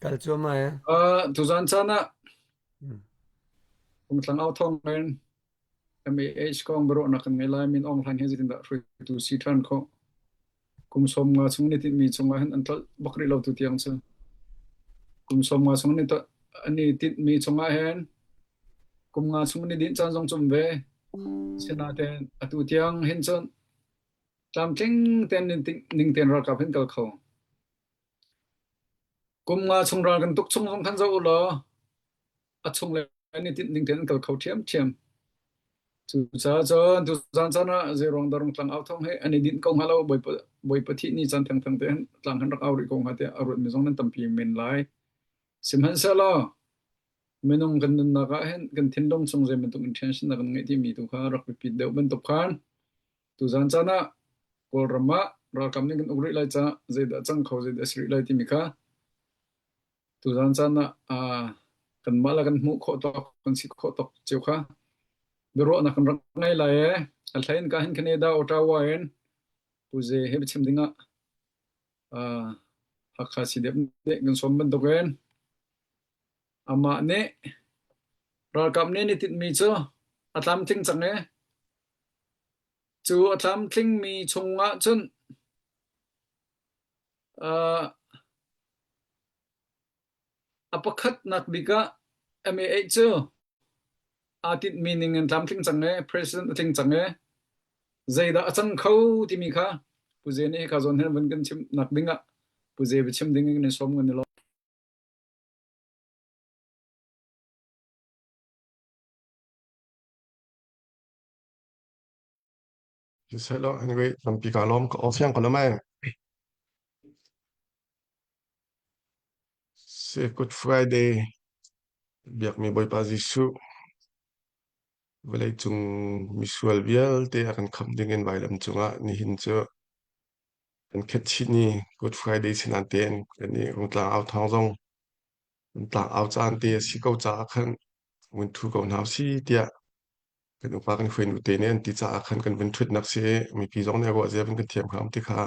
Kal cuahmah eh. Uh, tuzan caan ah Rungtlang au thawng in MAH kong biaruahnak kan ngei lai. Min Aung Hlaing he zeitindah hruaitu si ṭhan khawh? Kum 50 chung ni tinhmi chungah hin an tlolh bak rih lo tu tiang cu. Kum 50 chung ni an i tinhmi chungah hin kum nga chung ni dinh caan zong cum ve. Sinain atu tiang hin cun tlamtling tein ning tein ralkap hin kal kho. Kum nga chung ral kan tuk chung zong khan zoh u law a chung le an i tinh ning tein an kal kho ṭhiamṭhiam. Cucaah cun tuzaan caan ah zeiruang dah Rungtlang au thawng hi an i dinh ko hnga lo, Bawipa, Bawipa thih ni caan thengtheng te hin tlang hin rak au rih ko hnga tiah a ruatmi zong nan tampi men lai. Sihmanhsehlaw minung kan nunnak ah hin kan thinlung chung zei bantuk intention dah kan ngeih timi tu kha rak biapit deuh bantuk khan Tuzaan caan ah Kawlram ah ralkap nih kan uk rih lai caah zeidah cang kho, zeidah a si rih lai timi kha tuzaan caan ah uh, kanmah le kan hmuh khawh tawk, kan si khawh tawk cio kha biaruahnak kan rak ngei lai e. A hlei in ka hin Canada, Ottawa in Pu Ze he biachim ding ah uh, Hakha CDF nih kan sawm bantukin amah nih ralkap nih ni tinhmi cu a tlamtling cang e. Cu a tlamtlingmi chungah cun uh, a pakhatnak bik ah MAH cu aa tinhmi ning in tlamtling cang i president a tling cang i zeidah a cang kho timi kha Pu Ze nih hika zawn hin vun kan chimnak ding ah Pu Ze biachim ding in kan i sawm kan i lawm. Siseh anyway, tampi kaa lawm. Ka aw fiang ko lo mei. Si Good Friday biakmi Bawipa Jesuh vawleicung misual vialte a kan khamh ding in vailam cungah nihin cu kan khet chih ni Good Friday sinan tein kan i Rungtlang au thawng zong tlang au caan te a si ko caah khan vun thu ko hna si tiah kan upa kan hruainu te nih an ti caah khan kan vun ṭhutnak si i mipi zong nih ruah zia vun kan thiam hram ti kha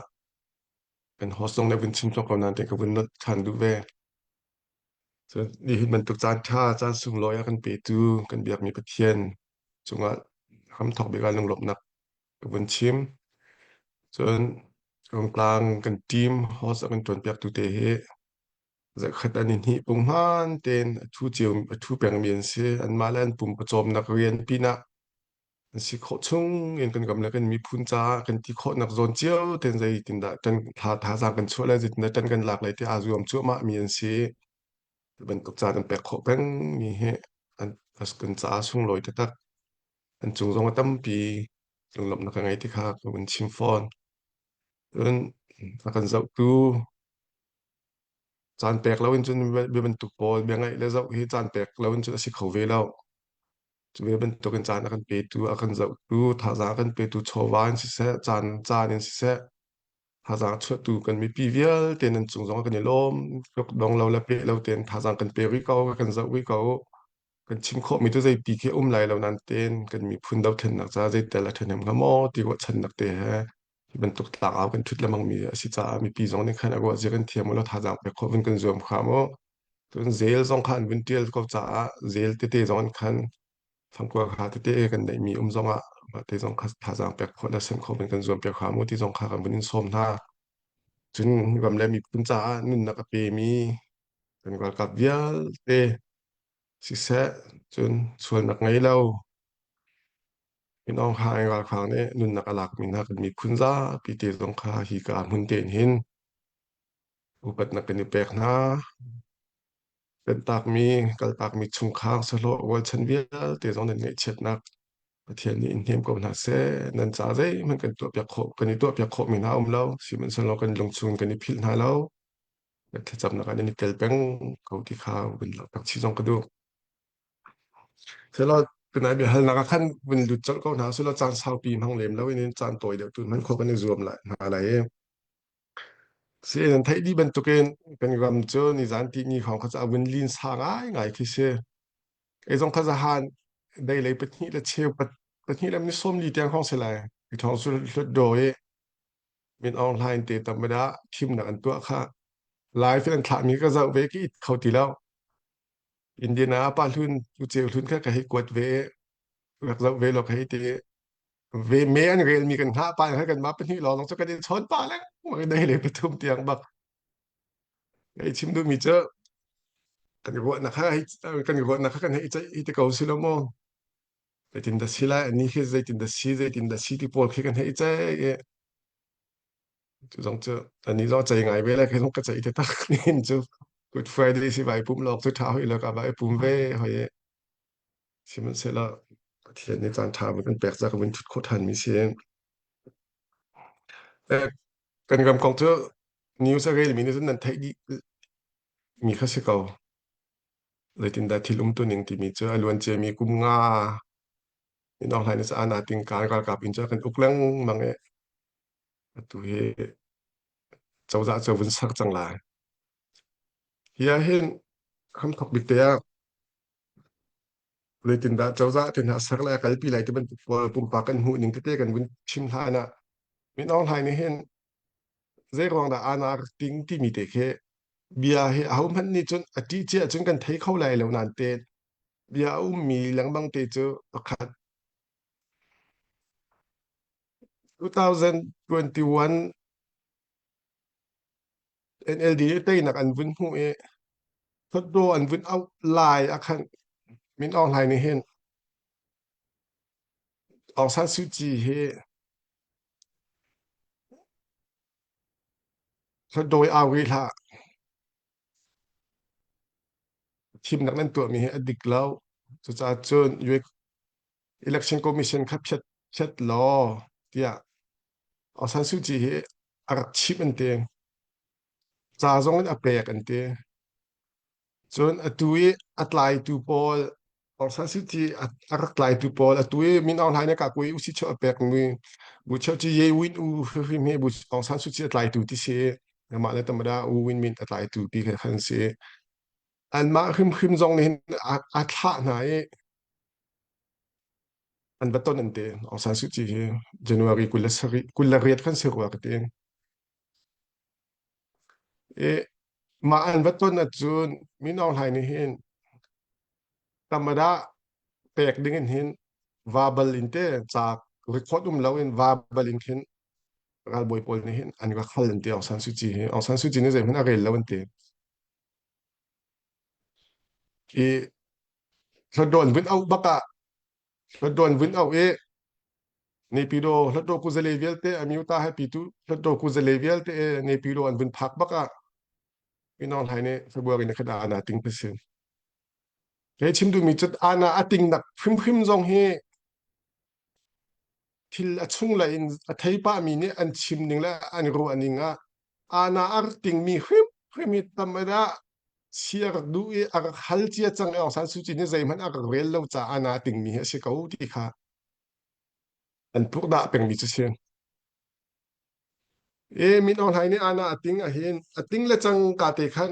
kan host zong nih vun chim cawk ko nain te ka vun nolh ṭhan duh ve. Cun nihin bantuk caan ṭha caan sunglawi a kan petu kan biakmi Pathian cungah hramthawk bik ah lunglawmhnak ka vun chim. Cun Rungtlang kan team host a kan ṭuanpiaktu te hi Zakhat an i hnih punghman tein a ṭhu cio a ṭhu pengmi an si. Anmah le an pum pawcawmnak rian pinah an si khawh chung in kan ram le kan miphun caah kan ti khawhnak zawn cio tein zeitindah ṭan tha thazaang kan chuah lai, zeitindah ṭan kan lak lai ti aa zuam cuahmah mi an si. Cu bantuk caan an pek khawh pengmi hi an kan caah sunglawi taktak. An cung zong a tampi lunglawmhnak ka ngei ti kha ka vun chim fawn. Cun a kan zohtu Caan pek loin cun bia bantuk pawl bia ngaih le zoh hi caan pek loin cun a si kho ve lo. Cu ve bantukin caan a kan petu, a kan zohtu, thazaang a kan petu chawva in siseh, caan caan in siseh, thazaang chuahtu kan mipi vialte nan cung zong ah kan i lawm. Tluk dong lo le peh lo tein thazaang kan pe rih ko, kan zoh rih ko. Kan chim khawhmi cu zeipi khi a um lai lo nain tein kan miphun dothlennak caah zeitel a ṭhahnem hnga maw ti ruahchannak te he Hi bantuk tlangau kan ṭhut lengmangmi a si caah mipi zong nih khan a ruah zia kan thiam u law thazaang pek khawh vun kan zuam hram u. Cun zel zong kha an vun ṭial ko caah zel tete zong an khan fangkua kha tete kan neihmi um zong ah mah te zong kha thazaang pek khawh le sem khawh vun kan zuam piak hram u ti zong kha kan vun in sawm hna. Cun ram le miphun caah nunnak a pemi kan ralkap vialte siseh cun sualnak ngei lo Min Aung Hlaing ralhrang nih nunnak a lakmi hna kan miphun zapi te zong kha hika hmun tein hin upatnak kan i pek hna. Tantakmi, kaltakmi chungkhar sahlawh rualchan vialte zong nan ngaihchiatnak Pathian nih in hnem ko hna seh. Nan ca zeihmanh kan tuahpiak khawh, kan i tuahpiak khawhmi hna um lo. Sihmanhsehlaw kan lungchung kan i philh hna lo. Kan thlacamnak ah nan i tel peng ko ti kha vun langhter chih zong ka duh. Selaw tunai biahalnak ah khan vun lut colh ko hna selaw caan saupi hmang lem lo in caan tawi deuh tu hman khawh kan i zuam lai hna lai i. Si nan theih dih bantukin kan ram cu nizan ti ni hrawng kha cu a vun lin sa ngai ngai khi si. Kei zong kha zahan dei lei pahnih le cheu pahnih le ni 40 tiang hrawng si lai. I thawng cu hlut do i Min Aung Hlaing te tam dah thimnak an tuah kha. Live in an thlahmi ka zoh ve ka it kho ti lo. Indiana pa hlun tu ceu hlun kha ka hei kuat ve rak zoh ve lo ka hei ti ve me an relmi kan hngah pa kha kan mah pahnih lawng cu kan i chawn pa lengmang dei le pathum tiang bak hei chim duhmi cu kan i ruahnak kha kan i ruahnak kha kan hei ceih hi te ko si lo maw zeitin dah si lai ani khi zeitin dah si zeitin dah si ti pawl khi kan hei ceih i cu zong cu ani zong cei ngai ve lai khi zong ka ceih te tak nin cu Good Friday si vai pum lawk cu ṭha hoi lo ka vai pum ve hoi sihmanhsehlaw Pathian nih caan ṭha kan pek ca ka vun ṭhut khawh ṭhan mi si. Eh, kan ram kong cu news a rel mi nih cun nan theih dih mi kha si ko. Zeitindah thil umtu ning timi cu a luan ciami kum nga Min Aung Hlaing nih cun ana ting kaan ralkap in cun a kan uk lengmang i atu hi cozah cu vun ser cang lai. Hi ah hin hramthok bik te ah zeitindah cozah te hna ser le a kalpi lai ti bantuk pawl pumpak kan hmuh ning tete kan vun chim hlan ah Min Aung Hlaing nih hin zei ruang dah ana rak ting timi te khi bia hi ahohmanh nih cun a ṭih cia cun kan thei kho lai lo nain te bia a ummi lengmang te cu pakhat 2021 NLD teinak an vun hmuh i Thotdaw an vun auh lai ah khan Min Aung Hlaing nih hin Aung San Suu Kyi hi Thotdaw i au rih hlah. Thimnak nan tuahmi hi a dik lo. Cucaah cun Election Commission kha phiat phiat law tiah Aung San Suu Kyi hi a rak chimh an ti. Ca zong in a pek an ti. Cun atu i a tlaitu pawl Aung San Suu Kyi a rak tlaitu pawl atu i Min Aung Hlaing nih kakui usi cheu a pekmi Bu Cheu Ci Ye Win U hrim hi Bu Aung San Suu Kyi a tlaitu ti si. Amah le tamada U Win Min a tlaitu ti kha khan si. Anmah hrimhrim zong nih hin a thlah hna i an va ton an ti. Aung San Suu Kyi hi January 27 28 khan si rua ka ti. I mah an va ton ahcun Min Aung Hlaing nih hin tamada pek ding in hin verbal in te ca record um lo in verbal in khin ralbawi pawl nih hin an rak hal an ti Aung San Suu Kyi hi. Aung San Suu Kyi nih zeihmanh a rel lo an ti. I Hluttaw vun auh bak ah Hluttaw vun auh i Naypyidaw Hluttaw kuzale vialte Amyota he pitu Hluttaw kuzale vialte Naypyidaw an vun phak bak ah Min Aung Hlaing nih February ni khat ah ana ting si. Kei chim duhmi cu ana a ting nak hrimhrim zong hi thil a chunglei in a thei pahmi nih an chim ning le an ruah ning ah ana a rak tingmi hrimhrim hi tam ah si a rak duh i a rak hal cia cang i Aung San Suu Kyi nih zeihmanh a rak rel lo caah ana a tingmi hi a si ko ti kha an purhdah pengmi cu si. E Min Aung Hlaing nih ana a ting ahhin a ting le cang ka te khan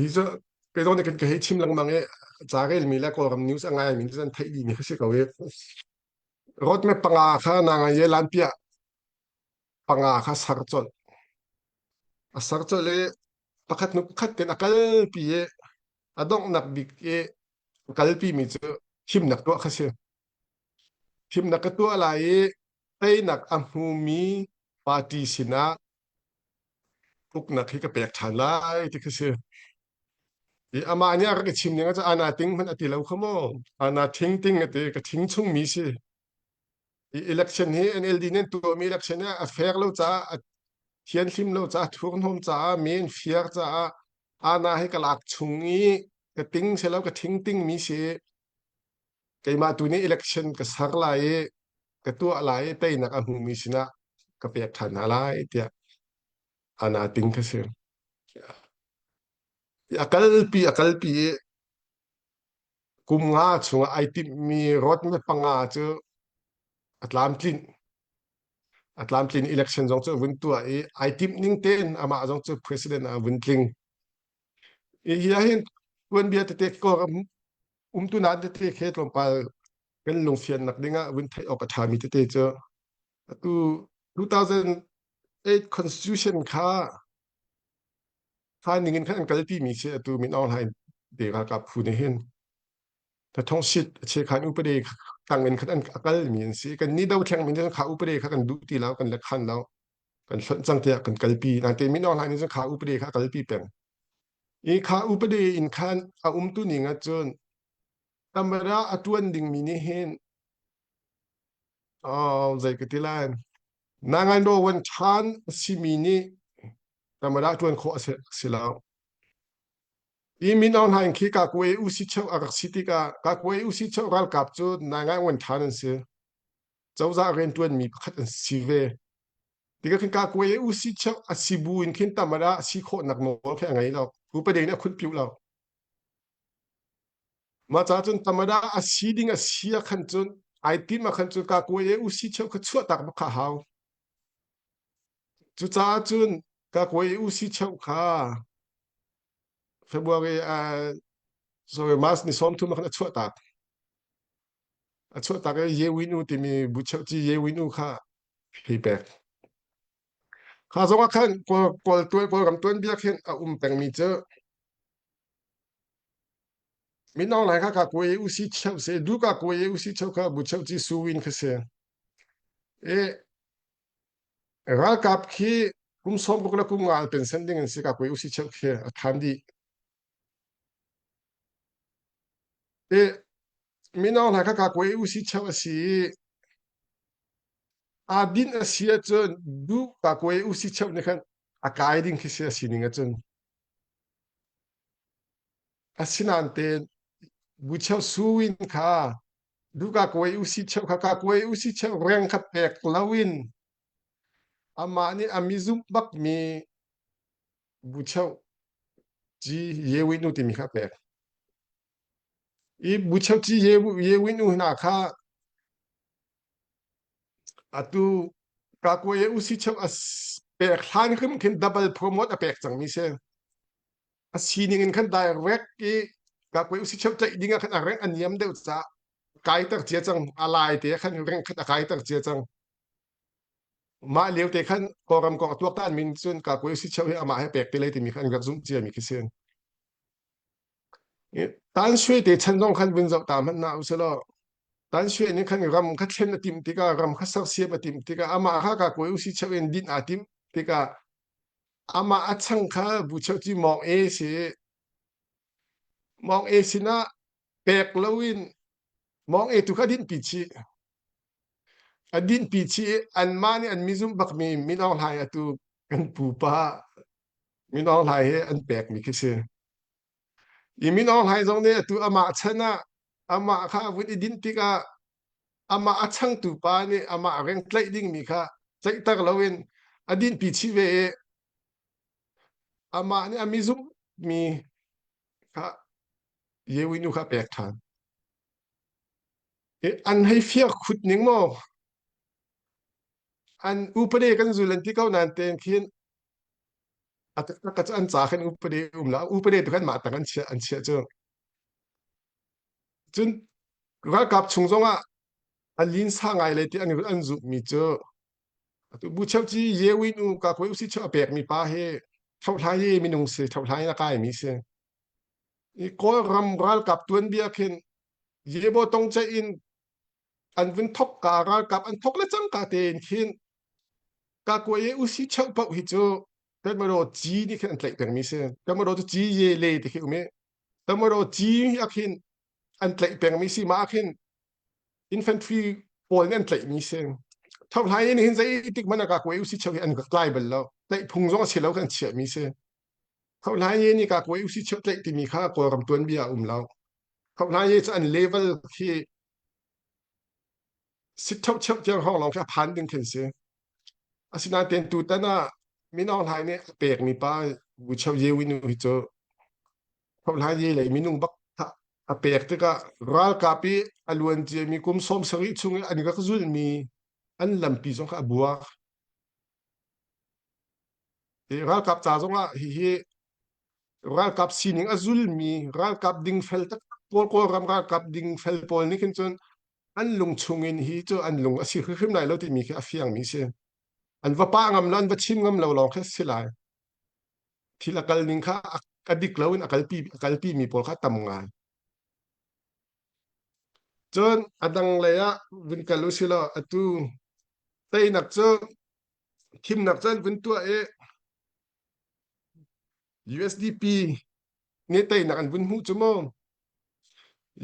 hi cu kei zong nih kan ka hei chim lengmang i ca relmi le Kawlram news a ngaimi nih cun theih dihmi kha si ko i roadmap panga kha na ngai i lanpiah panga kha ser colh. A ser colh i pakhat hnu pakhat ten a kalpi i a donghnak bik i a kalpimi cu thimnak tuah kha si. Thimnak ka tuah lai i teinak a hmumi party sinah uknak hi ka pek ṭhan lai ti kha si. I amah nih a rak i chim ning ah ana ting hmanh a ti lo kha maw. Ana thing ting a ti ka thing chungmi si. I election hi NLD nih an tuahmi election hi a fair lo caah a thianhlim lo caah thurhnawm caah mi an fiar caah ana hi ka lak chung i ka ting selo ka thing tingmi si. Keimah tu nih election ka ser lai i ka tuah lai i teinak a hmumi sinah ka pek ṭhan hna lai tiah ana ting kha si. A kalpi a kalpi i kum nga chungah ai timhmi roadmap panga cu a tlamtlinh. A tlamtlin election zong cu a vun tuah i ai timh ning tein amah zong cu president ah a vun tling. Hi ahhin tuanbia tete Kawlram umtunak tete khi tlawmpal kan lungfiannak dingah vun theih awk a ṭhami tete cu atu 2021 8 Constitution kha kha ning in khan an kalpi mi si atu Min Aung Hlaing te ralkap phu nih hin thongsit chekhan upade tang in khan an akal mi an si. Kan ni do thleng mi kha upade kha kan duh ti lo, kan le khan lo, kan hlonh cang tiah kan kalpi. Nain te Min Aung Hlaing nih cun kha upade kha kalpi peng i kha upade in khan a um tu ning ahcun tamara a tuan ding mi nih hin zei ka ti lai, nangan ro wan than a simi nih tamara tuan khawh a si lo. I Min Aung Hlaing khi Kakwe usi cheu a rak si tikah Kakwe usi cheu ralkap cu nangai wan than an si. Cozah riantuan mi pakhat an si ve. Tikah khin Kakwe usi cheu a si bu in khin tamara si khawhnak nawl khi a ngei lo. Upade nih a khut piu lo. Mah ca cun tamada a si ding a si ah khan cun ai tim ah khan cun Kakwe usi cheu kha chuah tak bak kha hau. Cucaah cun Kakwe usi cheu kha February sorry March ni 30 ah khan a chuah tak. A chuah tak i Ye Win U timi bu cheuci Ye Win U kha hei pek. Kha zong ah khan Kawl Kawl tuan Kawlram tuanbia khin a um pengmi cu Min Aung Hlaing kha ka kuai u si cheu se du ka kuai u si cheu kha bu cheuci Su Win kha si. E Ralkap khi kum 60 le kum nga pension ding in si ka koi usi cheu khi a than dih. E mino hna kha ka koi usi cheu a si i aa din a si ahcun du ka koi usi cheu nih khan a kai ding khi si a sining ahcun. Asinain te bucheu suwin kha du ka koi usi cheu kha ka koi usi cheu reng kha pek loin amah nih a mizumh bakmi bucheu ci yewin u timi kha pek. I bucheu ci yewin u hna kha atu ka koi usi cheu a pek hlan hrim khin double promote a pek cangmi si. A sining in khan direct i kakwe usi cheu tlaih ding ah khan a reng a niam deuh caah kaiter cia cang. A lai te khan reng khat a kaiter cia cang. Mah lio te khan Kawlram kong a tuaktan min cun kakwe usi cheu hi amah he pek te lai timi khan an rak zumh cia mi khi si. Tan Shui te chan zong khan vun zoh ta hmanh na usalaw Tan Shui nih khan ram kha thlen a timh tikah, ram kha sersiam a timh tikah, amah kha kakwe usi cheu in din aa timh tikah amah a chang kha bucheu mawng e si. Mawng e sinah pek loin mawng e tu kha dinpi chih, a dinpi chih i anmah nih an mizumh bakmi Min Aung Hlaing, atu kan pupa Min Aung Hlaing he an pekmi khi si. I Min Aung Hlaing zong nih atu amah chan ah amah kha a vun i dinh tikah amah a changtu pa nih amah reng tlaih dingmi kha tlaihter loin a dinpi chih ve i amah nih a mizumhmi kha Yewinu kha pek ṭhan. An hei fiak khut ning maw? An upade kan zul an ti ko nain tein khin a taktak an ca khin upade um la upade tu khan mah tang an chiah an chiah cu. Cun ralkap chung zongah a linsa ngai le ti an an zumhmi cu atu bu cheu ci Yewin u ka koi usi cheu a pekmi pa hi thohlai i minung si, thohlai in a kaimi si. I Kawlram ralkap tuanbia khin Yebo tong che in an vun thok ka ralkap an thok le cangka tein khin ka kuai usi cheu paoh hi cu Tatmadaw ci nih khin an tlaih pengmi si. Tatmadaw cu ci ye le ti khi um i Tatmadaw ci ah khin an tlaih pengmi si. Mah ah khin infantry pawl nih an tlaihmi si. Thohlai in hin zeitik hmanh ah ka kuai usi cheu hi an rak tlai bal lo. Tlaih phung zong a si lo kan chiahmi si. Thohlai nih ka kuai usi cheu tlaih timi kha Kawlram tuanbia a um lo. Thohlai cu an level khi sit cheu cheu tiang hrawng lawng khi a phan ding khin si. Asinain tutan ah Min Aung Hlaing nih a pekmi pa Wu Cheu Ye Win hi cu Thohlai Ye lei minung bak a pek tikah ralkap i a luan ciami kum 70 chung i an rak zulmi an lampi zong kha a buak. Hi ralkap ca zongah hihi ralkap sining a zulmi ralkap dingfel taktak pawl, Kawlram ralkap dingfel pawl nih khin cun an lung chungin hi cu an lung a si hrimhrim lai lo timi khi a fiangmi si. An va pah ngam lo, an va chim ngam lo lawng khi si lai. Thil a kal ning kha a dik lo in a kalpi a kalpi mi pawl kha tam ngai. Cun a dang lei ah vun kal u si law atu teinak cu thimnak cu an vun tuah i USDP nih teinak an vun hmuh cu mu.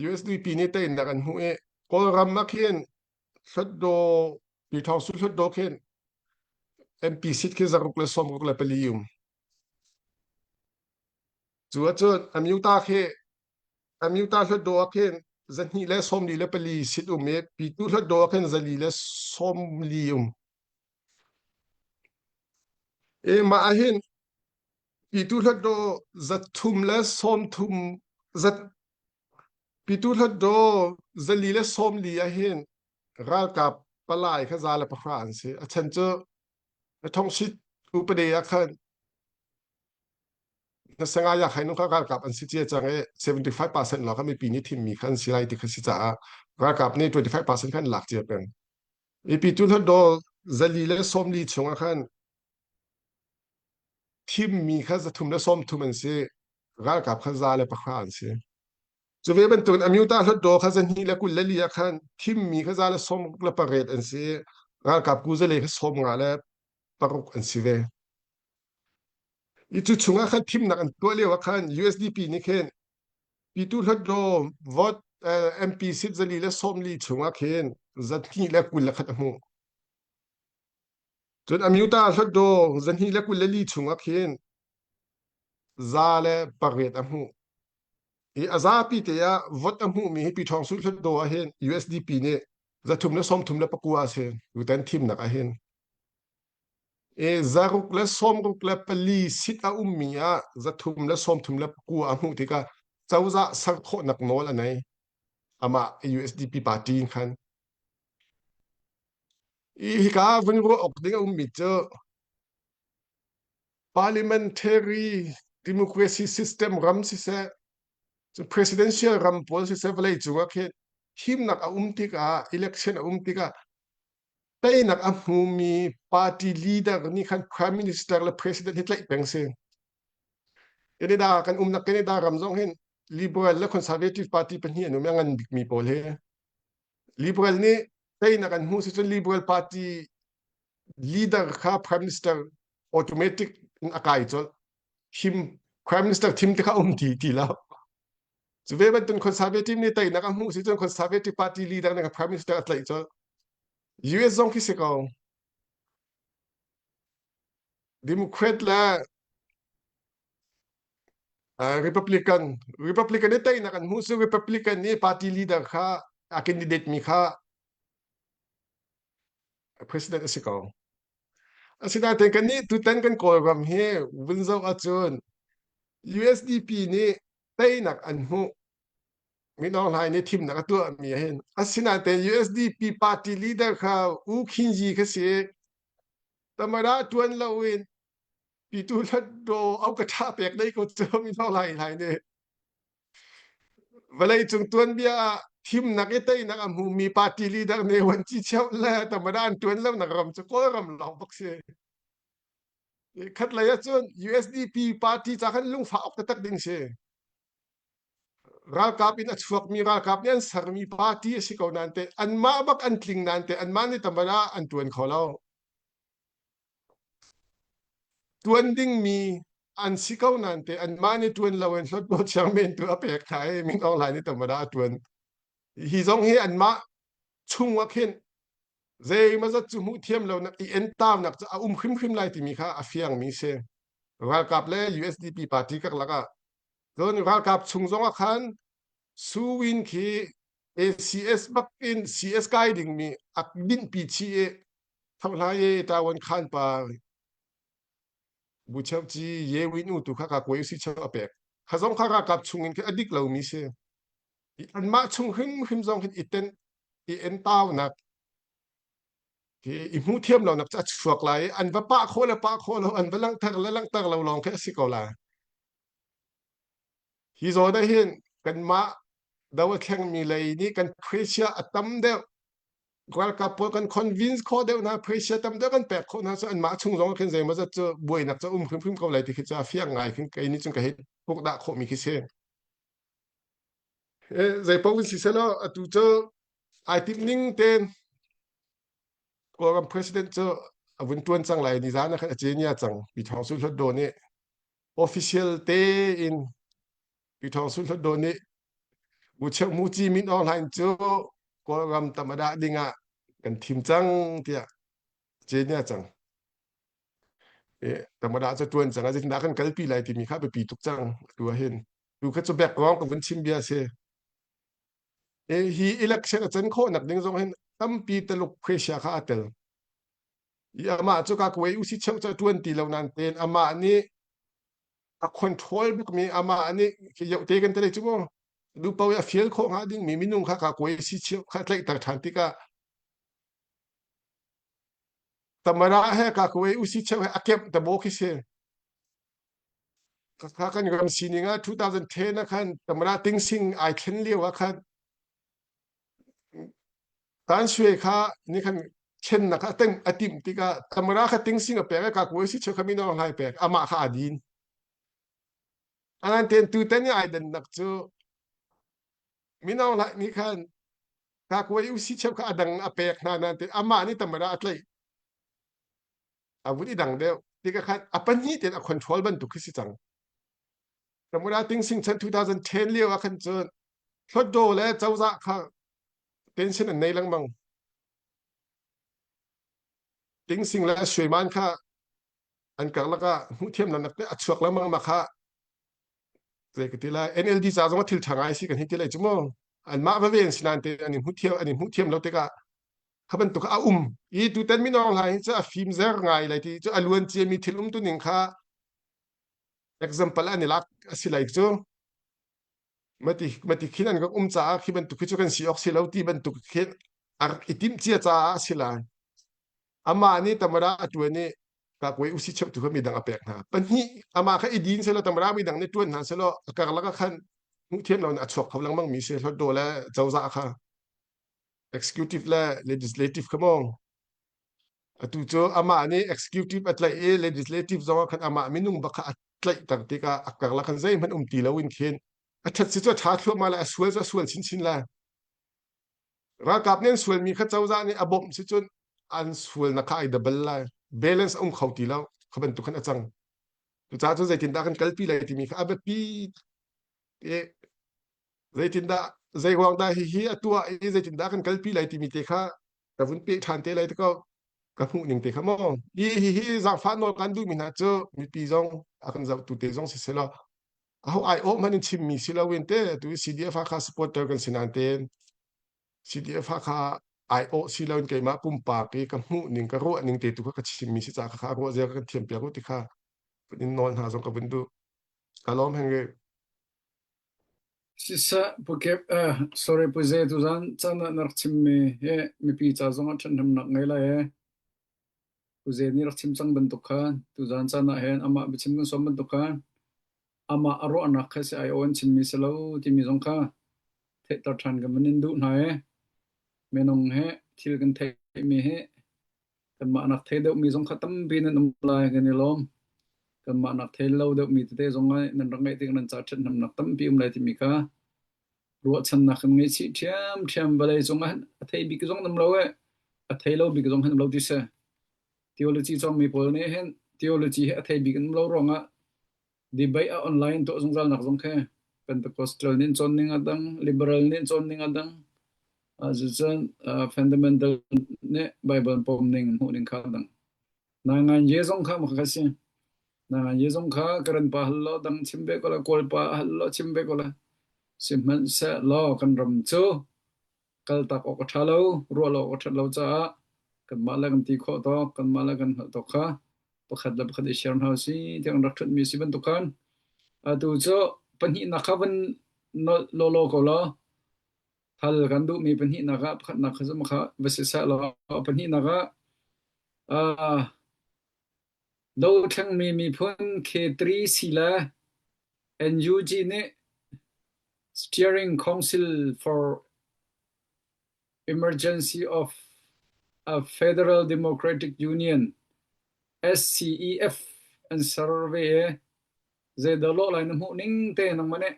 USDP nih teinak an hmuh i Kawlram ah khin Hlutdaw Pyithawngsu Hlutdaw khin MP seat khi 164 um. Cu ahcun Amyota khi Amyota Hlutdaw ah khin 244 seat um i Pyithu Hlutdaw ah khin 440 um. I mah ahhin Pyithu Hlutdaw 330 zat Pyithu Hlutdaw 440 ahhin ralkap palai kha 110 an si. A chan cu thongsit upade ah khan Sanga ya khai nu kha ralkap an si cia cang i 75% lawng kha mipi nih thimmi kha an si lai ti kha si caah ralkap nih 25% khan lak cia peng. Mipi tu hlat 440 chung ah khan thimmi kha 330 an si ralkap kha 110 an si. Cu ve bantukin Amyota Hlutdaw kha 224 ah khan thimmi kha 168 an si ralkap kuzale kha 56 an si ve. I cu chungah khan thimnak an tuah lio ah khan USDP nih khin Pitu Hlutdaw vote MP seat 440 chungah khin 221 a hmuh. Cun Amyota Hlutdaw 224 chungah khin 108 a hmuh. I a zapi te ah vote a hmuhmi hi Pi Thawng Su Hlutdaw ah hin USDP nih 339 a si. Tutan thimnak ah hin. E 664 sit a ummi ah 339 a hmuh tikah cozah ser khawhnak nawl a nei. Amah USDP party in khan. I hika vun ruah awk ding a ummi cu parliamentary democracy system ram siseh presidential ram pawl siseh vawlei cung ah khin thimnak a um tikah election a um tikah teinak a hmumi party leader nih khan prime minister le president hi tlaih peng si. Canada kan umnak Canada ram zong hin liberal le conservative party pahnih an um i a ngan bikmi pawl hi liberal nih teinak an hmuh si cun liberal party leader kha prime minister automatic in a kai colh thim prime minister thim te kha um ti ti lo cu ve bantuk conservative nih teinak a hmuh si cun conservative party leader nih prime minister a tlaih colh US zong khi si ko Democrat le Republican Republican nih teinak an hmuh si Republican nih party leader kha a candidate mi kha president a si ko. Asinain kannih tutan kan Kawlram hi vun zoh ahcun USDP nih teinak an hmuh. Min Aung Hlaing nih thimnak a tuahmi hin. Asinain USDP party leader kha U Khin Yi kha si. Tamara tuan loin pitu hlat do au ka tha pek dei ko cu Min Aung Hlaing Hlaing nih. Vawleicung tuanbia ah thimnak i teinak a hmumi party leader Ne Wan Ci Cheu le tamada an tuan lonak ram cu Kawlram lawng bak si. Khat lei ahcun USDP party ca khan lungfah awk taktak ding si. Ralkap in a chuakmi ralkap nih an sermi party a si ko nain te anmah bak an tling nain te anmah nih tamada an tuan kho lo. Tuan dingmi an si ko nain te anmah nih tuan loin Hlawtbaw Chairman tu a pek hna i Min Aung Hlaing nih tamada a tuan. Hi zong hi anmah chung ah khin zeimawzat cu hmuh thiam lonak i entaunak cu a um hrimhrim lai timi kha a fiangmi si. Ralkap le USDP party karlak ah. Cun ralkap chung zong ah khan Su Win khi ACS bak in CS kai dingmi a dinhpi chih i Tho hlah e Taiwan khan pa Bu Cheu Ci Ye Win U tu kha ka kuai si cheu a pek. Kha zong kha ralkap chung in khi a dik lomi si. Anmah chung hrimhrim zong hin i ten i entaunak hi i hmuh thiam lonak cu a chuak lai i an va pah khawh le pah khawh lo an va langhter le langhter lo lawng khi a si ko lai. Hi zawn ah hin kanmah do a thlengmi lei nih kan pressure a tam deuh. Ralkap pawl kan convince khawh deuh hna, pressure tam deuh kan pek khawh hna cu anmah chung zong ah khin zeimawzat cu buainak cu a um hrimhrim ko lai ti khi cu a fiang ngai khin kei nih cun ka hei pukdah khawhmi khi si. Zeipaoh in siselaw atu cu ai timh ning tein Kawlram president cu a vun ṭuan cang lai nizan ah khan a cenia cang. Pi Thawng Su Hluttaw nih official tein Pi Thawng Su Hluttaw nih Bucheu Muci Min Aung Hlaing cu Kawlram tamadah ding ah kan thim cang tiah cenia cang. Tamadah cu ṭuan cang ah zeitindah kan kalpi lai timi kha biapi tuk cang atu ah hin. Tu kha cu background ka vun chim bia si. Hi election a can khawh nak ding zong hin tampi Taluk pressure kha a tel. I amah cu ka kuai usi cheu ca tuan ti lo nan ten amah nih a control bikmi amah nih khi yoh te kan te cu mu du pau a fial khawh hnga ding mi minung kha ka kuai si cheu kha tlaihter than tikah tamara he ka kuai usi cheu he a kemh te bo khi si. Kha kan ram sining ah 2010 ah khan Tamara Tingsing ai thlen lio ah khan Tan Sui kha ni khan thlennak kha a a timh tikah Tamara kha Tingsing a pek ka kuai si cheu kha Min Aung Hlaing pek amah kha a din. Anan ten tutan i ai dannak cu Min Aung Hlaing nih khan ka kuai usi cheu kha a dang a pek hna nan ten amah nih Tamara a tlaih. A vun i dang deuh tikah khan a pahnih tein a control bantuk khi si cang. Tamura Ting Sing chan 2010 lio ah khan cun Hlawtdaw le cozah kha tension an nei lengmang. Ting Sing le Suiman kha an karlak ah hmuhthiam nak te a chuak lengmang ma kha zei ka ti lai NLD ca zong thil ṭha ngai si kan hi ti lai cu mu anmah va ven sinan te an i hmuhthiam an i hmuhthiam lo tikah kha bantuk a um i tutan Min Aung Hlaing hi cu a fim zer ngai lai ti cu a luan ciami thil um tu ning kha example an i lak a si lai cu mati mati khin an um caah khi bantuk khi cu kan si awk si lo ti bantuk khin a rak i timh cia caah a si lai amah nih tamara a tuan i kakwe usi cheu tu kha midang a pek hna pahnih amah kha i din selaw tamara midang nih tuan hna selaw a karlak ah khan hmuh thiam lo in a chuak kho lengmang mi si hlawt le cozah kha executive le legislative kha maw atu cu amah nih executive a tlaih i legislative zong ah khan amah minung bak kha a tlaihter tikah a karlak khan zeihmanh um ti loin khin a ṭhat si cu a ṭha thluahmah le a sual cu a sual chinchin lai ralkap nih an sualmi kha cozah nih a bawmh si cun an sualnak kha ai double lai balance a um kho ti lo kha bantuk khan a cang cucaah cun zeitindah kan kalpi lai timi kha a biapi i zeitindah zei ruang dah hihi a tuah i zeitindah kan kalpi lai timi te kha ka vun peh ṭhan te lai te ko ka hmuh ning te kha maw hi hi hi zaangfah nawl kan duhmi hna cu mipi zong a kan zohtu te zong siselaw aho ai awh hmanh in chimmi si loin te tu CDF kha supporter kan si nain tein CDF kha ai awh si loin keimah pumpak i ka hmuh ning ka ruah ning te tu kha ka chimmi si ca kha kha ruah zia ka kan thiam piak u ti kha in nawl hna zong ka vun duh ka lawm heng Siseh Pukep sorry Pu Ze tuzan caan ah na rak chimmi hi mipi ca zongah ṭhathnemnak ngei lai ee. Pu Ze nih rak chim cang bantuk khan tuzan caan ah hin amah biachim kan sawm bantuk khan amah a ruahnak kha si ai aw an chimmi si lo timi zong kha theihter ṭhan kan van in duh hna ee. Minung he thil kan theihmi hi Kanmah nak thei deuhmi zong kha tampi nan um lai kan i lawm. Kanmah nak thei lo deuhmi tete zong ah nan rak ngeih tik nan ca ṭhathnemnak tampi um lai timi kha ruahchannak kan ngei chih ṭhiamṭhiam. Vawlei cung ah a thei bik zong nam lo e, a thei lo bik zong han um lo ti si. Theology cawngmi pawl nih hin theology hi a thei bik an um lo ruangah debate a online tuah zungzal nak zong khi Pentecostal nih cawn ning a dang, liberal nih cawn ning a dang, Cucun fundamental nih Baibal pom ning hmuh ning kha a dang. Nainganye zong kha mah kha si. Nainganye zong kha Karen pa hal law dang chim ve ko la, Kawl pa hal law chim ve ko la. Sihmanhsehlaw kan ram cu kaltak awk a ṭha lo, ruah lo awk a ṭhat lo caah kanmah le kan ti khawh tawk, kanmah le kan hngalh tawk kha pakhat le pakhat i share hna usih tiah kan rak ṭhutmi si bantuk khan atu cu pahnihnak kha van nolh lawlaw ko law Hal kan duhmi pahnihnak ah pakhatnak kha cu kha va si seh law pahnihnak ah uh, dothlengmi miphun K3C le NUG nih Steering Council for Emergency of Federal Democratic Union SCEF an ser ve i zeidah lawh lai na hmuh ning te nangmah nih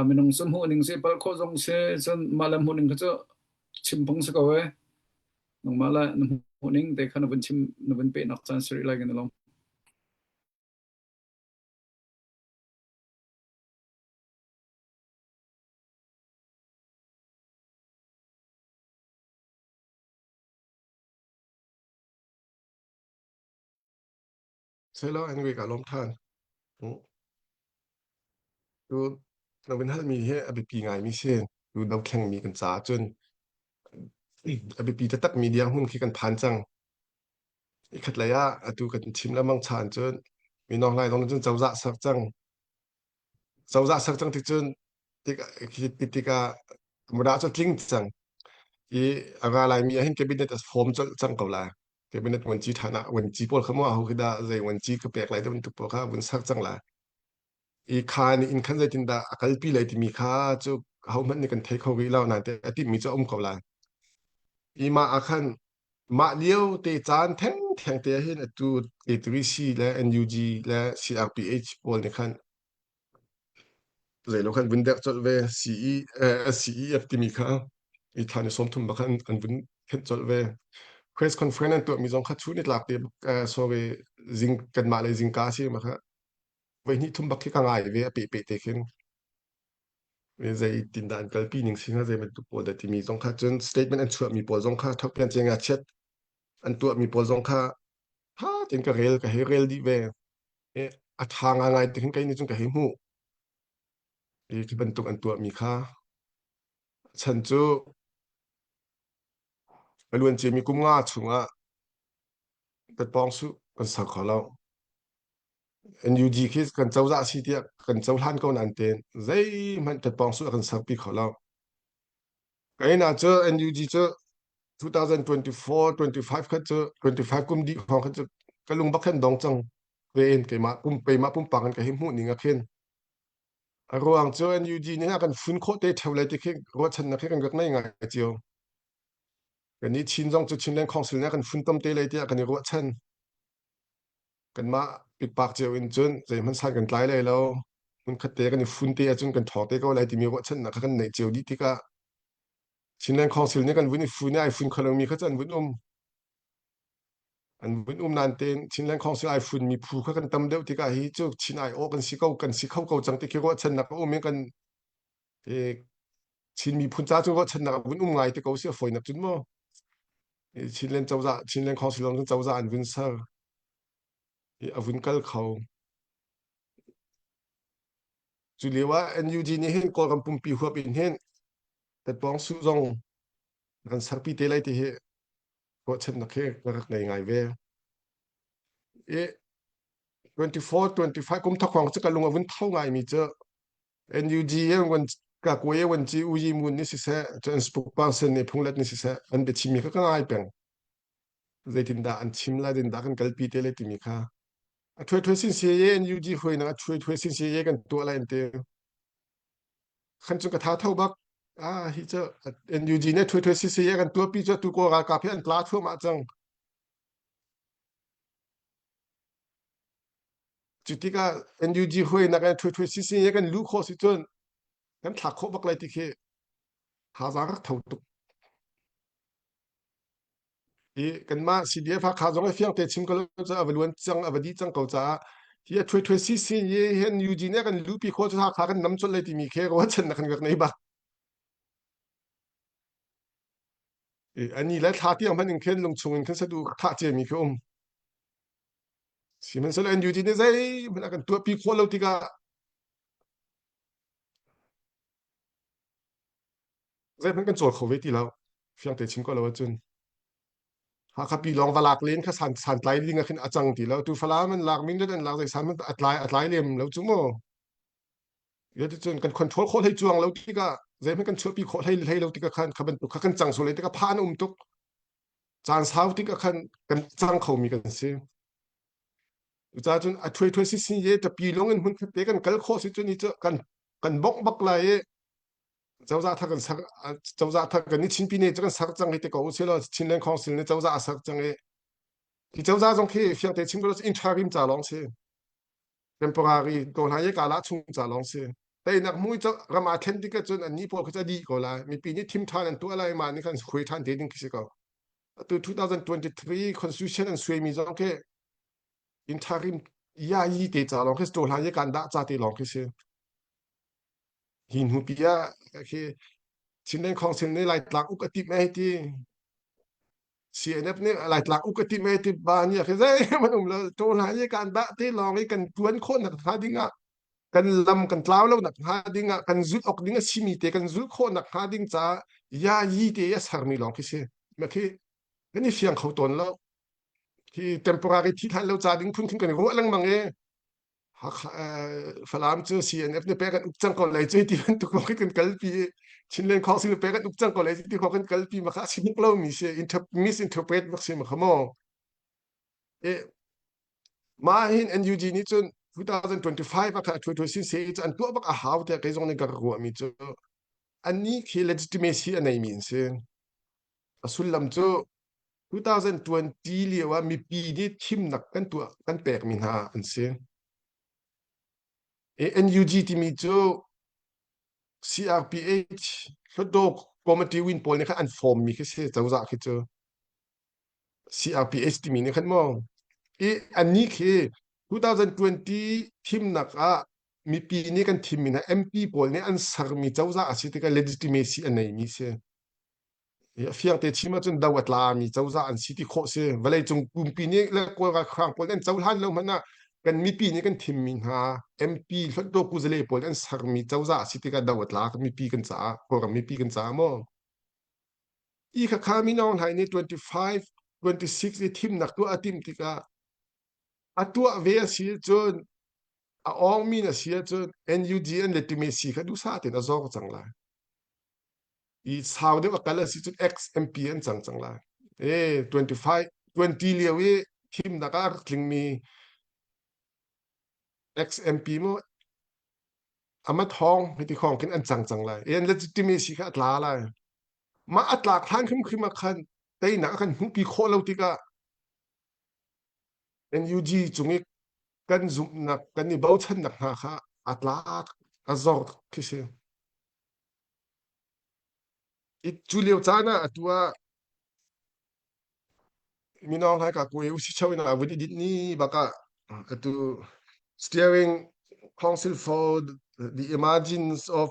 minung cu hmuh ning si palh khawh zong si cun mah le hmuh ning kha cu chim phung si ko e. Nangmah le na hmuh ning te kha na vun chim na vun pehnak caan si rih lai kan i lawm. Selo anyway ka lawm than. Tu na vun halmi hi a biapi ngaimi si. Tu dothlenmi kan caah cun a biapi taktakmi dirhmun khi kan phan cang. Ikhat lei ah atu kan chim lengmang chan cun mino hlai zong cun cozah sak cang. Cozah sak cang tik cun tik tikah mura cu tling cang. I a ra laimi ah hin cabinet a form colh cang ko lai. Cabinet vuanci ṭhan ah vuanci pawl kha mu aho khi dah zei vuanci ka pek lai ti bantuk pawl kha vun sak cang lai. I kha nih in khan zeitindah a kalpi lai timi kha cu ahohmanh nih kan thei kho rih lo nain a timhmi cu a um ko lai. I mah ah khan mah lio te caan thengtheng te ah hin atu A3C le NUG le CRPH pawl nih khan zeilo khan vun derh colh ve CE, eh, CEF timi kha i thla ni 30 bak khan an vun thenh colh ve. Press conference an tuahmi zong kha chun ni tlak te eh, sorry zing kanmah le zingka si ma kha voi hnih thum bak khi ka ngai ve a pe pe te khin zei tin dah an kalpi ning si hnga zei bantuk pawl dah timi zong kha cun statement an chuahmi pawl zong kha thok pian che nga chiat an tuahmi pawl zong kha tha tein ka rel ka hei rel dih ve e a tha nga ngai te khin kei nih cun ka hei hmuh i khi bantuk an tuahmi kha chan cu a luan ciami kum nga chungah tatpawng su kan ser kho lo NUG khi kan cozah si tiah kan cohlan ko nain tein zeihmanh tatpawng su a kan serpi kho lo. Kaina cu NUG cu 2024 25 kha cu 25 kum dih hrawng kha cu ka lung bak khan dong cang ve in keimah pum keimah pumpak in ka hi hmuh ning ah khin a ruang cu NUG nih a kan fun khawh te theo lai ti khi ruahchannak khi kan rak nei ngai cio. Kan i Chin zong cu Chinland Council nih a kan fun tom te lai tiah kan i ruahchan. Kanmah pikpak cio in cun zeihmanh san kan tlai lai lo. Hmunkhat te kan i fun te ahcun kan ṭhawng te ko lai timi ruahchannak kha kan neih cio dih tikah Chinland Council nih kan vun i fun i ai fun kho lomi kha cu an vun um. An vun um nain tein Chinland Council ai funmi phu kha kan tam deuh tikah hi cu Chin aiawh kan si ko kan si kho ko cang ti khi ruahchannak a um i kan Chin miphun ca cu ruahchannak a vun um ngai te ko si a fawinak cun maw. Chinland cozah Chinland Council zong cun cozah an vun ser i a vun kal kho. Cu lio ah NUG nih hin Kawlram pumpi huap in hin Tetpawng Su zong kan serpi te lai ti hi ruahchannak hi ka rak ngei ngai ve. I 24 25 kum thok hrawng cu ka lung a vun tho ngaimi cu NUG wan ka kuai wan ci uyi mun ni siseh cun spokesperson nih phunglet ni siseh an biachimmi kha ka ngai peng. Zeitindah an chim lai zeitindah kan kalpi te lai timi kha a thuai thuai sin se ye NUG hruainak a thuai thuai sin se ye kan tuah lai an ti. Khan cu ka tha tho bak. Ah hi cu NUG nih thuai thuai sin se ye kan tuahpi cu tu ko ralkap hi an tla thluahmah cang. Cu tikah NUG hruainak in ṭhuiṭhui sisin i kan luh khawh si cun kan thlak khawh bak lai ti khi thazaang rak tho tuk. I kanmah CDF Hakha zong i fiang te chim ko lo cu a va luan cang a va dih cang ko caah hi a ṭhuiṭhui sisin i NUG nih a kan luhpi khawh cu Hakha kan nam colh lai timi khi ruahchannak kan rak nei bak. I ani le thla tiang hmanh in khin lungchung in khin sadu thah ciami khi um. Sihmanhsehlaw NUG nih zeihmanh a kan tuahpi khawh lo tikah zeihmanh kan cawl kho ve ti lo. Fiangte chim ko lo ahcun. Hakha pi lawng va lak len kha san santlai ding ah khin a cang ti lo. Tu Falam an lak Mindat an lak zei san a tlai a tlai lem lo cu mu. Cun kan control khawh hlei cuang lo tikah zeihmanh kan chuahpi khawh hlei hlei lo tikah khan kha bantuk kha kan cang sual lai tikah phan a um tuk. Caan sau tikah khan kan cang khomi kan si. Cucaah cun a thuai thuai si ye tapi lung in hmun khat te kan kal khawh si cun hi cu kan kan bongh bak lai i. Cozah thar kan ser cozah thar kan ni Chin Pyine cu kan ser cang i ti ko usih law Chinland Council nih cozah a ser cang i hi cozah zong khi fiang te chim ko interim ca lawng si. Temporary ko hna ye kala chung ca lawng si. Teinak mui ram aa thlen tik ahcun an nih pawl khi cu a dih ko lai. Mipi nih thim ṭhan an tuah lai ma nih khan hui ṭhan te ding khi si ko. Atu 2023 constitution an suaimi zong khi interim ya yi te ca lawng khi si hlan ye kan dah ca te lawng khi si. Hi hnu pi ah khi Chinland Council nih Laitlang uk a timh ai ti CNF nih Laitlang uk a timh ai ti ba nih khi zeihmanh um lo to hlan ye kan dah te lawng i kan tuan khawh nak hnga ding ah kan lam kan tlau lo nak hnga ding ah kan zulh awk ding a simi te kan zulh khawh nak hnga ding ca ya yi te a sermi lawng khi si ma khi kan i fiang kho tawn lo hi temporary thi than lo ca ding phun khin kan i ruah lengmang i Falam cu CNF nih pek an uk cang ko lai cu ti bantuk kong kan kalpi i Chinland Council nih pek an uk cang ko lai ti kong kan kalpi ma kha a si bak lo mi si misinterpret bak si ma kha maw e mah hin NUG nih cun 2025 ah khan a ṭhuai sin se cu an tuah bak a hau tiah kei zong nih ka ruah mi cu annih khi legitimacy a nei mi an si a sullam cu 2020 lio ah mipi nih thimnak kan tuah kan pekmi hna an si. NUG timi cu CRPH Hluttaw Committee win pawl nih khan an form mi khi si cozah khi cu CRPH timi nih khan maw i annih khi 2020 thimnak ah mipi nih kan thimmi hna MP pawl nih an sermi cozah a si tikah legitimacy a neimi si. A fiang te chim ahcun do a tlami cozah an si ti khawh si. Vawleicung pumpi nih le Kawl ralhrang pawl an cohlan lo hmanh ah kan mipi nih kan thimmi hna MP Hluttaw Kuzale pawl an sermi cozah a si tikah do a tla mipi kan caah Kawlram mipi kan caah maw i khakha Min Aung Hlaing nih 25 26 i thimnak tuah a timh tikah a tuah ve a si cun a awngmi na si ahcun NUG an legitimacy kha duhsah tein a zor cang lai. I sau deuh a kal a si cun ex-MP an cang cang lai. E 25 20 lio i thimnak ah a rak tlingmi ex-MP mu ama thong hiti khong khin an cang cang lai. E an legitimacy kha a tla lai. Mah a tlak hlan khimkhim ah khan teinak a kan hmuhpi khawh lo tikah NUG cung i kan zumhnak kan i bochannak hna kha a tlak a zor khi si. Cu lio caan ah atu ah Min Aung Hlaing ka kuai usi cheu in a vun i dinh ni bak ah atu Steering Council for the Emergence of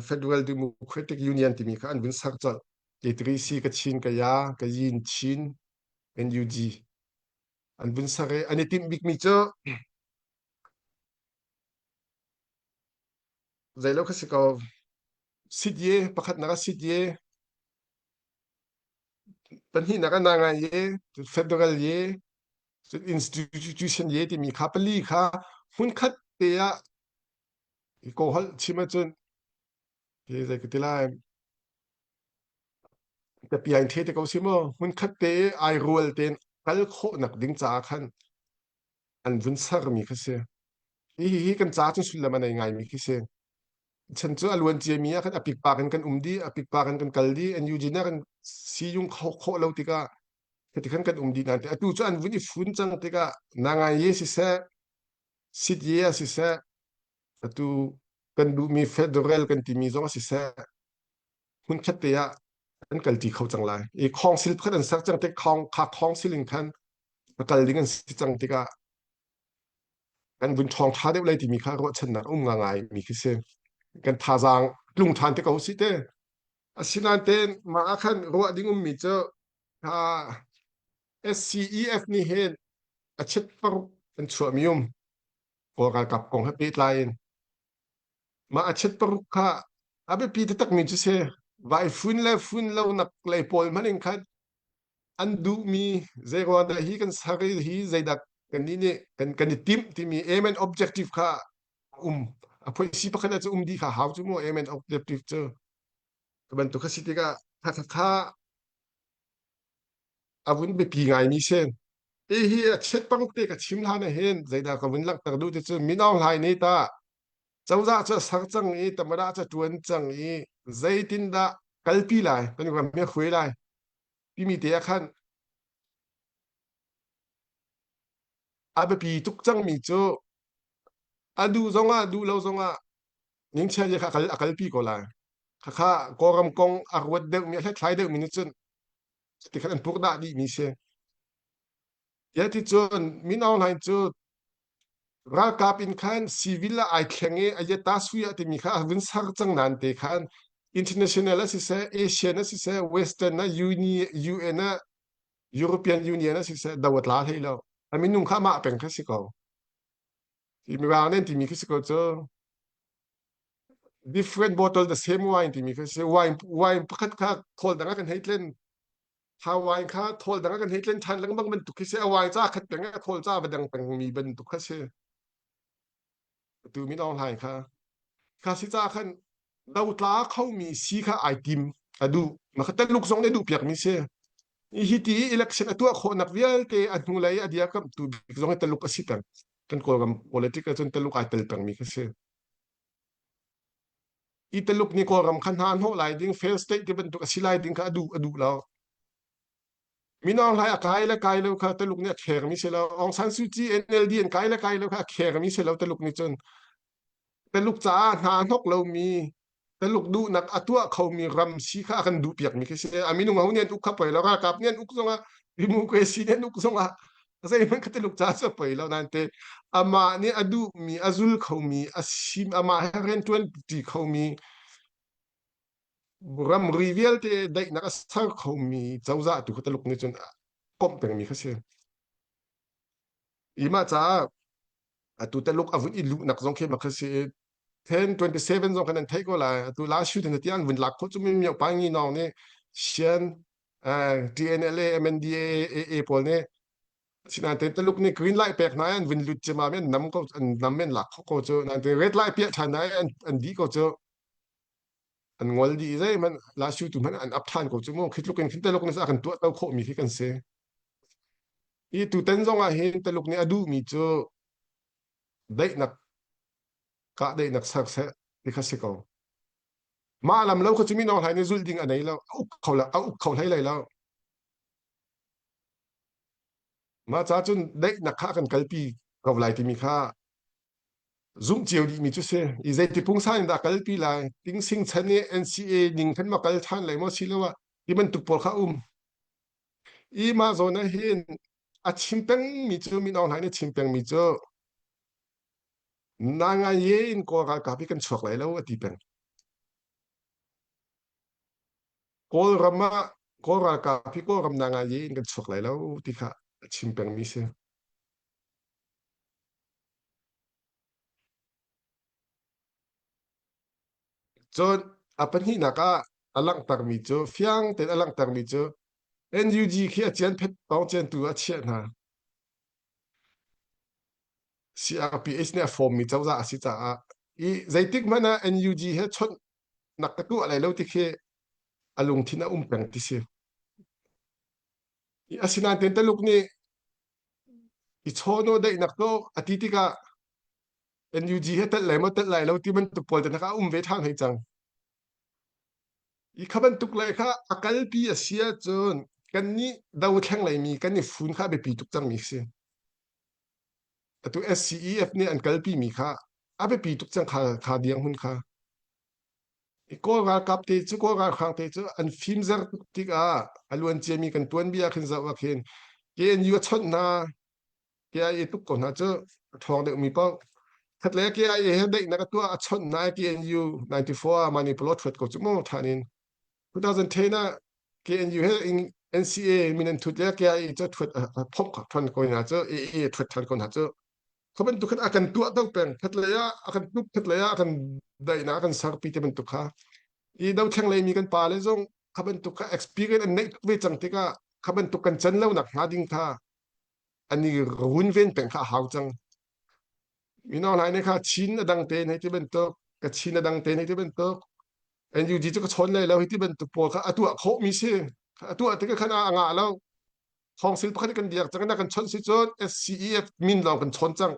Federal Democratic Union timi kha an vun ser colh. K3C Kachin Kaya Kayin Chin NUG an vun ser i an i timh bikmi cu zeilo kha si ko sit ye pakhatnak ah sit ye pahnihnak ah nangan ye federal ye institution ye timi kha pali kha hmunkhat te ah ko holh chim ahcun hi zei ka ti lai ka piang the te ko si maw hmunkhat te ai rual tein kal khawhnak ding caah khan an vun sermi kha si. Hi hi kan ca cun sullam a nei ngaimi khi si. Chan cu a luan ciami ah khan a pikpak in kan um dih, a pikpak in kan kal dih, NUG nih kan siyung khawh lo tikah khati khan kan um dih nain atu cu an vun i fun cang tikah nangai ye siseh, sit ye ah siseh, atu kan duhmi federal kan timi zong siseh, hmunkhat te ah an kalṭi kho cang lai. I khawngsil pakhat an ser cang tik khawng kha khawngsil in khan a kal ding an si cang tikah kan vun ṭhawng ṭha deuh lai timi kha ruahchannak um ngai mi khi si. Kan thazaang tlung ṭhan te ko si te. Asinain ten mah ah khan ruah ding ummi cu SCEF nih hin a chet paruk an chuahmi um Kawl ralkap kong he pehtlai in Mah a chet paruk kha a biapi taktakmi cu si. Vai fun le fun lonak lei pawl hmanh in khan an duhmi zeiruang dah hi kan ser i hi zeidah kannih nih kan, kan i timh timi aim and objective kha um. A phoisi pakhat ah cu um dih kha hau cu mu aim and objective cu. Cu bantuk a si tikah kha kha a vun biapi ngaimi si. Hi hi a chet paruk te ka chim hlan ah hin zeidah ka vun langhter duh ti cu Min Aung Hlaing nih tah cozah cu a ser cang i tamada cu a ṭuan cang i Zeitindah kalpi lai, kan ram hi a hruai lai timi te ah khan a biapi tuk cangmi cu a duh zongah duh lo zongah ningchia kha a kalpi ko lai. Khakha Kawlram kong a ruat deuhmi a hlathlai deuhmi nih cun tikhan an purdah dihmi si. Tiah ti cun Min Aung Hlaing cu ralkap in khan civil ah ai thleng i ayata sui ah timi kha a vun ser cang nain te khan international ah siseh Asian ah siseh Western ah Uni UN ah European Union ah siseh do a tla hlei lo. A minung kha mah peng kha si ko. Ti mirang nih an timi khi si ko cu different bottle the same wine timi kha si wine wine pakhat kha thawl dang ah kan hei tlen Tha wine kha thawl dang ah kan hei tlen ṭhan lengmang bantuk khi si a wine ca khat peng a thawl ca va dang pengmi bantuk kha si atu Min Aung Hlaing kha kha si ca khan dotla khomi si kha ai tim a duh maka Taluk zong nih duh piakmi si hi ti election a tuah khawhnak vialte a hnulei a dirkamhtu bik zong hi Taluk a si peng kan Kawlram politic ahcun Taluk ai tel pengmi kha si i Taluk nih Kawlram kha hna hnawh lai ding fail state ti bantuk a si lai ding kha a duh a duh lo Min Aung Hlaing a kai le kai lo kha Taluk nih a khermi si lo Aung San Suu Kyi NLD an kai le kai lo kha a khermi si lo Taluk nih cun Taluk caah hna hnok lomi Taluk duhnak a tuah khomi ram si kha a kan duh piakmi khi si a minung ho nih an uk kha poi lo ralkap nih an uk zongah democracy nih an uk zongah zeihmanh kha Taluk caah cu poi lo nain te amah nih a duhmi a zul khomi a sim amah he rianṭuan ṭi khomi ramri vialte daihnak a ser khomi cozah tu kha Taluk nih cun komh pengmi kha si. I mah caah atu Taluk a vun i luhnak zong khi mak kha si i 1027 zong khan an theih ko lai atu last shoot in tiang vun lak khawh cu mi mio pa ngi nawng nih Sian TNLA MNDA AA pawl nih Sinain Taluk nih green light pek hna an vun lut cema an nam ko an nam men lak kho ko cu nain red light piah than na an an di ko cu an ngol dih zeihmanh la su tu hmanh an ap than ko cu mu khi tluk in khin Taluk nih a kan tuah to khawh mi khi kan si i tutan zong ah hin Taluk nih a duh mi cu daihnak kah daihnak ser seh ti kha si ko mah lam lo kha cu Min Aung Hlaing nih zulh ding a nei lo a uk kho la a uk kho hlei lai lo mah ca cun daihnak kha kan kalpi ko lai timi kha zumh cio dihmi cu si i zeiti pungsan in dah kalpi lai tingsing chan i NCA ning khan ma kal ṭhan lai maw siloah ti bantuk pawl kha um i mah zawn ah hin a chim pengmi cu Min Aung Hlaing nih a chim pengmi cu na ngai ye in Kawl ralkap hi kan chuak lai lo a ti peng Kawlram ah Kawl ralkap hi Kawlram na ngai ye in kan chuak lai lo ti kha a chim pengmi si. Cun a pahnihnak ah a langhtermi cu fiang tein a langhtermi cu NUG khi a cian phet tawng ciantu a chiah hna. CRPH nih a form mi cozah a si caah i zeitik hmanh ah NUG he chawnhnak ka tuah lai lo ti khi a lungthin a um peng ti si. Asinain Taluk nih i chawn aw daihnak to a ti tikah NUG he tel lai maw tel lai lo ti bantuk pawl te kha a um ve ṭhan hei cang. I kha bantuk le kha a kalpi a si ahcun kannih dothleng leimi kan i fun kha a biapi tuk cangmi si. Atu SCEF nih an kalpi mi kha a biapi tuk cang kha kha dirhmun kha. I Kawl ralkap te cu Kawl ralhrang te cu an fimzer tuk tikah a luan ciami kan tuanbia khin zoh ah khin KNU a chawnh hna KIA tuk ko hna cu a ṭhawng deuhmi paoh khatlei ah KIA he daihnak a tuah a chawnh hna KNU 94 ah Manipur a ṭhuat ko cu mu ṭhan in 2010 ah KNU he NCA min an thut le KIA cu ṭhuat a phomh ṭhan ko hna cu AA a ṭhuat ṭhan ko hna cu kha bantuk khan a kan tuah to peng khatlei ah a kan tuk khatlei ah a kan daihnak a kan serpi te bantuk kha i dothleng leimi kan pa le zong kha bantuk kha experience an neih tuk ve cang tikah kha bantuk kan can lo nak hnga ding kha an i runven peng kha a hau cang mino lai ne kha chin a dang te hei ti bantuk ka chin a dang te hei ti bantuk NUG cu ka chawn lai lo hi ti bantuk pawl kha a tuah khawh mi si a tuah tikah khan a ngah lo Thawngsil pakhat kan biak cang na kan chawnh si cun SCEF min lawng kan chawn cang.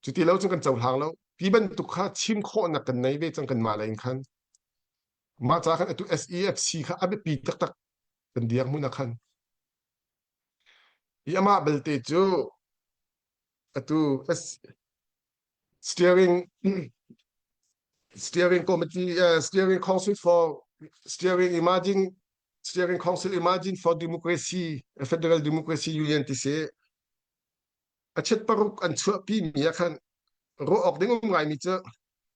Cuti lo cun kan cohlang lo. Ti bantuk kha chim khawhnak kan nei ve cang kanmah lei in khan. Mah ca khan atu SEFC kha a biapi taktak kan dirhmun ah khan. Hi amah belte cu atu steering steering committee uh, steering council for steering emerging steering council emerging for democracy federal democracy union ti si a chet paruk an chuahpi mi ah khan ruah awk ding um ngaimi cu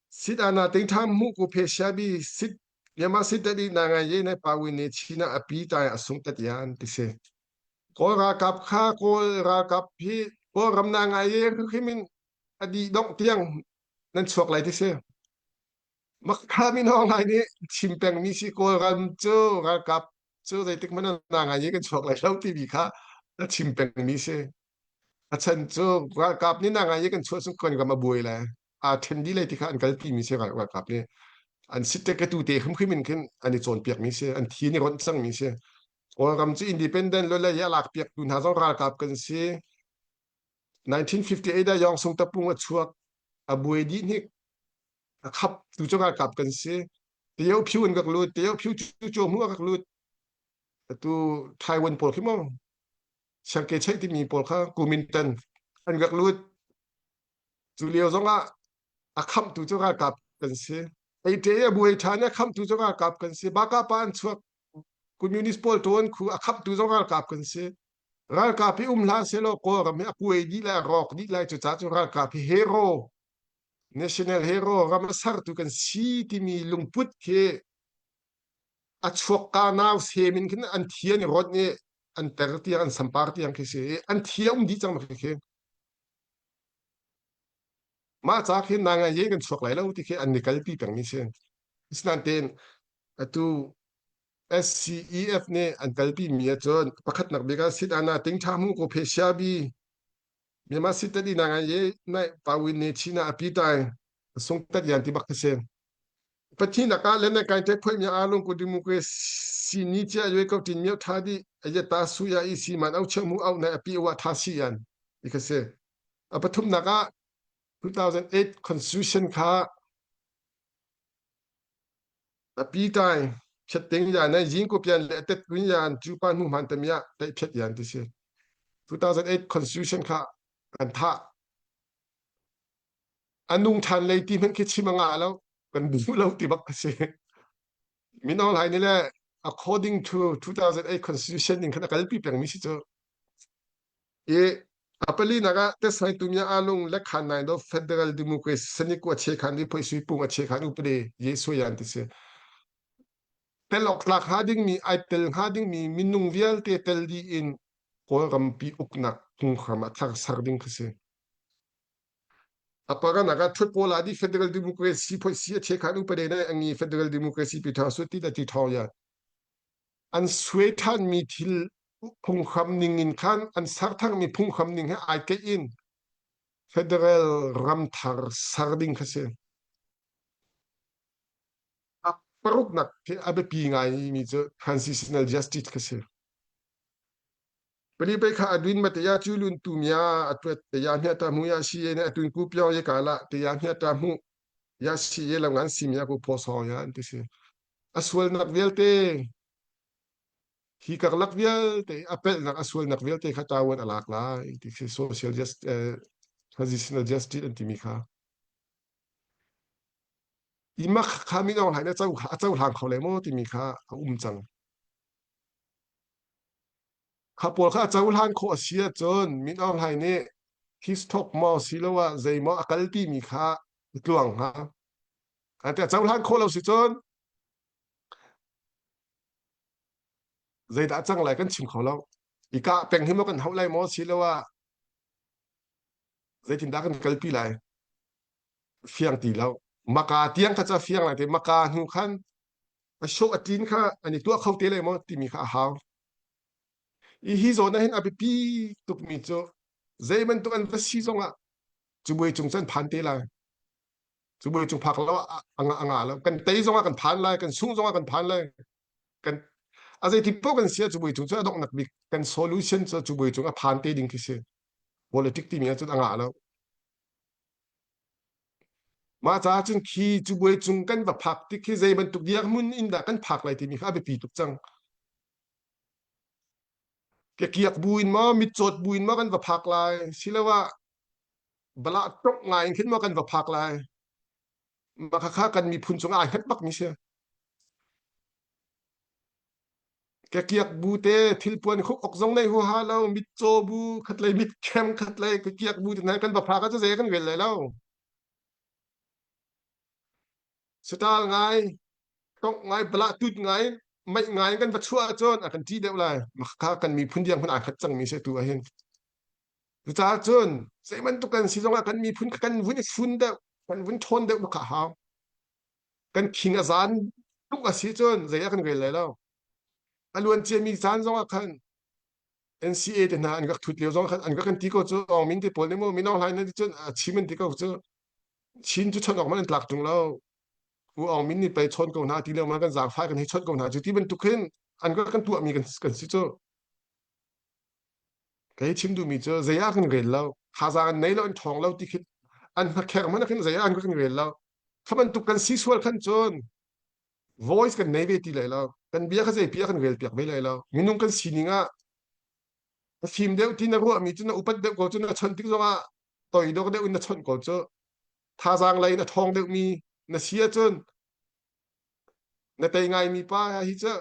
sit ana ting tham mu ku phe sha bi sit Myanmar sit tadi na ngai ye ne pa win ne china a pi tai a sung tat yan ti si Kawl ralkap kha Kawl ralkap hi Kawl ram na ngai ye hrim in a dih dongh tiang nan chuak lai ti si. Makha min hong lai nih chim pengmi si Kawlram cu ralkap cu zeitik hmanh ah na ngai kan chuak lai lo timi kha a chim pengmi si. A chan cu ralkap nih na ngai kan chuah chung kan ram a buai lai. Aa ṭhen dih lai ti kha an kalpi mi si ralkap nih. An sitte ka tu te hrimhrim in khin an i cawnpiak mi si. An thi an i ronh cang mi si. Kawlram cu independent lo le a lak piak tu hna zong ralkap kan si. 1958 ah Yong Sung tapung a chuak. A buai dih hnik. A khap tu cu ralkap kan si. Teo Phyu an rak lut. Teo Phyu cu cu mu a rak lut. Atu Taiwan pawl khi mo Chiang Kai-shek timi pawl kha Kuomintang an rak lut. Cu lio zongah a khamtu cu ralkap kan si. Eite a buai ṭhan a khamtu cu ralkap kan si. Bakapa an chuak communist pawl ṭawn khu a khamtu zong ralkap kan si. Ralkap hi um hlah sehlaw Kawlram hi a kuai dih lai, a rawk dih lai. Cucaah cu ralkap hi hero, national hero, ram a sertu kan si timi lungput khi a chuakka nau sem in khin an thi an i rawnh i an ter tiang an sampar tiang khi si i an thi a um dih cang khi khi. Mah ca khi na ngai ye kan chuak lai lo ti khi an i kalpi pengmi si. Asinain tein atu SCEF nih an kalpi mi ahcun pakhatnak bik ah sit ana ting tha mu ko phe sia bi Myanmar sit tadi na ngai ye nai pawin ne china api tai sung tat yan ti bak si. Pathinak ah le na kai te phoi mi alung ko democracy ni chia yoi ko tin myo tha di ayata su ya i si man au cheu mu au na api wa tha si yan ti kha si. A pathumnak ah 2008 constitution kha a pi tai phet ting ya na yin ko pian le tet kun yan chu pa nu man tam ya tai phet yan ti si 2008 constitution kha kan tha anung than lei ti hmanh khi chim anga lo kan duh lo ti bak si min aung hlaing nih le according to 2008 constitution in khan a kalpi pengmi si cu i a palinak ah tesai tumya alung le khan nai do federal democracy sani ko che khan ni phoi sui pung a che khan upade ye so yan ti si tel ok tlak hnga dingmi ai tel hnga dingmi minung vialte tel di in kawlrampi uknak phunghram a thar sar ding khi si Aparanak ah thut pawl ah di federal democracy phoi si a che khan upade nai angi federal democracy pi tha su ti da ti thong ya an suai than mi thil phunghram ning in khan an ser thang mi phunghram ning he ai keih in federal ram thar ser ding kha si. A paruknak khi a biapi ngai mi cu transitional justice kha si. Pali pei kha adwin ma te ya chu lun tu mya atwet te ya hnya ta mu ya si ye ne atun ku pyo ye ka la te ya hnya ta mu ya si ye lam ngan sim ya ku pho so ya an ti si. A sualnak vialte hi karlak vialte a pelhnak a sualnak vialte kha tawan a lak lai ti khi social just uh, transitional justice an timi kha i mak kha min aung hlaing a cohlang kho le maw timi kha a um cang kha pawl kha a cohlan khawh a si ahcun min aung hlaing nih his thok maw siloah zeimaw a kalpi mi kha a tluang hnga a cohlan khawh lo si cun zeidah cang lai kan chim kho lo i kah peng hi maw kan hauh lai maw siloah zeitindah kan kalpi lai fiang ti lo maka tiang kha ca fiang lai te maka hnu khan a show a tin kha an i tuah kho te lai maw timi kha a hau i hi zawn ah hin a biapi tukmi cu zei bantuk an va si zongah cubuai cung cun phan te lai cubuai cung phak lo a nga lo kan tei zongah kan phan lai kan sung zongah kan phan lai kan a zei ti poh kan sia cubuai cung cu a donghnak bik kan solution cu cubuai cung a phan te ding khi si politic timi ahcun a ngah lo. Mah caah cun khi cubuai cung kan va phak tik khi zei bantuk dirhmun in dah kan phak lai timi kha a biapi tuk cang. Kekiak bu in maw mitcawt bu in maw kan va phak lai siloah balah tok ngai in khin maw kan va phak lai. Mah khakha kan miphun cung ai hngat bakmi si. Kekiak bu te thilpuan khuk ok zong nei huaha lo mitcaw bu khatlei mitkheng khatlei kekiak bu te hna kan va phak ah cu zei kan rel lai lo. Saṭal ngai, tongh ngai, balah tut ngai, meih ngai kan va chuah ahcun a kan ṭih deuh lai. Mah kha kan miphun diang hmanh aa khat cangmi si tu ahhin. Cucaah cun zei bantuk kan si zongah kan miphun kha kan vun i fun deuh, kan vun ṭhawn deuh bak a hau. Kan khing a zan tuk a si cun zei ah kan rel lai lo. A luan ciami caan zongah khan NCA te hna an rak thut lio zong khan an rak kan ti ko cu Aung Min te pawl nih mu Min Aung Hlaing nan ti cun a chim an ti ko cu Chin cu chawnh awk man an tlak ṭung lo. U Aung Min nih pei chawn ko hna ti lio ma kan zaangfai kan hei chawnh ko hna cu ti bantuk hin an kan tuahmi kan kan si cu. Kei chim duhmi cu zei ah kan rel lo. Thazaang an nei lo an ṭhawng lo ti khi an hnakherh hmanh khin zei ah an kan rel lo. Kha bantuk kan si sual khan cun voice kan nei ve ti lai lo. Kan bia kha zei pi ah kan rel piak ve lai lo. Minung kan sining ah a fim deuh ti na ruahmi cu na upat deuh ko cu na chawnh tik zongah toidor deuh in na chawnh ko cu thazaang lei in a ṭhawng deuhmi na si ahcun na tei ngaimi pa hi cu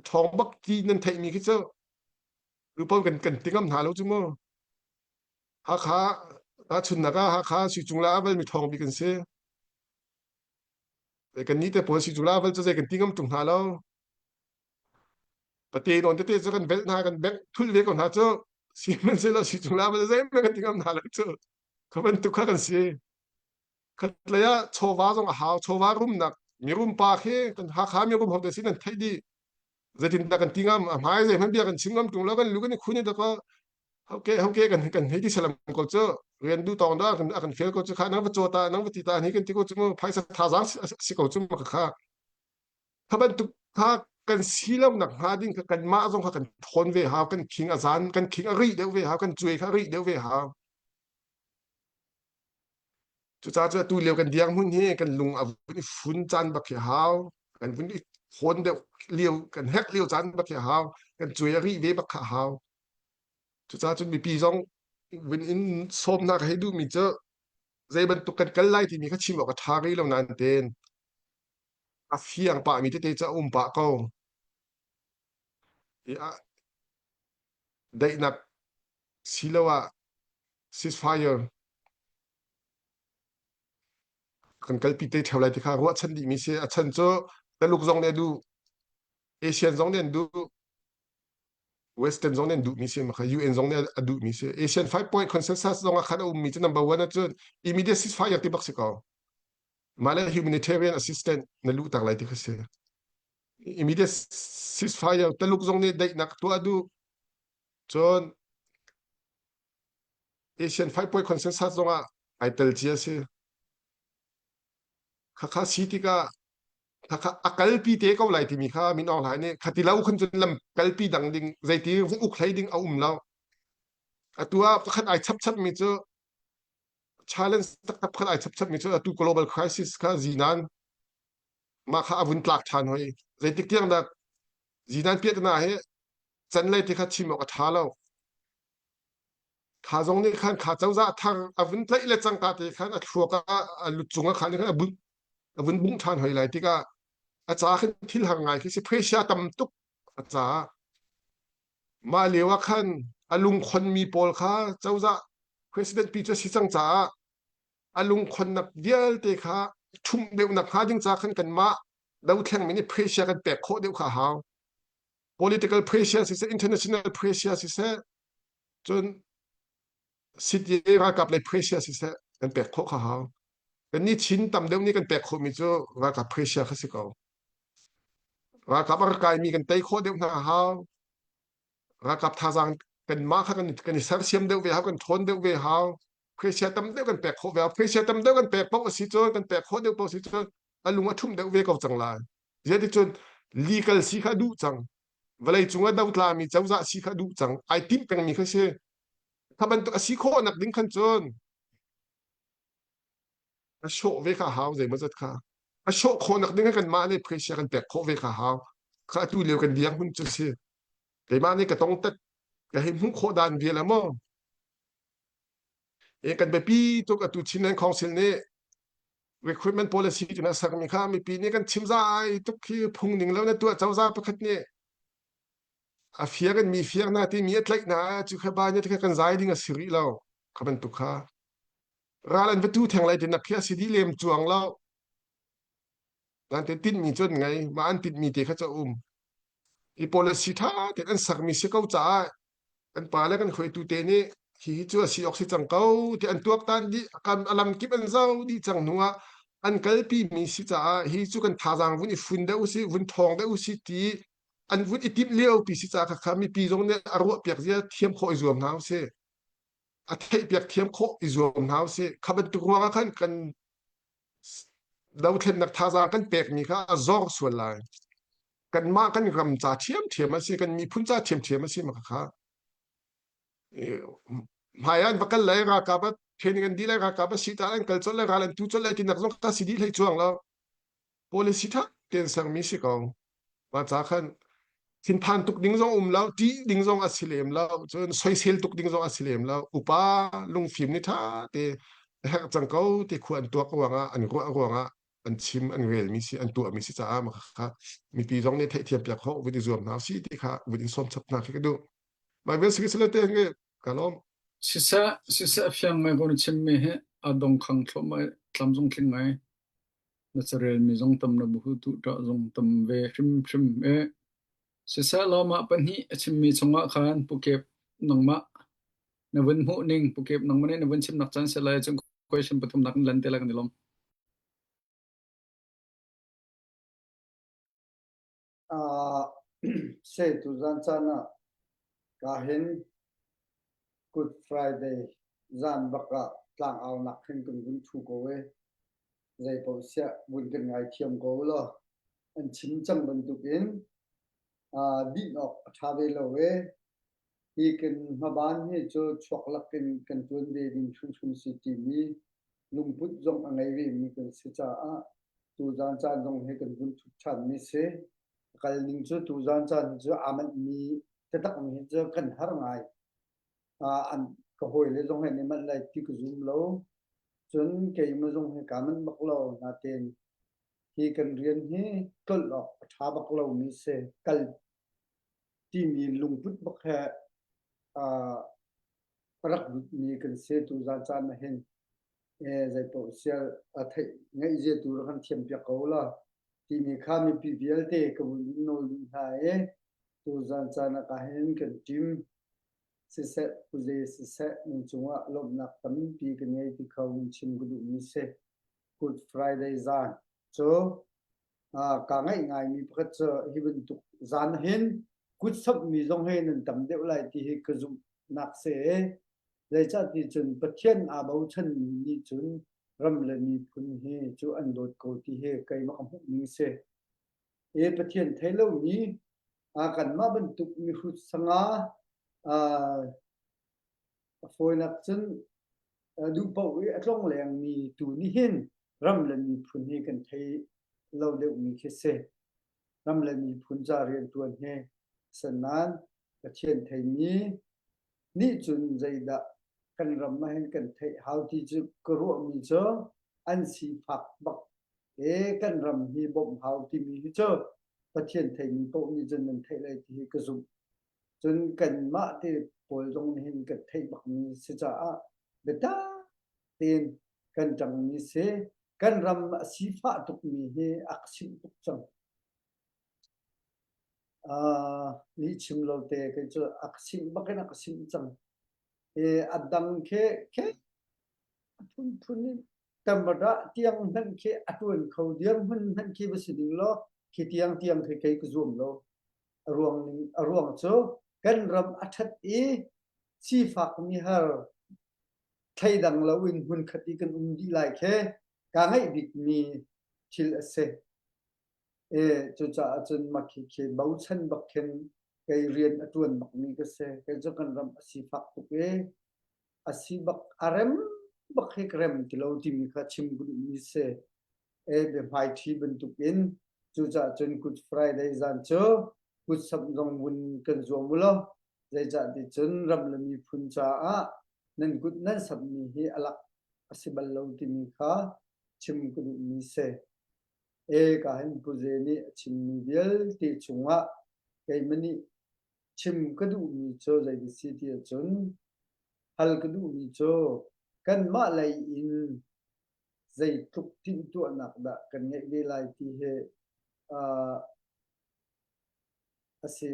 ṭhawng bak ti nan theihmi khi cu lupawn kan kan ti ngam hna lo cu mu Hakha tahchunnak ah Hakha Sui la aval mi ṭhawng bik an si kan nih te pawl Sui la aval cu zei kan ti ngam ṭung hna lo pate nawn tete cu kan velh hna kan bengh thul ve ko hna cu sihmanhsehlaw si cung la zeihmanh kan ti ngam hna lo cu kha bantuk kha kan si khatlei ah chawva zong a hau chawva rumnak mirum pa khi kan Hakha mirum ho te sin an theih dih zeitindah kan ti ngam a hmai zeihmanh bia kan chim ngam tung lo kan lu kan i khun i daka hoke hoke kan kan hei ti salam ko cu rian du tong da kan kan fel ko cu kha nang va chaw ta nang va ti ta ni kan ti ko cu mu phaisa thazaang si ko cu ma kha Kha bantuk kha kan si lo nak hnga ding kha kanmah zong kha kan thawn ve hau, kan khing a zan, kan khing a rih deuh ve hau, kan cuai kha a rih deuh ve hau. Cucaah cu atu lio kan dirhmun hi kan lung a vun i fun caan bak hi hau. Kan vun i thawn deuh lio, kan hek lio caan bak hi hau. Kan cuai a rih ve bak kha hau. Cucaah cun mipi zong vun in sawmnak hei duhmi cu zei bantuk kan kal lai timi kha chim awk a ṭha rih lo nain tein a fiang pahmi tete cu a um pah ko. I a daihnak siloah ceasefire kan kalpi te ṭheo lai ti kha ruahchan dihmi si. A chan cu Taluk zong nih a duh, Asian zong nih an duh, Western zong nih an duhmi si, maka UN zong nih a duhmi si. Asian five point consensus zong ah khan a ummi cu number one ahcun immediate ceasefire ti bak si ko. Mah le humanitarian assistant na luh tak lai ti kha si. Immediate ceasefire Taluk zong nih daihnak tuah duh. Cun Asian five point consensus zong ah ai tel cia si. Khakha si tikah khakha a kalpi te ko lai timi kha Min Aung Hlaing nih khati lo khan cun lam kalpi dang ding zeiti uk hlei ding a um lo. Atu ah pakhat ai chap chap mi cu challenge taktak pakhat ai chapchap mi cu atu global crisis kha zinan mah kha a vun tlak ṭhan hoi zeitik tiang dah zinan piahtana hi can lei ti kha chim awk a ṭha lo kha zong nih khan kha cozah thar a vun tlaih le cangka te khan a thluak ah a lut cung ah khan a vun a vun bungh ṭhan hoi lai tikah a ca khin thil har ngai khi si pressure tam tuk a ca Mah lio ah khan a lungkhonmi pawl kha cozah president pi cu a si cang caah a lungkhonnak vialte kha ṭhumh deuhnak hnga ding ca khan kanmah dothlengmi nih pressure kan pek khawh deuh kha a hau. Political pressure siseh, international pressure siseh, cun city ralkap lei pressure siseh kan pek khawh kha hau. Kannih Chin tam deuh nih kan pek khawhmi cu ralkap pressure kha si ko. Ralkap a rak kaimi kan tei khawh deuh hna a hau. Ralkap thazaang kanmah kha kan, kan i sersiam deuh ve hau, kan ṭhawn deuh ve hau. Pressure tam deuh kan pek khawh ve hau. Pressure tam deuh kan pek paoh a si cun, kan pek khawh deuh paoh a si cun, a lung a ṭhumh deuh ve ko cang lai. Zeticun legal si kha a duh cang. Vawlei cung ah dotlami cozah si kha a duh cang. Ai timh pengmi kha si. Kha bantuk a si khawh nak ding khan cun. A sawh ve kha hau zeimaw zat kha. A sawh khawhnak ding ah kanmah nih pressure kan pek khawh ve kha hau. Kha atu lio kan dirhmun cu si. Keimah nih ka tong tat ka hei hmuh khawh dan vial a maw. E kan biapi tuk atu Chinland Council nih recruitment policy tina sakmi kha mipi nih kan chim zai tuk khi phung ning lo na tuah cozah pakhat nih a fiang in mi fiang na ti mi a tlaih na cu kha ba nih kha kan zai ding a si rih lo kha bantuk kha ral an va tu theng lai tinak khi a si dih lem cuang lo nan te tinhmi cu an ngei mah an tinhmi te kha cu a um i policy ṭha tein an sakmi si ko caah kan pa le kan hruaitu te nih hi hi cu a si awk si cang ko ti an tuaktan dih kan a lamkip an zo dih cang hnu ah an kalpi mi si caah hi cu kan thazaang vun i fun deuh usih vun ṭhawng deuh usih ti an vun i timh lio pi si caah khakha mipi zong nih a ruah piak zia thiam khawh i zuam hna usih a theih piak thiam khawh i zuam hna usih kha bantuk ruangah khan kan dothlennak thazaang kan pekmi kha a zor sual lai. Kanmah kan ram ca ṭhiamṭhiam a si, kan miphun ca ṭhiamṭhiam a si ma kha. Hmai ah an va kal lai ralkap ah training an dih lai ralkap a si ta an kal colh lai ral an tu colh lai tinak zong kha si dih hlei chuang lo. Policy ṭha tein sermi si ko. Mah ca khan thinphan tuk ding zong um lo, ṭih ding zong a si lem lo, cun soisel tuk ding zong a si lem lo. Upa lungfim nih ṭha te a herh cang ko ti khua an tuak ruangah, an ruah ruangah an chim, an relmi si, an tuahmi si caah mah kha mipi zong nih theihthiam piak khawh vun i zuam hna usih ti kha vun in sawm chap hna khi ka duh. Mah vial si le te nge ka lawm. Siseh, siseh fiang ngai ko na chimmi hi a dongkhang thluahmah i tlamzung tling ngai. Na carelmi zong tam na buhu tuṭah zong tam ve hrimhrim e. Siseh law mah pahnih a chimmi chungah khan Pukep nangmah na vun hmuh ning Pukep nangmah nih na vun chimnak caan si lai cun question pathumnak in lan te lai kan i lawm. Uh, se tuzan caan ah ka hin Good Friday zan bak ah tlangaunak hin kan vun thu ko e. Zei paoh siah vun kan ngaithiam ko law an chim cang bantukin uh, dih awk a ṭha ve lo e. Hi kan hmaban hi cu chuak lakin kan ṭuan ve ding hrimhrim si timi lungput zong a ngei vemi kan si caah tuzan caan zong hi kan vun ṭhut ṭhanmi si. A kal ning cu tuzan caan cu aa manhmi taktakmi hi cu kan har ngai. Uh, an ka hawile zong he an i manh lai ti ka zum lo. Cun keimah zong hi kaa manh bak lo. Natein hi kan rian hi tlolh awk a ṭha bak lomi si. Kal timi lungput bak he uh, rak lutmi kan si tuzan caan ah hin zeipaoh sial a theih ngaih zia tu rak kan thiam piak ko la timi kha mipi vialte ka vun in nawl duh hna i tuzan caan ah ka hin kan ṭim siseh puze siseh nan cungah lawmhnak tampi ka ngei ti kho in chim ka duhmi si Good Friday zan cu kaa ngaih ngaimi pakhat cu hi bantuk zan hin kut samhmi zong hi nan tam deuh lai ti hi ka zumhnak si. Zeicah ti cun Pathian aa bochanmi nih cun ram le miphun hi cu an dawt ko ti hi keimah ka hmuh ning si. E Pathian thei lomi kanmah bantuk mihrut sanga a fawinak cun duh paoh i a tlong lengmi tu nih hin ram le miphun hi kan thei lo deuhmi khi si. Ram le miphun ca rianṭuan hi asinain Pathian theimi nih cun zeidah kan ram ah hin kan theih hau ti cu ka ruahmi cu an sifak bak e kan ram hi bawmh hau timi hi cu Pathian theimi paoh nih cun nan theih lai ti hi ka zumh. Cun kanmah te pawl zong nih hin kan theih bakmi si caah biatak tein kan ṭangmi si. Kan ram a sifah tukmi hi a ka simh tuk cang. Uh, lih chim lo te kei cu a ka simh bak in a ka simh cang. E, a dang khe khe a phunphun in tamara tiang hmanh khi a ṭuan kho dirhmun hmanh khi va si ding law khi tiang tiang khi kei ka zuam lo. A ruang ning a ruang cu kan ram a ṭhat i sifak mihar thleidang loin hmunkhat i kan um dih lai khi kaa ngaih bikmi thil a si. E, cucaah cun makhi khi bochan bak khin kei rian a ṭuan bakmi ka si. Kei cu kan ram a sifak tuk i a si bak a rem. bak hi ka rem ti lo timi kha chim ka duhmi si. E biahmaiṭhi bantukin cucaah cun Good Friday zan cu kutsamh zong vun kan zuam u law zeicah ti cun ram le miphun caah nan kut nan samhmi hi a lak a si bal lo timi kha chim ka duhmi si. E ka hin Pu Ze nih a chimmi vialte chungah keimah nih chim ka duhmi cu zei si ti ahcun hal ka duhmi cu kanmah lei in zeitluk timhtuahnak dah kan ngeih ve lai ti hi uh, a si.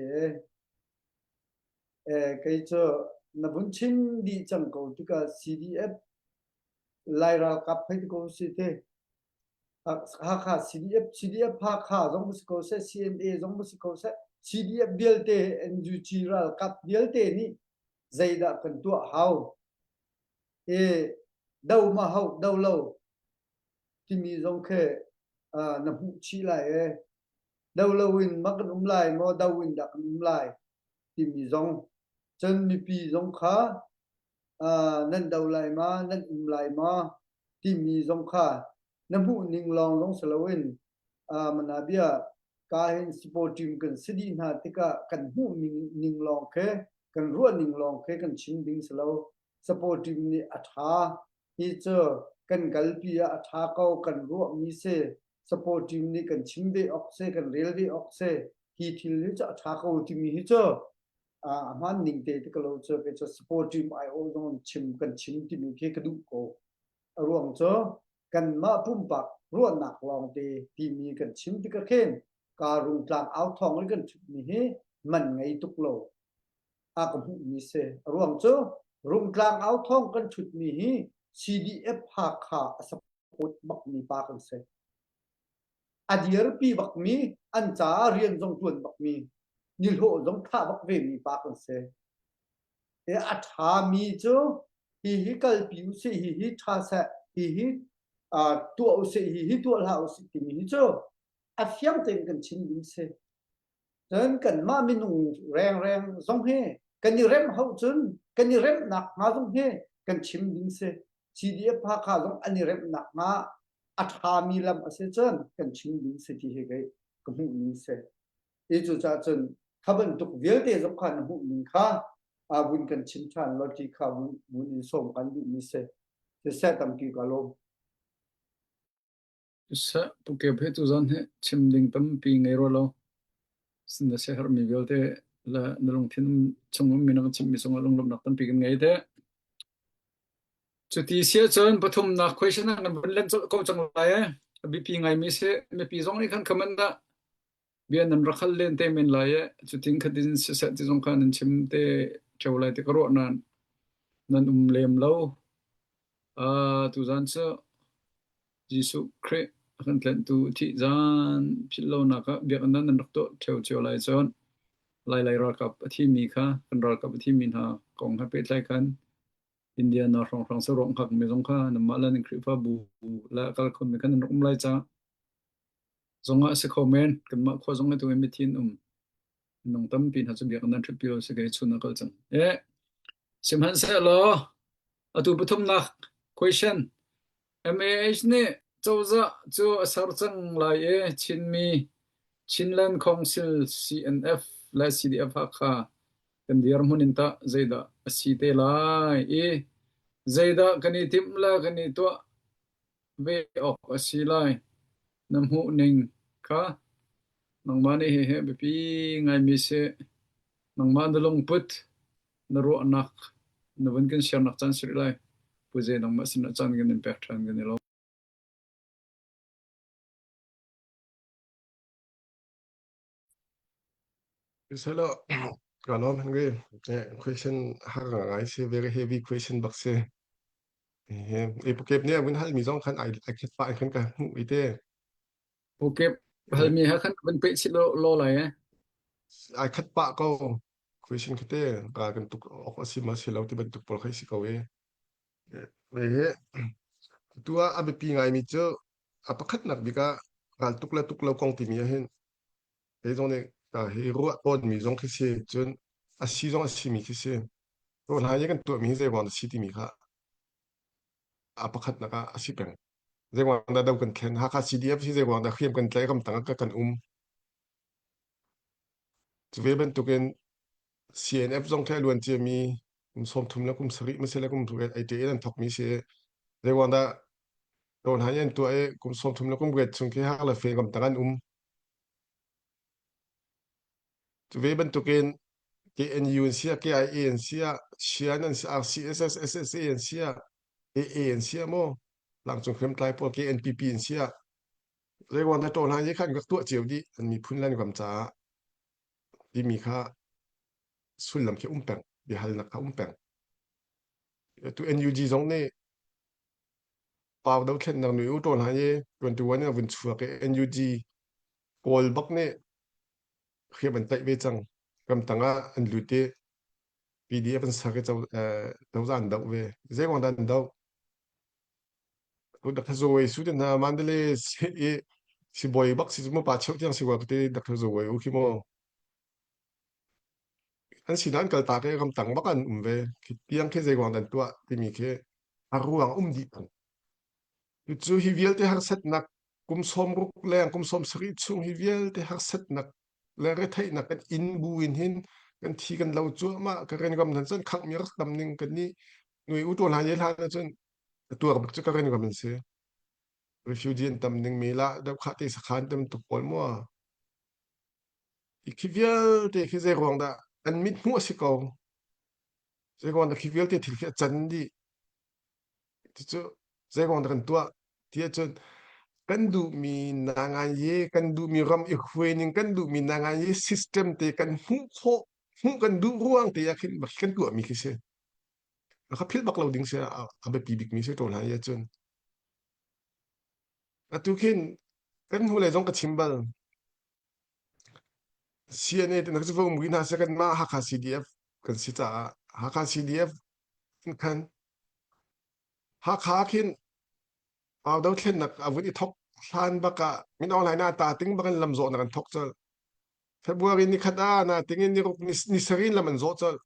Eh, kei cu na vun chim dih cang ko tikah CDF Lai ralkap hei ti ko si te. Hakha CDF CDF Hakha zong si ko seh CNA zong si ko seh CDF vialte NUG ralkap vialte nih zeidah kan tuah hau e do ma hau do lo timi zong khi na hmuh chih lai e do lo in ma kan um lai maw do in dah kan um lai timi zong cun mipi zong kha nan do lai ma nan um lai ma timi zong kha na hmuh ning lawng zong si loin mana bia ka hin sport team kan si dih hna tikah kan hmuh ning lawng khi kan ruah ning lawng khi kan chim ding si lo sport team nih a ṭha hi cu kan kalpi ah a ṭha ko kan ruahmi si sport team nih kan chim ve awk si kan rel ve awk si hi thil hi cu a ṭha ko timi hi cu a hmaan ning te ti ka lo cu kei cu sport team aiawh zong chim kan chim timi khi ka duh ko a ruang cu kanmah pumpak ruahnak lawngte timi kan chim tikah khin ka rungtlang au thawng in kan ṭhutmi hi man ngei tuk lo a ka hmuhmi si. A ruang cu rungtlang au thawng kan ṭhutmi hi CDF Hakha a support bakmi pa kan si. A dirpi bakmi, an caah rian zong ṭuan bakmi, nihlawh zong thah bak vemi pa kan si. E a ṭhami cu hihi kalpi usih, hihi ṭha seh, hihi uh, tuah usih, hihi tuah hlah usih timi hi cu a fiang tein kan chim ding si. Cun kanmah minung rengreng zong hi kan i remh ho cun kan i remhnak hnga zong hi kan chim ding si. CDF Hakha zong an i remhnak hnga a ṭhami lam a si cun kan chim ding si ti hi kei ka hmuh ning si. I cucaah cun kha bantuk vialte zong kha na hmuh ning kha vun kan chim ṭhan law ti kha vun in sawm kan duhmi si. Siseh tampi ka lawm. Siseh pukep he tuzan he chim ding tampi ngei rua lo. Sin na siaherhmi vialte le na lungthin chung ummi na kan chimhmi cungah lunglawmhnak tampi kan ngei te. Cuti si ahcun pathumnak question ah kan vun len colh ko cang lai eh. A biapi ngaimi si. Mipi zong nih khan comment ah bia nan rak hal len te men lai eh. Cutin khatin siseh ti zong kha nan chim te ṭheo lai ti ka ruah nain nan um lem lo. Uh, tuzan cu Jesuh Khrih a kan tlenhtu thih zan philh lonak ah biakinn nan rak tuah ṭheo cio lai cun Lailei ralkap a thimi kha kan ralkap a thimi hna kong he pehtlai khan Indiana hrawnghrang saruak hngakmi zong kha nanmah le nan Khrihfabu le kal khomi khan nan rak um lai ca zongah a si kho men. Kanmah khua zong atu in mithi an um. Minung tampi hna cu biakinn nan ṭhutpi lo si kei chun a kal cang. Eh, sihmanhsehlaw atu pathumnak question MAH nih cozah cu a ser cang lai i Chinmi Chinland Council CNF le CDF Hakha kan dirhmun in tah zeidah a si te lai i zeidah kan i timh le kan i tuah ve awk a si lai na hmuh ning kha nangmah nih hihi biapi ngaimi si nangmah na lungput na ruahnak na vun kan share-nak caan si rih lai. Pu Ze nangmah sinah caan kan in pek ṭhan kan i lawm. Hello, ka lawm Henry. Question har ngai si, very heavy question bak si. E pukep nih a vun halmi zong khan ai ai khet pah in khan ka hmuh i te. Pukep halmi ha khan van peh chih lo, lo lai eh. Ai khat pah ko. Question khate ka kan tuk ok a si ma si lo ti bantuk pawl khai si ko e. He tu ah a biapi ngaimi cu a pakhatnak bik ah ral tuk le tuk lo kong timi ah hin kei zong nih ka hi ruah tawnmi zong khi si cun a si zong a simi khi si. Tuah hna i kan tuahmi hi zei ruang dah si timi kha. A pakhatnak ah a si peng. Zeiruang dah do kan thlen? Hakha CDF hi zeiruang dah hriam kan tlaih ramtang ah kan um? Cu ve bantukin CNF zong khi a luan ciami kum 30 le kum sarih ma si le kum riat ai te in an thokmi si. Zeiruang dah tawn han an tuah i kum 30 le kum riat chung khi hak le fe ramtang an um. Cu ve bantukin KNU an si ah, KIA an si ah, SHIAN an si ah, RCSS, SSA an si ah, AA an si ah maw, tlangcung hriamtlai pawl KNPP an si ah, zeiruang dah ṭawl hna khan rak tuah cio dih an miphun le an ram caah timi kha sullam khi um peng, biahalnak kha um peng. Tu NUG zong nih pau dothlennak nu u ṭawl hna i 21 in a vun chuak i NUG Kawl bak nih hriam an tlaih ve cang. Ramtang ah an lut i PDF an sak i cozah an doh ve. Zeiruang dah an doh? Dr. Zoe su te hna Mandalay i sibawi bak si cu pa cheu tiang si te Dr. Zoe u khi mu. An sinah an kal tak i ramtang bak an um ve. Khi tiang khi zeiruang dah an tuah timi khi a ruang um dih peng. Cucu hi vialte harsatnak kum 60 leng kum 70 chung hi vialte harsatnak le retheihnak kan in bu in hin kan thi kan lo cuahmah ka ren ram nan cun khangh mi rak tam ning kan nih nui u to hlan ye hlan ahcun tuar bak cu ka ren ram an si refugee an tam ning mi la deuh kha te sakhan tam tuk pawl mua i khi vialte khi zei ruang dah an mit hmuh a si ko zei ruang dah khi vialte thil khi a can dih Cucu zeiruang dah kan tuah ti ahcun kan duhmi nanganyi, kan duhmi ram i hruaining, kan duhmi nanganyi system te kan hmuh khawh, hmuh kan duh ruang te ah khin kan tuahmi khi si. Kha philh bak lo ding si a biapi bikmi si ko hna i ahcun. Atu khin kan hnulei zong ka chim bal. CNA te nak cu va um rih hna seh kanmah Hakha CDF kan si caah Hakha CDF khan Hakha khin au dothlennak a vun i thok hlan bak ah Min Aung Hlaing na ta ting bak in lamzawhnak an thok colh. February ni khat ah na ting in ni ruk ni sarih in lam an zawh colh.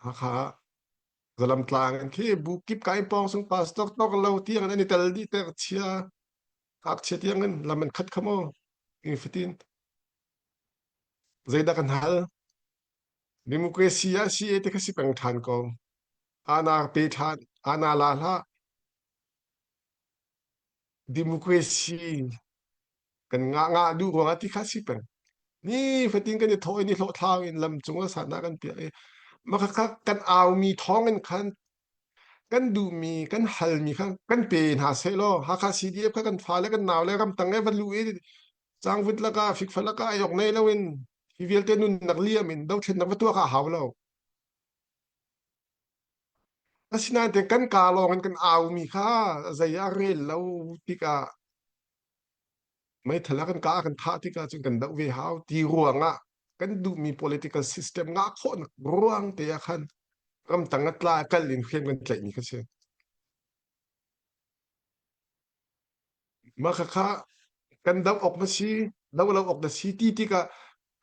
Hakha ah zalam tlang in khi bu kip kai pawng sung pastor tok lo tiang an i tel dih ter chia ngakchia tiang in lam an khat kha maw ing fatin zeidah kan hal democracy ah CA te kha si peng ṭhan ko ana pe ṭhan ana la hlah democracy kan ngah ngah duh ruangah ti kha si peng ni fatin kan i thawh in i hlawh thlau in lam cung ah sana kan piah i maka kha kan aumi thawng in khan kan duhmi kan halmi kha kan pe hna seh law Hakha CDF kha kan fale kan nau le ramtang e van lu i cangvut laka fikfa laka ayok nei loin hi vialte nunnak liam in dothlennak va tuah kha hau lo asinain te kan ka lawng in kan aumi kha zei ah rel lo tikah meithal a kan kah a kan thah tikah cun kan doh ve hau ti ruangah kan duhmi political system ngah khawhnak ruang te ah khan ramtang a tla kal in hriam kan tlaihmi kha si. Mah khakha kan doh awk na si, doh lo awk na si ti tikah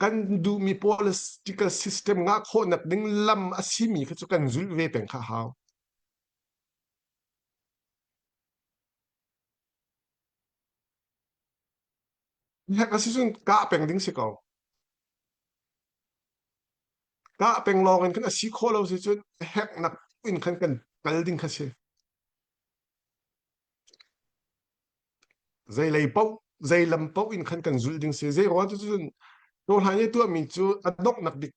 kan duhmi political system ngah khawhnak ding lam a simi kha cu kan zulh ve peng kha hau. Hek a si cun kah peng ding si ko. Kah peng lawng in khan a si khawh lo si cun heknak in khan kan kal ding kha si. Zei lei paoh, zei lam paoh in khan kan zulh ding si. Zei ruang cu cun ṭawhlan i tuahmi cu a donghnak bik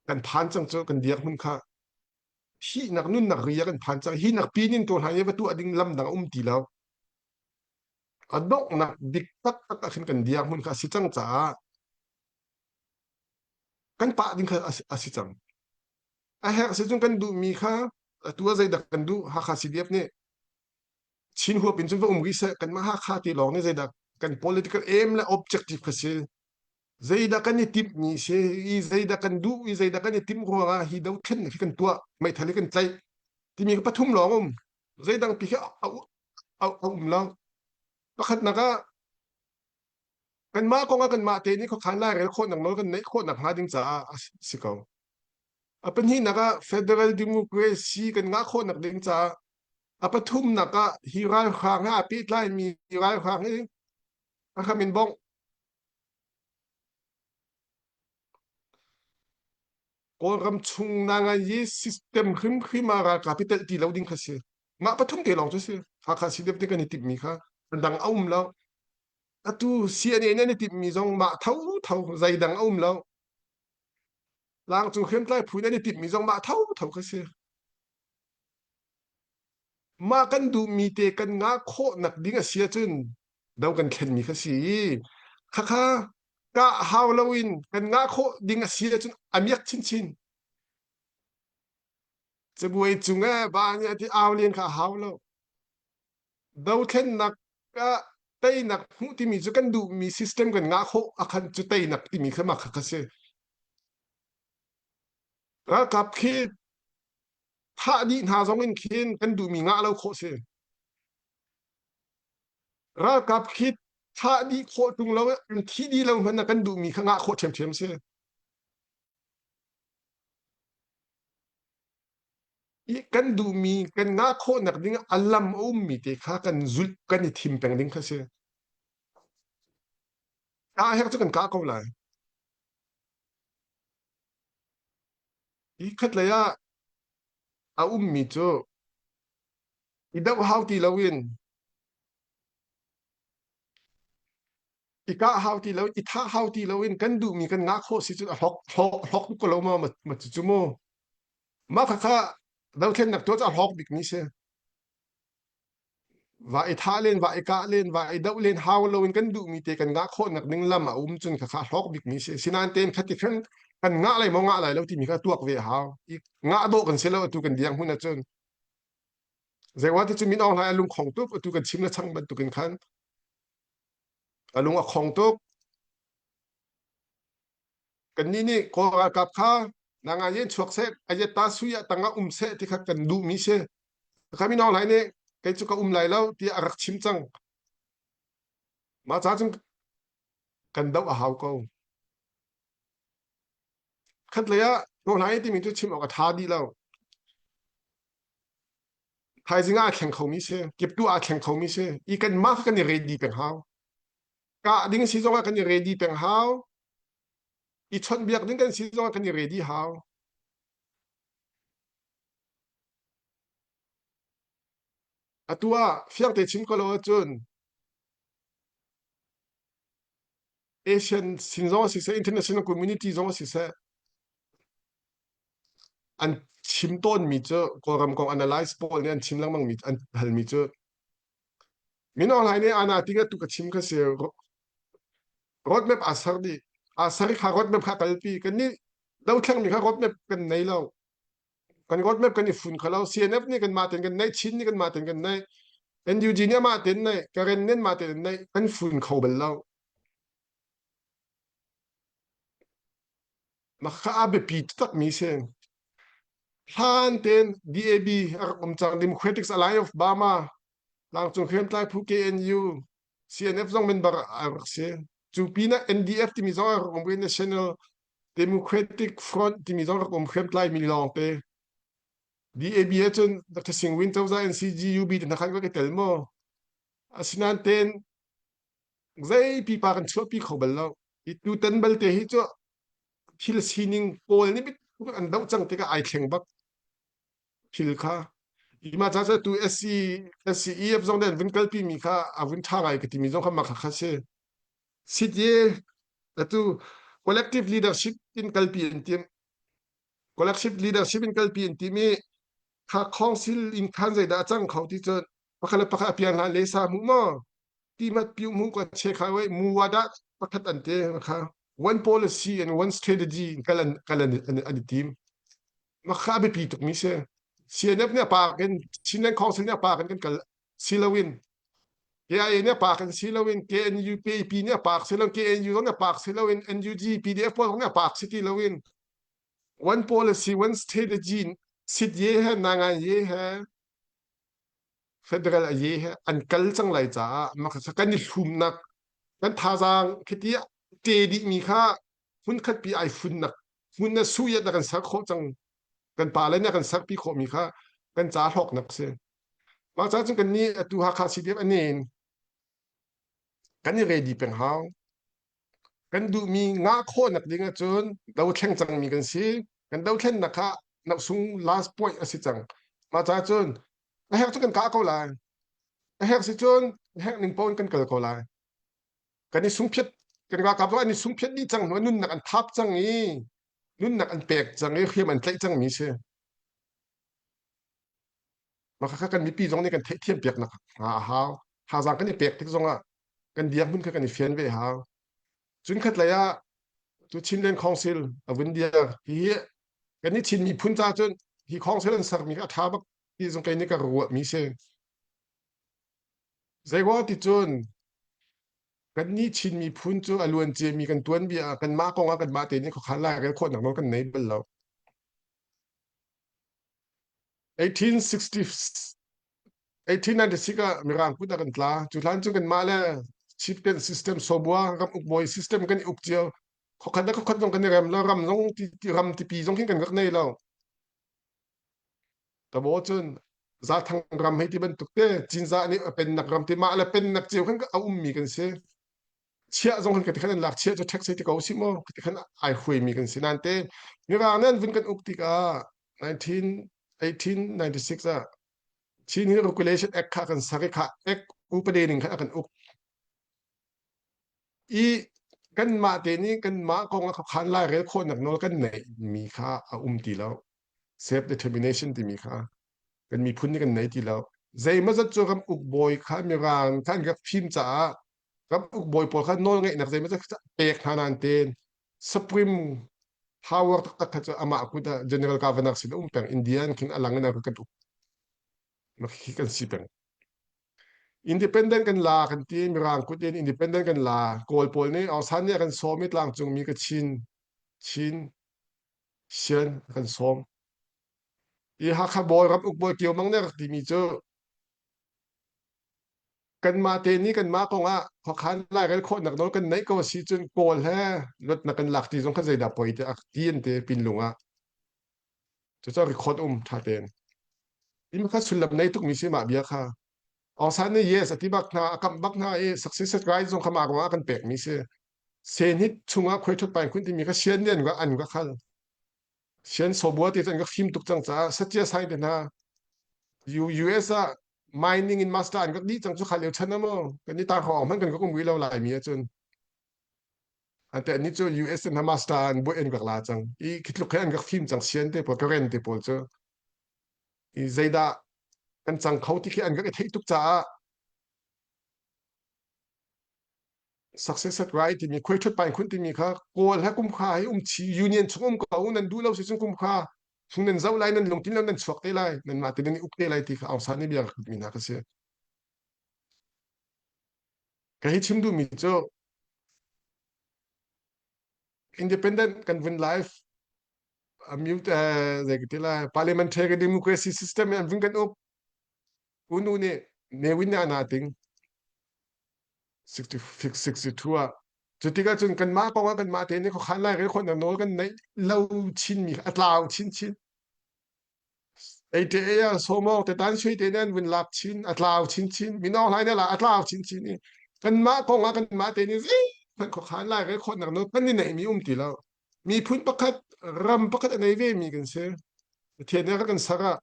kan phan cang cu kan dirhmun kha thihnak nunnak ri ah kan phan cang. Hi nak pin in ṭawhlan i va tuah ding lam dang a um ti lo. A donghnak bik taktak ah khin kan dirhmun kha a si cang caah kan pah ding kha a si cang. A herh si cun kan duhmi kha atu ah zeidah kan duh Hakha CDF nih Chin huap in cun va um rih seh kanmah Hakha ti lawng nih zeidah kan political aim le objective kha si zeidah kan i timhmi si i zeidah kan duh i zeidah kan i timh ruangah hi dothlennak hi kan tuah meithal hi kan tlaih timi kha pathum lawng um zeidang pi khi a um lo pakhatnak ah kanmah kong ah kanmah te nih khuakhan lairel khawhnak nawl kan neih khawhnak hnga ding caah a si ko a pahnihnak ah federal democracy kan ngah khawhnak ding caah. A pathumnak ah hi ralhrang he aa pehtlaimi ralhrang hi a hram in bongh. Kawlram chung nangai system hrimhrim ah ralkap i telh ti lo ding kha si. Mah pathum te lawng cu si. Hakha CDF te kan i timhmi kha an dang a um lo. Atu CNA nih an i timhmi zong mah tho tho zeidang a um lo. Tlangcung hriamtlai phu nih an i timhmi zong mah tho tho kha si. Mah kan duhmi te kan ngah khawhnak ding a si ahcun do kan thlenmi kha si i khakha kah hau loin kan ngah khawh ding a si ahcun a miak chinchin. Cabuai cung eh ba nih a ti au len kha a hau lo. Dothlennak ah teinak hmuh timi cu kan duhmi system kan ngah khawh a khan cu teinak timi kha mah kha kha si. Ralkap khi thah dih hna zong in khin kan duhmi ngah lo khawh si. Ralkap khi thah dih khawh ṭung lo an thih dih lo hmanh ah kan duhmi kha ngah khawh ṭhiamṭhiam si. I kan duhmi kan ngah khawhnak ding a lam a ummi te kha kan zulh kan i thim peng ding kha si. Kah herh cu kan kah ko lai. Hi khatlei ah a ummi cu i doh hau ti loin i kah hau ti lo i thah hau ti loin kan duhmi kan ngah khawh si cun a hlawk hlawk hlawk tuk ko lo maw ma cu mu mah khakha dothlennak tuah cu a hlawk bikmi si Va i thah len, va i kah len, va i doh len hau loin kan duhmi te kan ngah khawhnak ding lam a um cun khakha hlawk bikmi si. Sinain tein khati khan kan ngah lai maw ngah lai lo timi kha tuak ve a hau. I ngah dawh kan si lo atu kan diang hmun ahcun. Zeiwa ti cu Min Aung Hlaing a lungkhong tuk atu kan chim le chang bantukin khan a lung a khong tuk. Kannih nih Kawl ralkap kha nanga yen chuak seh, ayetta sui ah tangah um seh ti kha kan duhmi si. Kha Min Aung Hlaing nih kei cu ka um lai lo tiah a rak chim cang. Mah ca cun kan doh a hau ko. Khatlei ah Aung Hlaing timi cu chim awk a ṭha dih lo. Thaizing ah aa thleng khomi si, kiptu aa thleng khomi si. I kanmah kha kan i ready peng hau. Kah ding si zongah kan i ready peng hau. I chawnhbiak ding kan si zongah kan i ready hau. Atu ah fiangte chim ko lo ahcun Asian sin zong siseh, international community zong siseh, an chim tawnmi cu Kawlram kong analyze pawl nih an chim lengmangmi an halmi cu Min Aung Hlaing nih ana ting atu ka chim kha si roadmap aa ser dih aa ser i kha roadmap kha kalpi kan nih dothlengmi kha roadmap kan nei lo kan roadmap kan i fun kho lo CNF nih kan mah ten kan neih Chin nih kan mah ten kan neih NUG nih amah ten neih Karen nih mah ten neih kan fun kho bal lo mah kha a biapi takmi si hlan ten DAB a rak um cang Democratic Alliance of Burma tlangcung hriamtlai phu KNU CNF zong member a rak si cu pinah NDF timi zong a rak um i National Democratic Front timi zong rak um hriamtlai mi lawngte DAB ahcun Dr. Sing Win cozah NCGUB te hna khan ka tel maw asinain ten zei pipa kan chuahpi kho bal lo hi tutan balte hi cu thil sining pawl nih an doh cang tikah ai thleng bak thil kha ima ca tu SC SCEF zong nih an vun kalpi mi kha a vun ṭha ngai ka timi zong kha mah kha si sit ye atu collective leadership in kalpi an tim collective leadership in kalpi an tim i kha council in khan zeidah a cang kho ti cun pakhat le pakhat a pian hlan le sa mu maw ti mat piu mu ka che kha wei mu wa dah pakhat an te kha one policy and one strategy in kal an kal an an i tim ma kha biapi tuk mi si CNF nih a pak in Chinland Council nih a pak in kan kal si loin KIA nih a pak in si loin KNU PAP nih a pak si lo KNU zong nih a pak si loin NUG PDF pawl zong nih a pak si ti loin one policy one strategy sit ye he na ngai ye he federal a ye he an kal cang lai caah mah kan i hlumnak kan thazaang khiti te dih mi kha hmunkhat pi ai funnak hmun na suyat na kan ser khawh cang kan pa le na kan serpi khawh mi kha kan ca hlawknak si. Mah ca cun kan nih atu Hakha CDF anin kan i ready peng hau. Kan duhmi ngah khawhnak ding ahcun dothleng cangmi kan si. Kan dothlennak kha sung last point a si cang. Mah ca cun a herh cu kan kah ko lai. A herh si cun a herh ning paoh in kan kal ko lai. Kan i sungphiat kan ralkap zong an i sungphiat dih cang hnu nunnak an thap cang i nunnak an pek cang i hriam an tlaih cangmi si. Mah kha kan mipi zong nih kan theihthiam piak nak hnga a hau. Thazaang kan i pek tik zongah kan dirhmun kha kan i fian ve hau. Cun khat lei ah tu Chinland Council a vun dir hi kan i Chin miphun ca cun hi council an sermi kha a ṭha bak ti zong kei nih ka ruahmi si. Zeiruang ti cun kannih Chin miphun cu a luan ciami kan tuanbia ah kanmah kong ah kanmah tein khuakhan lairel khawhnak nawl kan nei bal lo. 1860 1896 ah Mirang kut ah kan tla. Cu hlan cu kanmah le chieftain system Sobua ram ukbawi system kan i uk cio. Khokhat le khokhat zong kan i rem lo, ram zong ti, ram tipi zong hin kan rak nei lo. Tabo cun Zathang ram hei ti bantuk te Cinzah nih a pennak ram ti mah le pennak cio khan a ummi kan si. Chiah zong kan ti khan an lak chiah cu tax ti ko si maw ti khan ai huimi kan si nan te Mirang nih an vun kan uk tikah 19 1896 ah Chin Hill Regulation Act kha kan sak i kha Act upade ning khan a kan uk i kanmah te nih kanmah kong ah khuakhan lairel khawhnak nawl kan neihmi kha a um ti lo self determination timi kha kan miphun nih kan nei ti lo zeimawzat cu ram uk bawi kha mirang kha an rak fim caah ram uk bawi pawl kha nawl ngeihnak zeimawzat pek hna nain ten supreme power taktak kha cu amah kut ah general governor sin a um peng India in khin a lang in a kan uk khi kan si peng Independent kan la kan ti Mirang kut in independent kan la Kawl pawl nih Aung San nih a kan sawm i tlangcungmi ka Chin Chin Sian a kan sawm i Hakha bawi ram uk bawi Kio Mang nih a rak timi cu kanmah te nih kanmah kong ah khuakhan lairel khawhnak nawl kan neih ko a si cun Kawl he luatnak kan lak ti zong kha zeidah poi ti a ti an ti pinlung ah Cucu record um ṭha tein. Inn kha sullam nei tukmi si mah bia kha. Aung San nih yes a ti bak hna, a kamh bak hna i success right zong kha mah ruangah kan pekmi si. Senhit chungah khuai ṭhut pain khun timi kha sian nih an ka an ka khal. Sian sobua ti cu an ka fim tuk cang caah sacia sai te hna. US ah mining in master an ka dih cang cu kha lio chan ah maw kan i tar hrawng hmanh kan ka um rih lo laimi ahcun. Ante ni cu US in master an buai an rak la cang. I khitluk he an rak fim cang sian te pawl karen te pawl cu. I zeidah kan cang kho ti khi an rak i theih tuk caah success at right timi khuai thut pain khun timi kha kawl he kum kha hi um chi union chung um ko nan duh lo si chung kum kha chung nan zoh lai nan lungtin lo nan chuak te lai nan mah te nan i uk te lai ti kha Aung San nih bia rak mi hna ka si. Ka hi chim duhmi cu independent kan vun life mute zei ka ti lai parliamentary democracy system in an vun kan uk unu nih Ne Win nih ana ting 62 ah cu tikah cun kanmah kong ah kanmah te nih khuakhan lai rel khawhnak nawl kan neih lo chinmi a tlau chinchin ATA ah sawmawng te tan sui te nan vun lak chin a tlau chinchin minong hlai na la a tlau chinchin i kanmah kong ah kanmah te nih zeihmanh khuakhan lai rel khawhnak nawl kan i neihmi um ti lo miphun pakhat ram pakhat a nei ve mi kan si Pathian nih a kan ser ah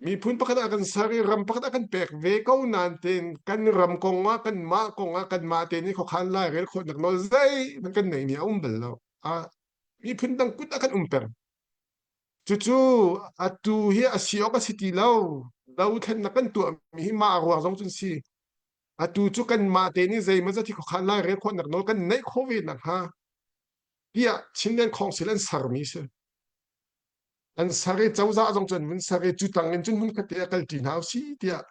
Miphun pakhat ah kan ser i ram pakhat ah kan pek ve ko nain tein kan ram kong ah kanmah kong ah kanmah te nih khuakhan lairel khawhnak nawl zeihmanh kan neihmi a um bal lo. Ah, miphun dang kut ah kan um peng. Cucu atu hi a si awk a si ti lo. Dothlennak kan tuahmi hi mah ruang zong cun si. Atu cu kanmah te nih zeimawzat hi khuakhan lairel khawhnak nawl kan neih khawh ve nakhnga tiah Chinland Council an sermi si. An ser i cozah zong cu an vun ser i cu tang in cun hmunkhat te ah kalṭi hna usih tiah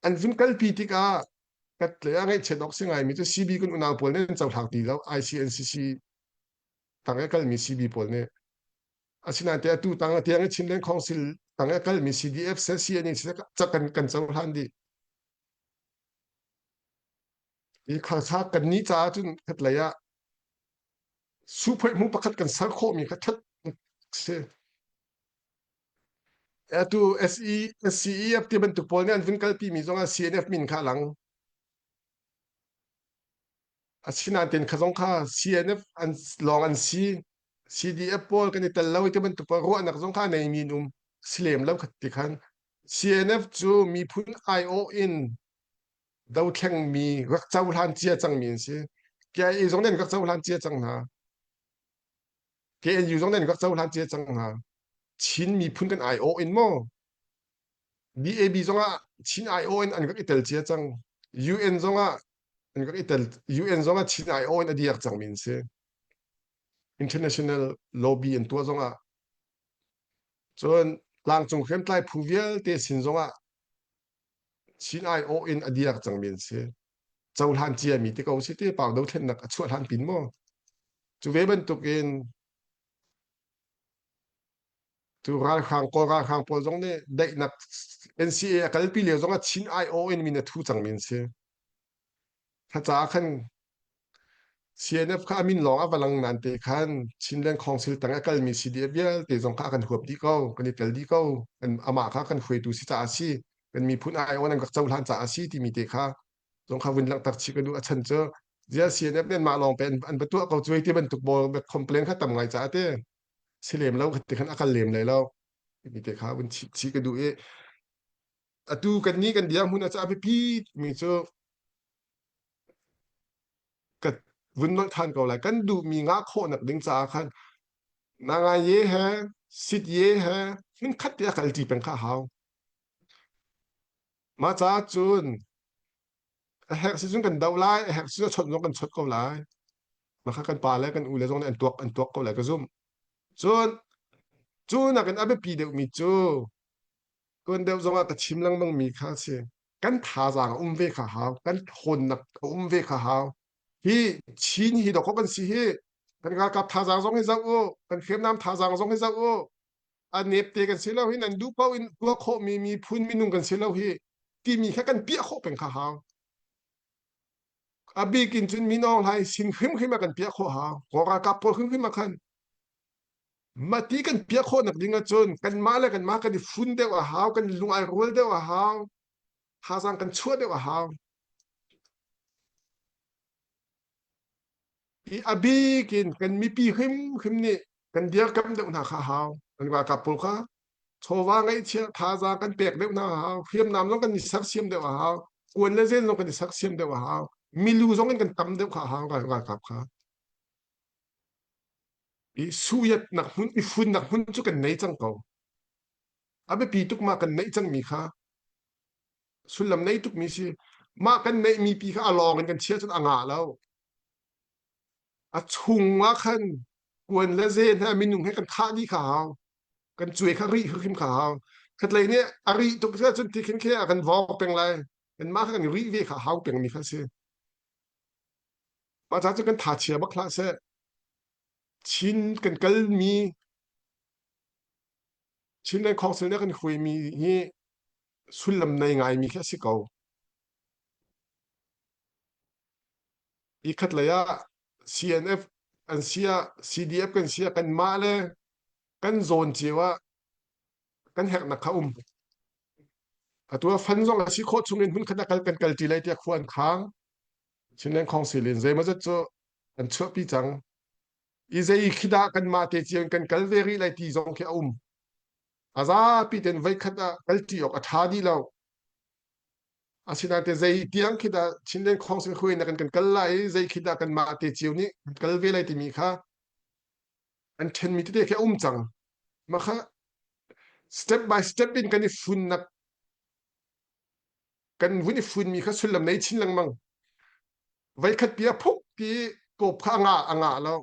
an vun kalpi tikah katle ah ngaihchiat awk si ngaimi cu CB kan unau pawl nih an cohlang ti lo ICNCC tang i kalmi CB pawl nih asinain te atu tang tiang i Chinland Council tang i kalmi CDF seh CNA seh kan kan cohlan dih i khalkha kan ni caah cun khatlei ah suphoih hmu pakhat kan ser khawhmi kha ṭhat si. Atu SE, SCEF ti bantuk pawl nih an vun kalpi mi zong ah CNF min kha a lang. Asinain ten kha zong kha CNF an lawng an si. CDF pawl kan i tel lo ti bantuk pawl ruahnak zong kha nei mi an um. Si lem lo khat ti khan. CNF cu miphun aiawh in dothlengmi rak cohlan cia cangmi an si. KIA zong nih an rak cohlan cia cang hna. KNU zong nih an rak cohlan cia cang hna. Chin miphun kan aiawh in maw DAB zong ah Chin aiawh in an rak i tel cia cang. UN zong ah an rak i tel UN zong ah Chin aiawh in a diak cangmi an si. International lobby an tuah zong ah cun tlangcung hriamtlai phu vialte sin zong ah Chin aiawh in a diak cangmi an si. Cohlan ciami ti ko si ti pau dothlennak a chuah hlan pin maw? Cu ve bantukin tu ralhrang kawl ralhrang pawl zong nih daihnak NCA a kalpi lio zong ah Chin aiawh in min a thu cangmi an si. Kha caah khan CNF kha a min lawng a va lang nain te khan Chinland Council tang a kalmi CDF vialte zong kha a kan huap dih ko, kan i tel dih ko. Kan amah kha kan hruaitu si caah a si, kan miphun aiawh an rak cohlan caah a si timi te kha zong kha vun langhter chih ka duh. A chan cu zia CNF nih anmah lawng pe an va tuah ko cuai ti bantuk bawl complain kha tam ngai caah te si lem lo ti khan a kal lem lai lo timi te kha vun chih chih ka duh i atu kan nih kan dirhmun ah cu a biapi mi cu ka vun nolh than ko lai kan duhmi ngah khawhnak ding caah khan na ye he sit ye he hmun khat te a kalṭi peng kha a hau mah caah cun a herh si cun kan doh lai a herh si cun a chawnh zong kan chawt ko lai mah kha kan pa le kan u le zong nih an tuak an tuak ko lai ka zumh cun cu nakin a biapi deuhmi cu Tuan deuh zongah ka chim lengmangmi kha a si. Kan thazaang a um ve kha hau. Kan ṭhawnnak a um ve kha hau. Hi Chin hi dawkaw kan si hi. Kan ralkap thazaang zong hi zoh u. Kan hriamnam thazaang zong hi zoh u. A nepte kan si lo hi nan duh paoh in tuah khawhmi miphun minung kan si lo hi timi kha kan piah khawh peng kha hau. A bik in cun Min Aung Hlaing sin hrimhrim ah kan piah khawh hau. Kawl ralkap pawl hrimhrim ah khan Mati kan piah khawhnak ding ahcun kanmah le kanmah kan i fun deuh a hau, kan lung ai rual deuh a hau, thazaang kan chuah deuh a hau. I a bik in kan mipi hrimhrim nih kan dirkamh deuh hna kha a hau. Kan ralkap pawl kha chawva ngeihchiah thazaang kan pek deuh hna a hau, hriamnam zong kan i sersiam deuh a hau, kuan le zen zong kan i sersiam deuh a hau, milu zong in kan tam deuh kha a hau ralkap kha. I suyatnak hmun i funnak hmun cu kan nei cang ko. A biapi tuk mah kan neih cangmi kha sullam nei tukmi si. Mah kan neihmi pi kha a lawng in kan chia cun a ngah lo. A chung ah khan kuan le zen he minung he kan thah dih kha hau. Kan cuai kha rih hrim kha hau. Khatlei nih a rih tuk cun ti khin khi a kan vawk peng lai. Kanmah kha kan rih ve kha hau pengmi kha si. Mah ca cu kan tha chia bak hlah seh. Chin kan kalmi Chinland Council nih a kan hruaimi hi sullam nei ngaimi khi a si ko. I khat lei ah CNF an si ah CDF kan si ah kanmah le kan zawn cio ah kan herhnak kha um. Atu ah fan zong a si khawh chung in hmun khat ah kal kan kalṭi lai tiah khua an khang. Chinland Council in zeimawzat cu an chuahpi cang. I zei khi dah kanmah te cio in kan kal ve rih lai ti zong khi a um. A zapi ten voikhat ah kalṭi awk a ṭha dih lo. Asinain te zei tiang khi dah Chinland Council hruainak in kan kal lai i zei khi dah kanmah te cio nih kan kal ve lai timi kha an ṭhenmi tete khi a um cang. Mah kha step by step in kan i funnak kan vun i funmi kha sullam nei chin lengmang. Voikhat pi a phuk ti kawp kha a ngah a ngah lo.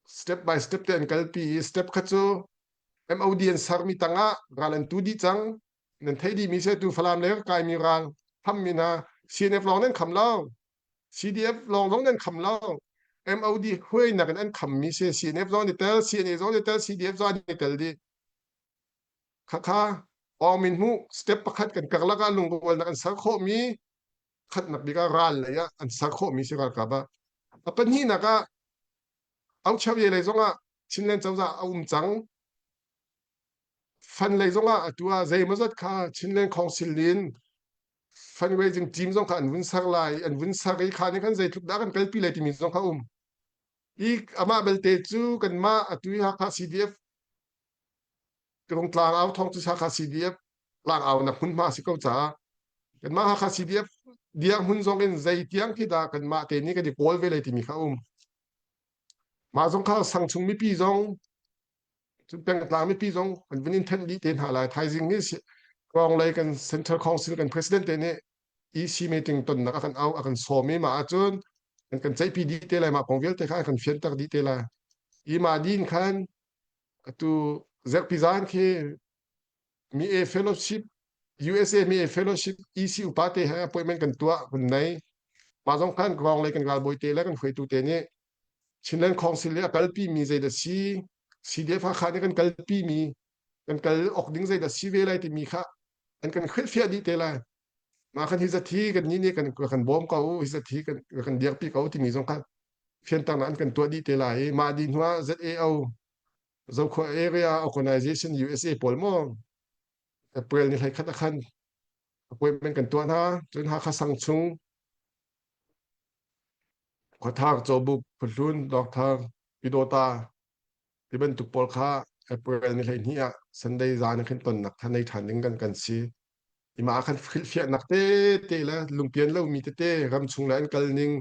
Step by step te an kalpi i step kha cu MOD an sermi tangah ral an tu dih cang. Nan theih dihmi se tu Falam le kaimi ral thammi hna CNF lawng nan kham lo. CDF lawng zong nan kham lo. MOD huainak in an khammi si CNF zong an i tel, CNA zong an i tel, CDF zong an i tel dih. Khakha Aung Min Hmuh step pakhat kan karlak ah lungrualnak an ser khawhmi khatnak bik ah ral lei ah an ser khawhmi si ralkap ah. A pahnihnak ah Aucheu lei zong ah Chinland cozah a um cang. Fund lei zongah atu ah zeimawzat kha Chinland Council in fundraising team zong kha an vun ser lai, an vun ser i kha nih khan zeitluk dah kan kalpi lai timi zong kha um. I amah belte cu kanmah atu i Hakha CDF Rungtlang au thawng cu Hakha CDF tlang aunak hmunhma a si ko caah kanmah Hakha CDF dirhmun zong in zei tiang khi dah kanmah te nih kan i kawl ve lai timi kha um. Mah zong kha sang chung mipi zong cun pengtlang mipi zong kan vun in thenh dih te hna lai. Thaizing nih Kawng lei kan Central Council kan President te nih EC meeting tonnak a kan au a kan sawm i mah ahcun an kan ceihpi dih te lai mah kong vialte kha an kan fianter dih te lai. I mah din khan atu zerpi zan khi mi A fellowship USA mi A fellowship EC upa te he appointment kan tuah kan nei mah zong khan kawng lei kan ralbawi te le kan hruaitu te nih Chinland Council i a kalpi mi zeidah si CDF Hakha nih kan kalpi mi kan kal ok ding zeidah si ve lai timi kha an kan hrilhfiah dih te lai mah kan hi zat hi kan nih nih kan kan bawm ko hi zat hi kan kan dirpi ko timi zong kha fianternak an kan tuah dih te lai i mah dih hnu ah ZAO Zokhua Area Organization USA pawl maw April ni hlei khat a khan appointment kan tuah hna cun Hakha sang chung Khuathar Cawbuk Phuhlun Dawkthar Pidawta ti bantuk pawl kha April ni 12 ah Sunday zan ah khin tonnak kha nei ṭhan ding kan kan si. Ima ah khan hrilhfiahnak tete le lungpian lomi tete ramchung le an kal ning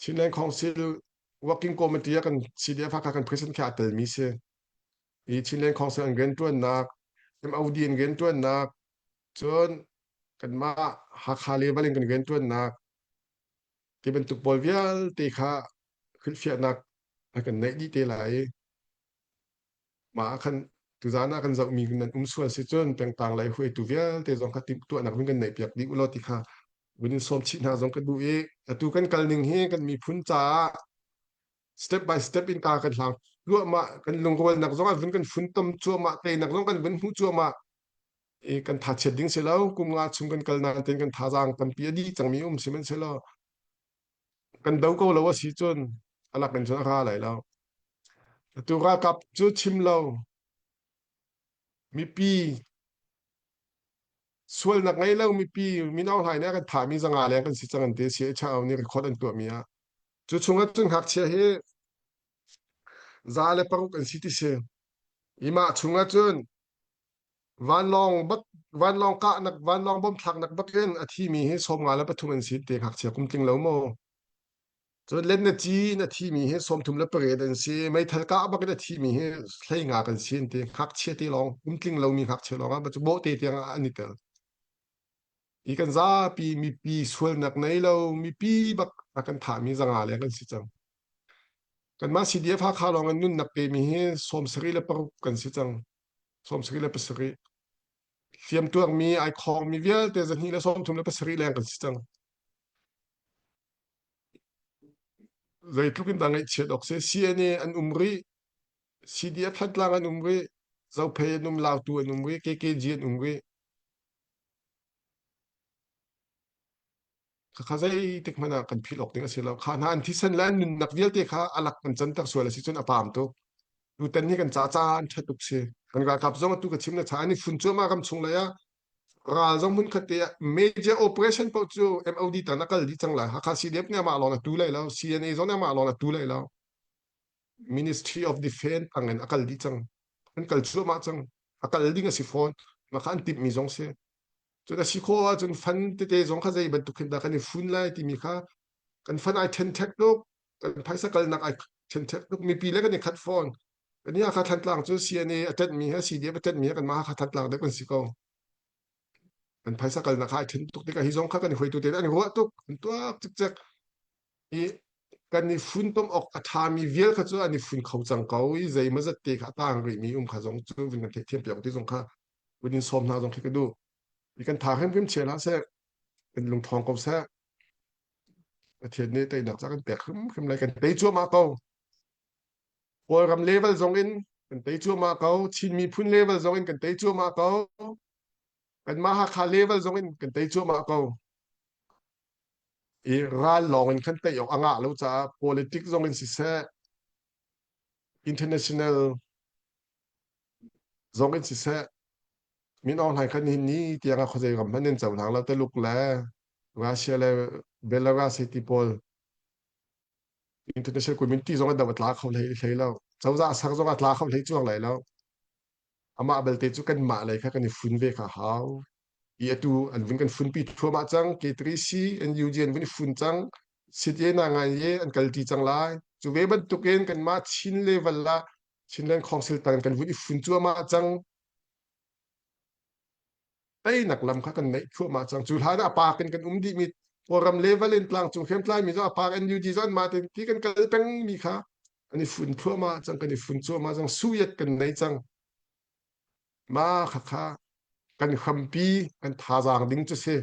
Chinland Council Working Committee ah kan CDF ah kan president kha a telmi si. I Chinland Council an rianṭuannak, MOD an rianṭuannak, cun kanmah Hakha level in kan rianṭuannak ti bantuk pawl vialte kha hrilhfiahnak a kan neih dih te lai i mah ah khan tuzaan ah kan zohmi nan um sual si cun pengtlang lei hruaitu vialte zong kha timhtuahnak vun kan neih piak dih ulaw ti kha vun in sawm chih hna zong ka duh i atu kan kal ning hi kan miphun caah step by step in ka kan hlang cuahmah kan lungrualnak zong ah vun kan funtom cuahmah teinak zong kan vun hmuh cuahmah i kan thachiat ding si lo kum nga chung kan kal nain ten kan thazaang tampi a dih cangmi um sihmanhsehlaw kan do ko lo a si cun a lak in cun a ra lai lo atu ralkap cu chim lo mipi sualnak ngei lo mipi mino hlai nih a kan thahmi zanga leng kan si cang an ti CHO nih record an tuahmi ah cu chungah cun ngakchia hi 106 an si ti si i mah chungah cun Vanlawng bak vanlawng kahnak vanlawng bom thlaknak bakin a thimi hi 53 an si te ngakchia kum tling lo maw? Cun len na ci in a thimi hi 38 an si. Meithal kah bakin a thimi hi 15 kan si an ti. Ngakchia te lawng kum tling lomi ngakchia lawng ah bawhte tiang ah an i tel. Hi kan zapi mipi sualnak nei lo mipi bak a kan thahmi 500 leng kan si cang. Kanmah CDF Hakha lawng in nunnak pemi hi 76 kan si cang. 77. Hliamtuarmi ai khawngmi vialte 237 leng kan si cang. Zeitluk in dah ngaihchiat awk si. CNA an um rih, CDF Thantlang an um rih, Zophei an um, Lautu an um rih, KKG an um rih. Khakha zeitik hmanh ah kan philh awk ding a si lo. Kha hna an thisen le an nunnak vialte kha a lak kan canter sual a si cun a paam tuk. Tutan hi kan ca caah an ṭha tuk si. Kan ralkap zong atu ka chim na cha an i fun cuahmah ram chung lei ah ral zong hmun khat te ah major operation paoh cu MOD tan a kal dih cang lai. Hakha CDF nih amah lawng a tu lai lo. CNA zong nih amah lawng a tu lai lo. Ministry of Defense tang in a kal dih cang. An kal cuahmah cang. A kal ding a si fawn. Mah kha an timhmi zong si. Cun a si khawh ahcun fan tete zong kha zei bantuk hin dah kan i fun lai timi kha kan fan ai ṭhenṭhek tuk, kan phaisa kalnak ai ṭhenṭhek tuk, mipi le kan i khat fawn. Kan i Hakha Thantlang cu CNA a ṭanhmi he CDF a ṭanhmi he kanmah Hakha Thantlang deuh kan si ko. Kan phaisa kalnak kha ai ṭhen tuk tikah hi zong kha kan i hruaitu tein an i ruah tuk, an tuak cikcek. I kan i funtom awk a ṭhami vial kha cu an i fun kho cang ko i zeimawzat te kha a taang rihmi um kha zong cu vun kan theihthiam piak ti zong kha vun in sawm hna zong khi ka duh. I kan tha hrimhrim chia hlah seh, kan lungṭhawng ko seh. Pathian nih teinak ca kan pek hrimhrim lai, kan tei cuahmah ko. Kawlram level zong in kan tei cuahmah ko, Chin miphun level zong in kan tei cuahmah ko, kanmah Hakha level zong in kan tei cuahmah ko. I ral lawng in kan tei awk a ngah lo caah politics zong in siseh, international zong in siseh. Min Aung Hlaing kha nihin ni tiang ah khuazei ram hmanh in cohlang lo Taluk le Russia le Belarus hi ti pawl international community zong an do a tla kho hlei hlei lo. Cozah sang zong a tla kho hlei cuang lai lo. Amah belte cu kanmah lei kha kan i fun ve kha hau. I atu an vun kan funpi thluahmah cang. K3C NUG an vun i fun cang. City na ngai ye an kalti cang lai. Cu ve bantukin kanmah Chin level ah Chinland Council tang kan vun i fun cuahmah cang. Teinak lam kha kan neih thluahmah cang. Cu hlan ah a pak in kan um dihmi Kawlram level in tlangcung hriamtlai mi zong a pak NUG zong anmah tein ti kan kal pengmi kha an i fun thluahmah cang, kan i fun cuahmah cang, suyat kan nei cang. Ma khakha kan hrampi kan thazaang ding cu si.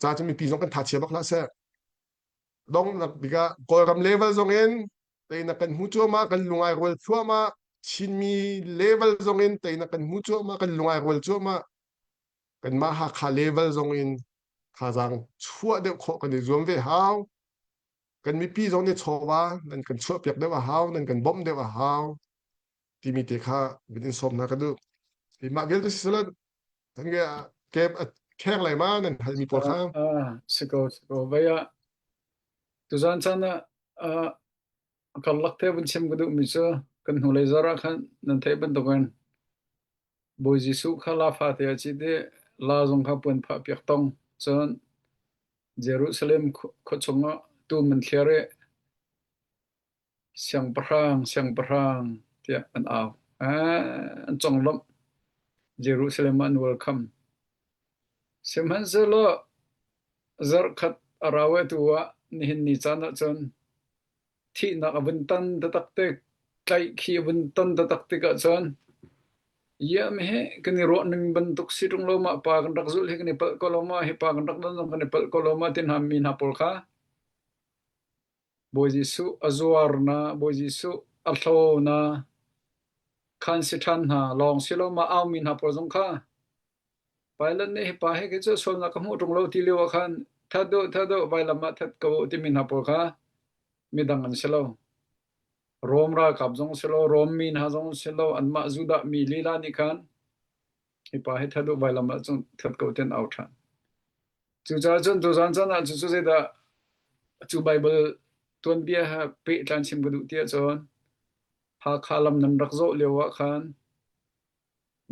Ca cu mipi zong kan tha chia bak hlah seh. Donghnak bik ah Kawlram level zong in teinak kan hmu cuahmah, kan lungai rual thluahmah. Chinmi level zong in teinak kan hmu cuahmah, kan lungai rual cuahmah. Kanmah Hakha level zong in thazaang chuah deuh khawh kan i zuam ve hau. Kan mipi zong nih chawva nan kan chuahpiak deuh a hau, nan kan bawmh deuh a hau timi te kha bin in sawm hna ka duh. Hi mah vialte si selaw kan ke kheng lai ma nan halmi pawl kha. Ah, si ko, si ko. Vai ah tuzan caan ah karlak te vun chim ka duhmi cu kan hnulei zar ah khan nan theih bantukin Bawi Jesuh kha la fate a cit i la zong kha puan phah piak tong. Cun Jerusalem khua chungah tum an thliar i Siangpahrang, siangpahrang tiah an au. An conglawmh. Jerusalem ah an welcome. Sihmanhsehlaw zarhkhat a rau tu ah nihin ni caan ahcun thihnak a vun tan taktak tik, tlaih khi a vun ton taktak tik ahcun Iam hi kan i ruah ning bantuk si ṭung lo mah pa kan rak zulh hi kan i palh ko lo ma, hi pa kan rak don zong kan i palh ko lo ma ti hna mi hna pawl kha Bawi Jesuh a zuar na, Bawi Jesuh a hlaw na, khan si ṭhan hna lawng si lo ma aumi hna pawl zong kha Pilate nih hi pa hi kei cu sualnak ka hmuh ṭung lo ti lio ah khan that u, that u, vailam ah that ko u timi hna pawl kha midang an si lo. Rom ralkap zong si lo, Rom mi hna zong si lo, anmah Judah mi lila nih khan hi pa hi that u, vailam ah cun that ko ti an au ṭhan. Cucaah cun tuzan caan ah cucu zeidah cu Baibal tuanbia he pehtlan chim ka duh ti ahcun Hakha lam nan rak zawh lio ah khan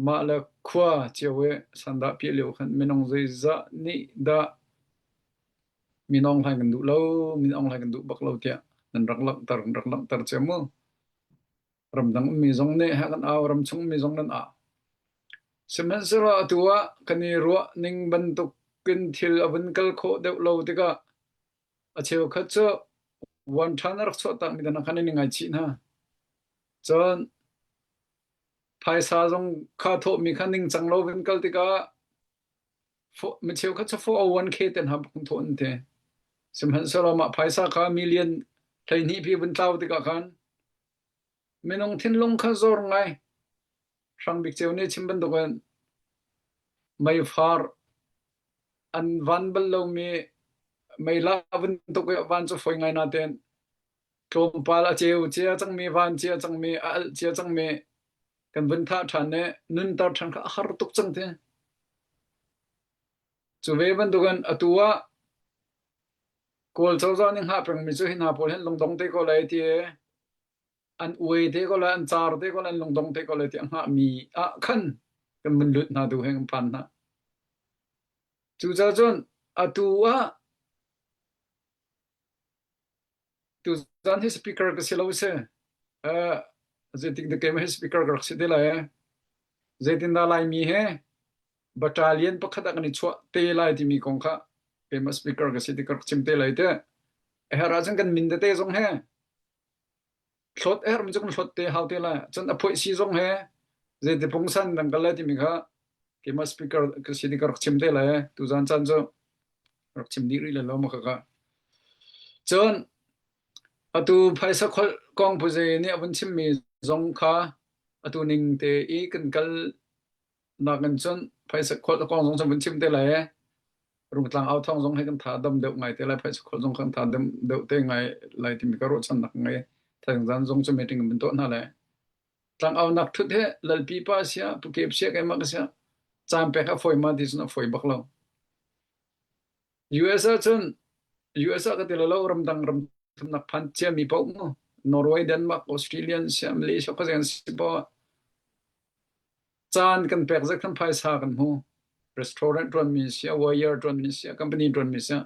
mah le khua cio i sandah piah lio khan minung zeizah nih dah minawng hlai kan duh lo, minawng hlai kan duh bak lo tiah nan rak langhter, nan rak langhter cio mu. Ramdang ummi zong nih ha kan au, ramchung ummi zong nan au. Sihmanhsehlaw atu ah kan i ruah ning bantukin thil a vun kal khawh deuh lo tikah a cheukhat cu vuan ṭhan a rak chuahtakmi hna khan an i ngaichih hna. Cun phaisa zong kha thawhmi kha ningcang lo vun kal tikah mi cheukhat cu 401k te hna bak in thawh an ti. Sihmanhsehlaw mah phaisa kha million 12 pi vun tlau tikah khan minung thinlung kha zor ngai. Hrang Bik Ceu nih chim bantukin meifar an van bal lomi meila bantuk i van cu fawi ngai natein tlawmpal a ceu cia cangmi van cia cangmi a alh cia cangmi kan vun thah ṭhan i nunter ṭhan kha a har tuk cang ti. Cu ve bantukin atu ah Kawl cozah nih hngah pengmi cu hi hna pawl hin lungdong te ko lai ti i an uai te ko lai, an car te ko lai, an lungdong te ko lai ti a hngahmi ah khan kan vun lut hna tu he kan phan hna. Cucaah cun atu ah tuzan hi speaker ka si lo si. Uh, zeitik dah keimah hi speaker ka rak si te lai. Zeitindah Laimi he battalion pakhat ah kan i chuah te lai timi kong kha keimah speaker ka si ti ka rak chim te lai te. A herh ahcun kan min tete zong he Hlawt a herhmi cu kan hlawt te hau te lai. Cun a phoih si zong he zeiti pungsan dang kal lai timi kha keimah speaker ka si ka rak chim te lai. Tuzan caan cu rak chim dih rih lai lo ma kha. Cun atu phaisa kholh kong phuze nih a vun chimmi zong kha atu ning te i kan kal nak in cun phaisa kholh kong zong cu vun chim te lai. Rungtlang au thawng zong hi kan tha dam deuh ngai te lai phaisa kholh zong kan tha dam deuh te ngai lai timi ka ruahchannak ngai thazang zong cu meeting in tuah hna lai. Tlang au nak thut he lalpi pa sia pu kep sia keimah ka sia. Caan pek a fawi ma ti cun a fawi bak lo. US ah cun US ah ka ti lo ramdang ram thumnak phan ciami paoh mu Norway, Denmark, Australia, Siam, Malaysia khuazei an si poah caan kan pek zat khan phaisa kan hmu. Restaurant ṭuanmi si, wire ṭuanmi si, company ṭuanmi si.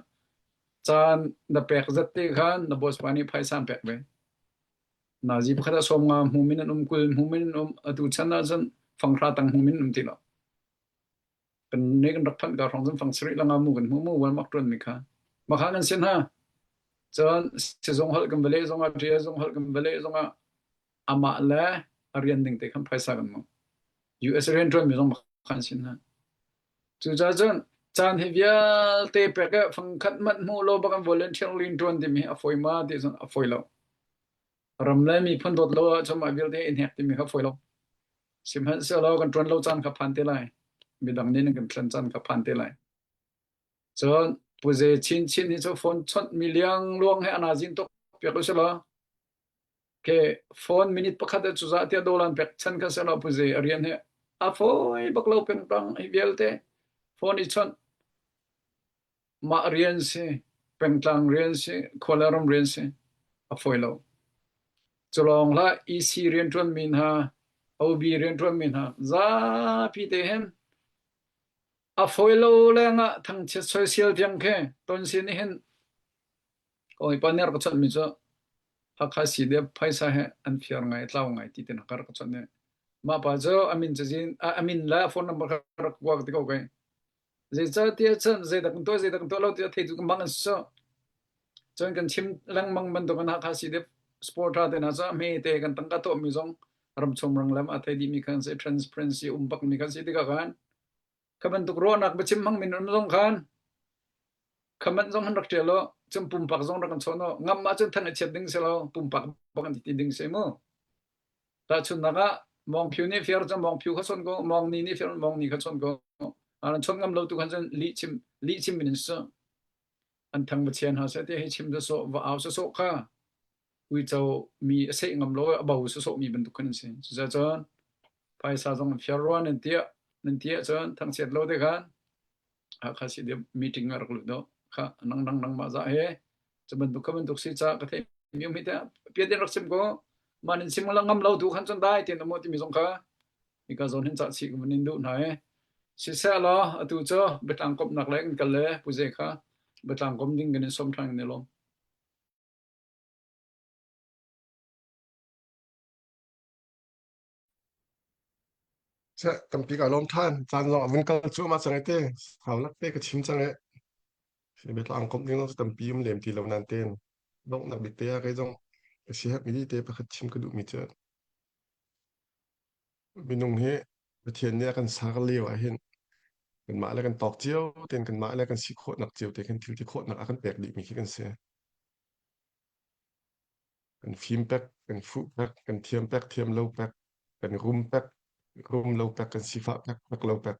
Caan na pek zat te khan na boss pa nih phaisa an pek ve. Nazi pakhat ah 50 hmu min an um, 20 hmu min an um. Atu chan ah cun fanghra tang hmu min an um ti lo. Kan ne kan rak phanh ka hrawng cun fang sarih langa mu kan hmu mu Walmart ṭuan mi kha. Makha kan sin ha. Cun sizung holh kan vale zong ah, ṭia zung holh kan vale zong ah amah le a rian ning te khan phaisa kan hmu. US rian ṭuan mi zong makha an sin ha. Cucaah cun caan hi vialte pek i fangkhat hmanh hmuh lo bak an volunteer rian ṭuan timi hi a fawi ma ti cun a fawi lo. Ram le miphun dawt lo ahcun mah vialte i hnek timi kha a fawi lo. Sihmanhsehlaw kan ṭuan lo caan kha phan te lai. Midang nih an kan thlen caan kha phan te lai. Cun Puze chinchin hi cu phone chawnh mi liangluang he a zin tuk piak u sih law ke phone minute pakhat ah cuzah tiah dollar pek chan kha selaw puze a rian he a fawi bak lo pengpang hi vialte phone i chawnh mah rian si pengtlang rian si khuala ram rian si a fawi lo culawng hlah EC rian tuan mi hna OB rian tuan mi hna zapi te hin a fawi lo lengah thangchiat soisel tiang khe ton sin hin Hawipa nih a rak ka chawnhmi cu Hakha CDF phaisa he an fiar ngai, tlau ngai ti ten ka rak ka chawnh i mah pa cu a min cazin a min le a phone number kha rak kuak ti ko kai. Zeicahtiah cun zeidah kan tuah zeidah kan tuah lo ti a theitu kan bang an si cu. Cun kan chim lengmang bantuk in Hakha CDF supporter te hna cu a hme te kan tangka tuahmi zong ramchung ranglam a thei dihmi khan si transparency um bakmi kan si tikah khan kha bantuk ruahnak biachim hmangmi nan um zong khan khaman zong han rak ṭial u cun pumpak zong rak kan chawn u ngam ahcun thang i chiat ding si lo pumpak bak an ti ding si mu tahchunhnak ah Mawng Phyu nih fiar cun Mawng Phyu kha chawn ko Mawng Ni nih fiar Mawng Ni kha chawn ko an chawn ngam lo tu khan cun lih chim lih chim in su an thang va chian ha se ti hei chim sawh va au sawh kha uico mi a seh ngam lo a bo sawh mi bantuk khan an si cucaah phaisa zong fiar rua nan tiah nan tiah cun thangchiat lo te khan Hakha si deuh meeting ah rak lut do kha nang nang nang mah za he cu bantuk kha bantuk si ca ka thei mi um hi te piat in rak sim ko mah nin sim la ngam lo tu khan cun dai tin mo timi zong kha ika zawn hin ca chi ka in duh hna e siseh law atu cu biatlang komnak le kan kal le puze kha biatlang kom ding kan in som than ne lom. Seh, tampi ka lawm ṭhan. Caan zong a vun kal cuahmah cang i te. Sau lak te ka chim cang i. Biatlang komh ding zong cu tampi um lem ti lo nain tein donghnak bik te ah kei zong ka siaherhmi te pakhat chim ka duhmi cu minung hi Pathian nih a kan ser lio ahhin kanmah le kan tawk cio tein kanmah le kan si khawhnak cio te khin thil ti khawhnak a kan pek dihmi khi kan si. Kan fim pek, kan fuh pek, kan thiam pek, thiam lo pek, kan rum pek, rum lo pek, kan sifah pek, pek lo pek.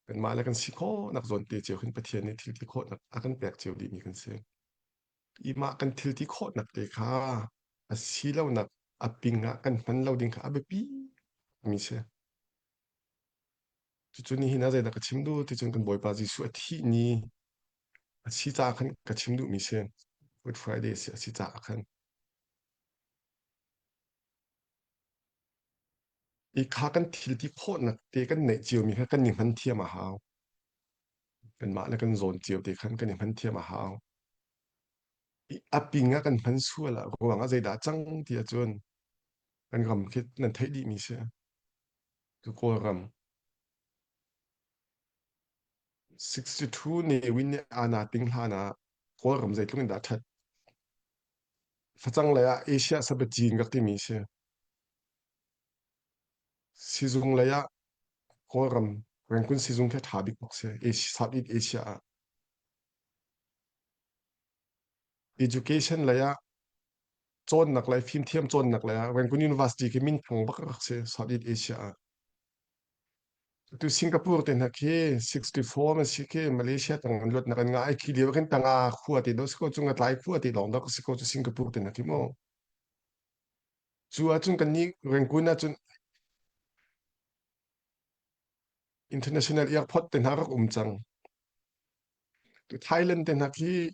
Kanmah le kan si khawhnak zawn te cio khin Pathian nih thil ti khawhnak a kan pek cio dihmi kan si. I mah kan thil ti khawhnak te kha a si lonak a ping ah kan hman lo ding kha a biapi mi si. Cucu nihin ah zeidah ka chim duh ti cun kan Bawipa Jesuh a thih ni a si caah khan ka chim duhmi si. Good Friday si a si caah khan. I kha kan thil ti khawhnak te kan neih ciomi kha kan i hman thiam a hau. Kanmah le kan zawn cio te khan kan i hman thiam a hau. I a ping ah kan hman sual ah ruang ah zeidah cang ti ahcun kan ram khi nan theih dihmi si. Cu Kawlram 62 Ne Win nih aa ting hlan ah Kawlram zeitluk in dah ṭhat. Facang lei ah Asia sabacin rak timi si. Sizung lei ah Kawlram Rangoon sizung khi a ṭha bik bak si. Asia, Southeast Asia ah. Education lei ah cawnnak lei fimthiam cawnnak lei ah Rangoon University khi minthang bak rak si Southeast Asia ah. Tu Singapore te hna khi 64 man si khi Malaysia tang an luatnak an ngah ai khi lio khin tanga khua te do si ko cu ngatlai khua te lawng dak si ko cu Singapore te hna khi mu. Cu ahcun kan nih Rangoon ahcun. International airport te hna rak um cang. Thailand te hna khi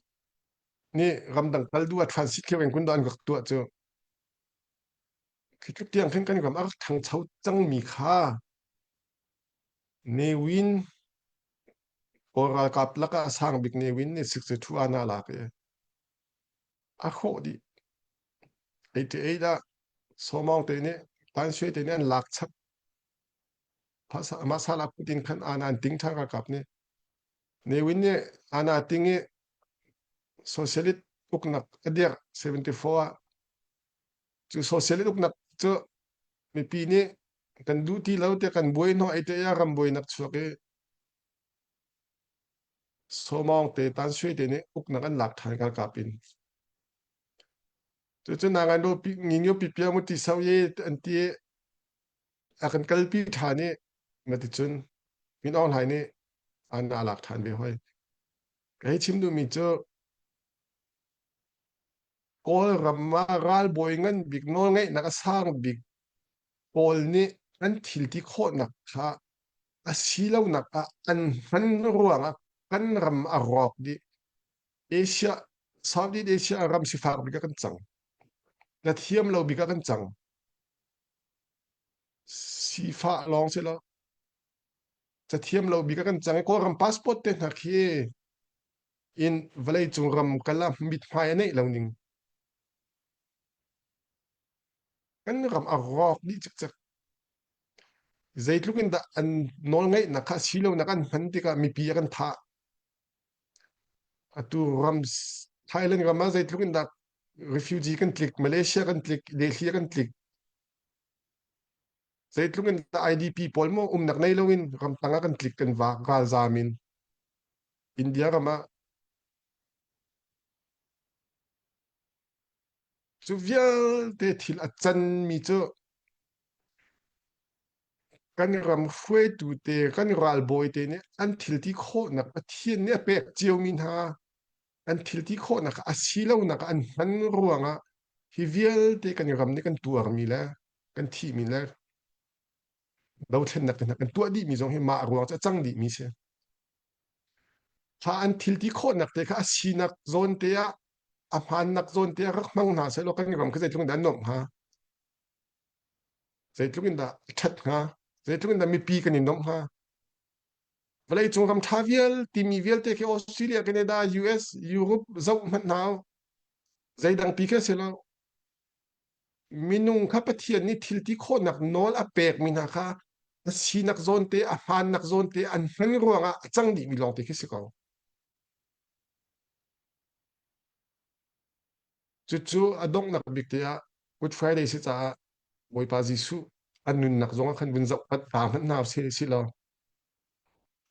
nih ramdang kal duh ah transit khi kun an rak tuah cu. Khi tluk tiang khin kan ram a rak ṭhangcho cangmi kha Ne Win Kawl ralkap lakah a sang bik Ne Win nih 62 ana lak i a hrawh dih. 88 ah Saw Maung te nih Tan Sui te nih an lak chap. Mah sala kut in khan ana an ting ṭhan ralkap nih. Ne Win nih ana ting i socialist uknak a dirh 74 ah cu socialist uknak cu mipi nih kan duh ti lo tiah kan buai hnawh ai te ah ram buainak chuak i Sawmawng te Tan Sui te nih uknak an lak ṭhan ralkap in. Cucu nangan lo pi ngingyo pi pia mu ti sau ye an ti i a kan kalpi ṭhan i maticun Min Aung Hlaing nih an a lak ṭhan ve hoi. Ka hei chim duhmi cu Kawlram ah ralbawi ngan bik nawlngeihnak a sang bik pawl nih an thil ti khawhnak kha a silonak ah an hman ruangah kan ram a rawk dih. Asia, Southeast Asia ah ram sifak bik ah kan cang. Na thiam lo bik ah kan cang. Sifah lawng si lo. Cathiam lo bik ah kan cang i Kawlram passport te hna khi in vawleicung ram kal ah mithmai a neih lo ning. Kan ram a rawk dih cikcek. Zeitluk in dah an nawlngeihnak kha silonak an hman tikah mipi a kan thah. Atu ram Thailand ram ah zeitluk in dah refugee kan tlik, Malaysia kan tlik, Delhi kan tlik. Zeitluk in dah IDP pawl maw umnak nei loin ramtang ah kan tlik kan vak ralzam in. India ram ah Cu vialte thil a canmi cu kan ram hruaitu te, kan ralbawi te nih an thil ti khawhnak Pathian nih a pek ciomi hna an thil ti khawhnak a si lonak an hman ruangah hi vialte kan ram nih kan tuarmi le kan thihmi le dothlennak te hna kan tuah dihmi zong hi mah ruang cu a cang dihmi si. Kha an thil ti khawhnak te kha a sinak zawn te ah a hmaannak zawn te ah rak hmang hna sehlaw kan ram kha zeitluk in dah a nuamh hnga? Zeitluk in dah a ṭhat hnga? Zeitluk in dah mipi kan i nuamh hnga? Vawleicung ram ṭha vialte mi vialte khi Australia, Canada, US, Europe zoh hmanh hna u. Zeidang pi khi a si lo. Minung kha Pathian nih thil ti khawhnak nawl a pekmi hna kha a sinak zawn te, a hmaannak zawn te an hman ruangah a cang dihmi lawngte khi si ko. Cucu a donghnak bik te ah Good Friday si caah Bawipa Jesuh a nunnak zong ah khan vun zoh pat ta hmanh hna usih si law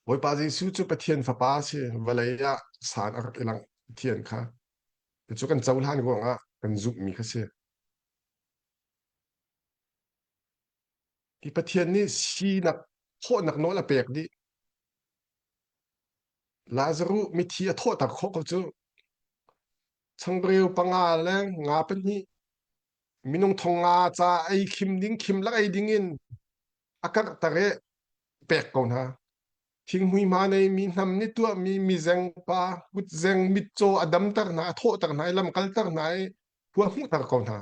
Bawipa Jesuh cu Pathian fapa a si vawlei ah san a rak i langh Pathian kha cucu kan cohlan ruangah kan zumhmi kha si. Hi Pathian nih sinak khawhnak nawl a pek dih. Lazaruh mithi a thawhter khawh ko cu. Changreu panga le nga pahnih minung thong nga ca ei khim ding khim lak ei ding in a karhter i pek ko hna. Thinghmui hma nei mi hnam nih tuahmi mizeng pa kutzeng mitcaw a damter hna a thawhter hna i lamkalter hna i khua hmuhter ko hna.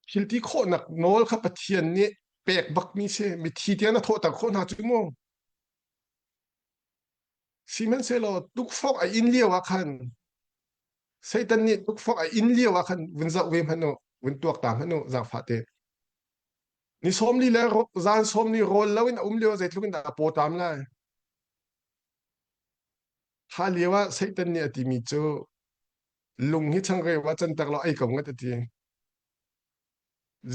Thil ti khawhnak nawl kha Pathian nih pek bakmi si mithi tiang na thawhter khawh hna cu mu. Sihmanhsehlaw tukforh a in lio ah khan Satan nih tukforh a in lio ah khan vun zoh ve hmanh u, vun tuak ta hmanh u, zaangfah te. Ni 40 le zan 40 rawl loin a um lio zeitluk in dah a paw ṭam lai. Kha lio ah Satan nih a timi cu lung hi changreu ah canter law ei ko ngat a ti.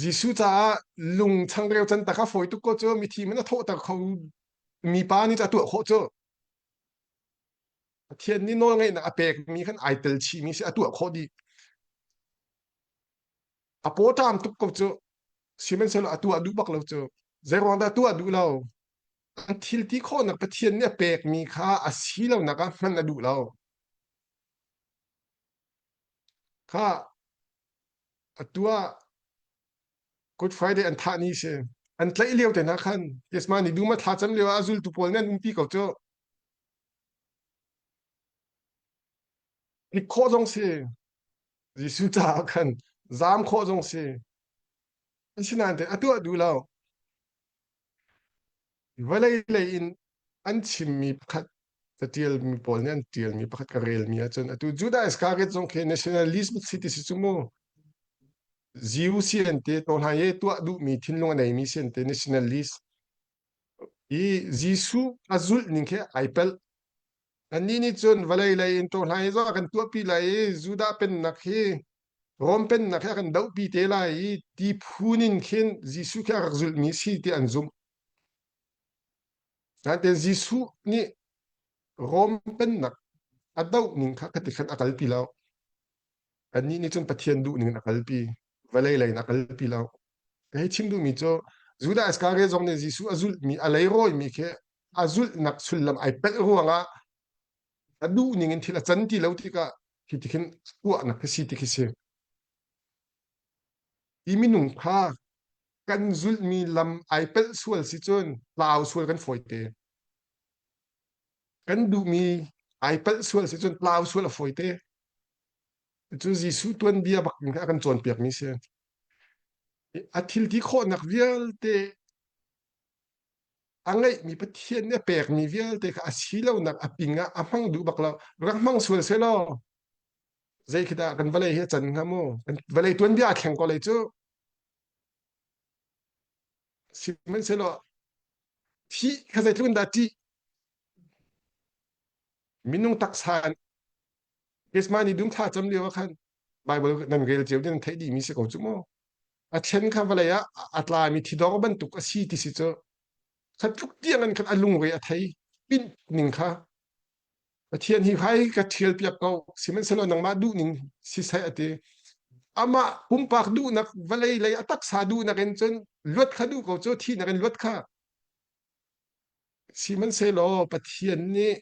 Jesuh caah lung changreu canter kha fawi tuk ko cu mithi man a thawhter kho mi pa nih a tuah khawh cu. Pathian nih nawlngeihnak a pekmi khan ai tel chihmi si a tuah khawh dih. A paw ṭam tuk ko cu. Sihmanhsehlaw a tuah duh bak lo cu. Zeiruang dah tuah duh lo? An thil ti khawhnak Pathian nih a pekmi kha a si lonak ah hman a duh lo. Kha atu ah. Good Friday an thah ni si. An tlaih lio te hna khan Gethsemane dum a thla cam lio ah a zultu pawl nih an umpi ko cu. Tlik khawh zong si. Jesuh caah khan zaam khawh zong si. Asinain a tuah duh lo. Vawlei lei in an chimmi pakhat catialmi pawl nih an tialmi pakhat ka relmi ahcun atu Judah Iscariot zong khi nationalism si ti si cu mu. Jew si an ti to hna i tuah duhmi thinlung a neimi si an ti nationalist. I Jesuh a zulh ning khi ai pelh. Annih nih cun vawlei lei in to hna i zong a kan tuahpi lai i Judah pennak hi Rom pennak hi a kan dohpi te lai i ti phun in khin Jesuh khi a rak zulhmi si ti an zumh. Nain Jesuh nih Rom pennak a doh ning kha khati khan a kalpi lo. Annih nih cun Pathian duh ning in a kalpi. Vawlei lei in a kalpi lo. Ka hei chim duhmi cu Judah Iskariot zong nih Jesuh a zulhmi, a leirawi khi a zulhnak sullam ai pelh ruangah a duh ning in thil a can ti lo tikah hi ti khin tuahnak khi si ti khi si. Hi minung kha kan zulhmi lam ai pelh sual si cun tlau sual kan fawi te. Kan duhmi ai pelh sual si cun tlau sual a fawi te. Cu Jesuh tuanbia bak in a kan cawnpiakmi si. A thil ti khawhnak vialte a ngeihmi Pathian nih a pekmi vialte kha a silonak a ping ah a hmang duh bak lo. Rak hmang sual selaw zei khi dah kan vawlei hi a can hnga mu? Kan vawlei tuanbia a thleng ko lai cu. Sihmanhsehlaw thih kha zeitluk in dah ṭih? Minung taksa Christmas ni dum thla cam lio ah khan Bible nan rel cio nan theih dihmi si ko cu mu. A thlen kha vawlei ah a tlami thidor bantuk a si ti si cu kha tluk tiang in khan a lungre a thei pinh ning kha Pathian hi hai ka ṭhial piak ko sihmanhsehlaw nangmah duhning siseh a ti amah pumpak duhnak vawlei lei a taksa duhnak in cun luat kha duh ko cu thihnak in luat kha sihmanhsehlaw Pathian nih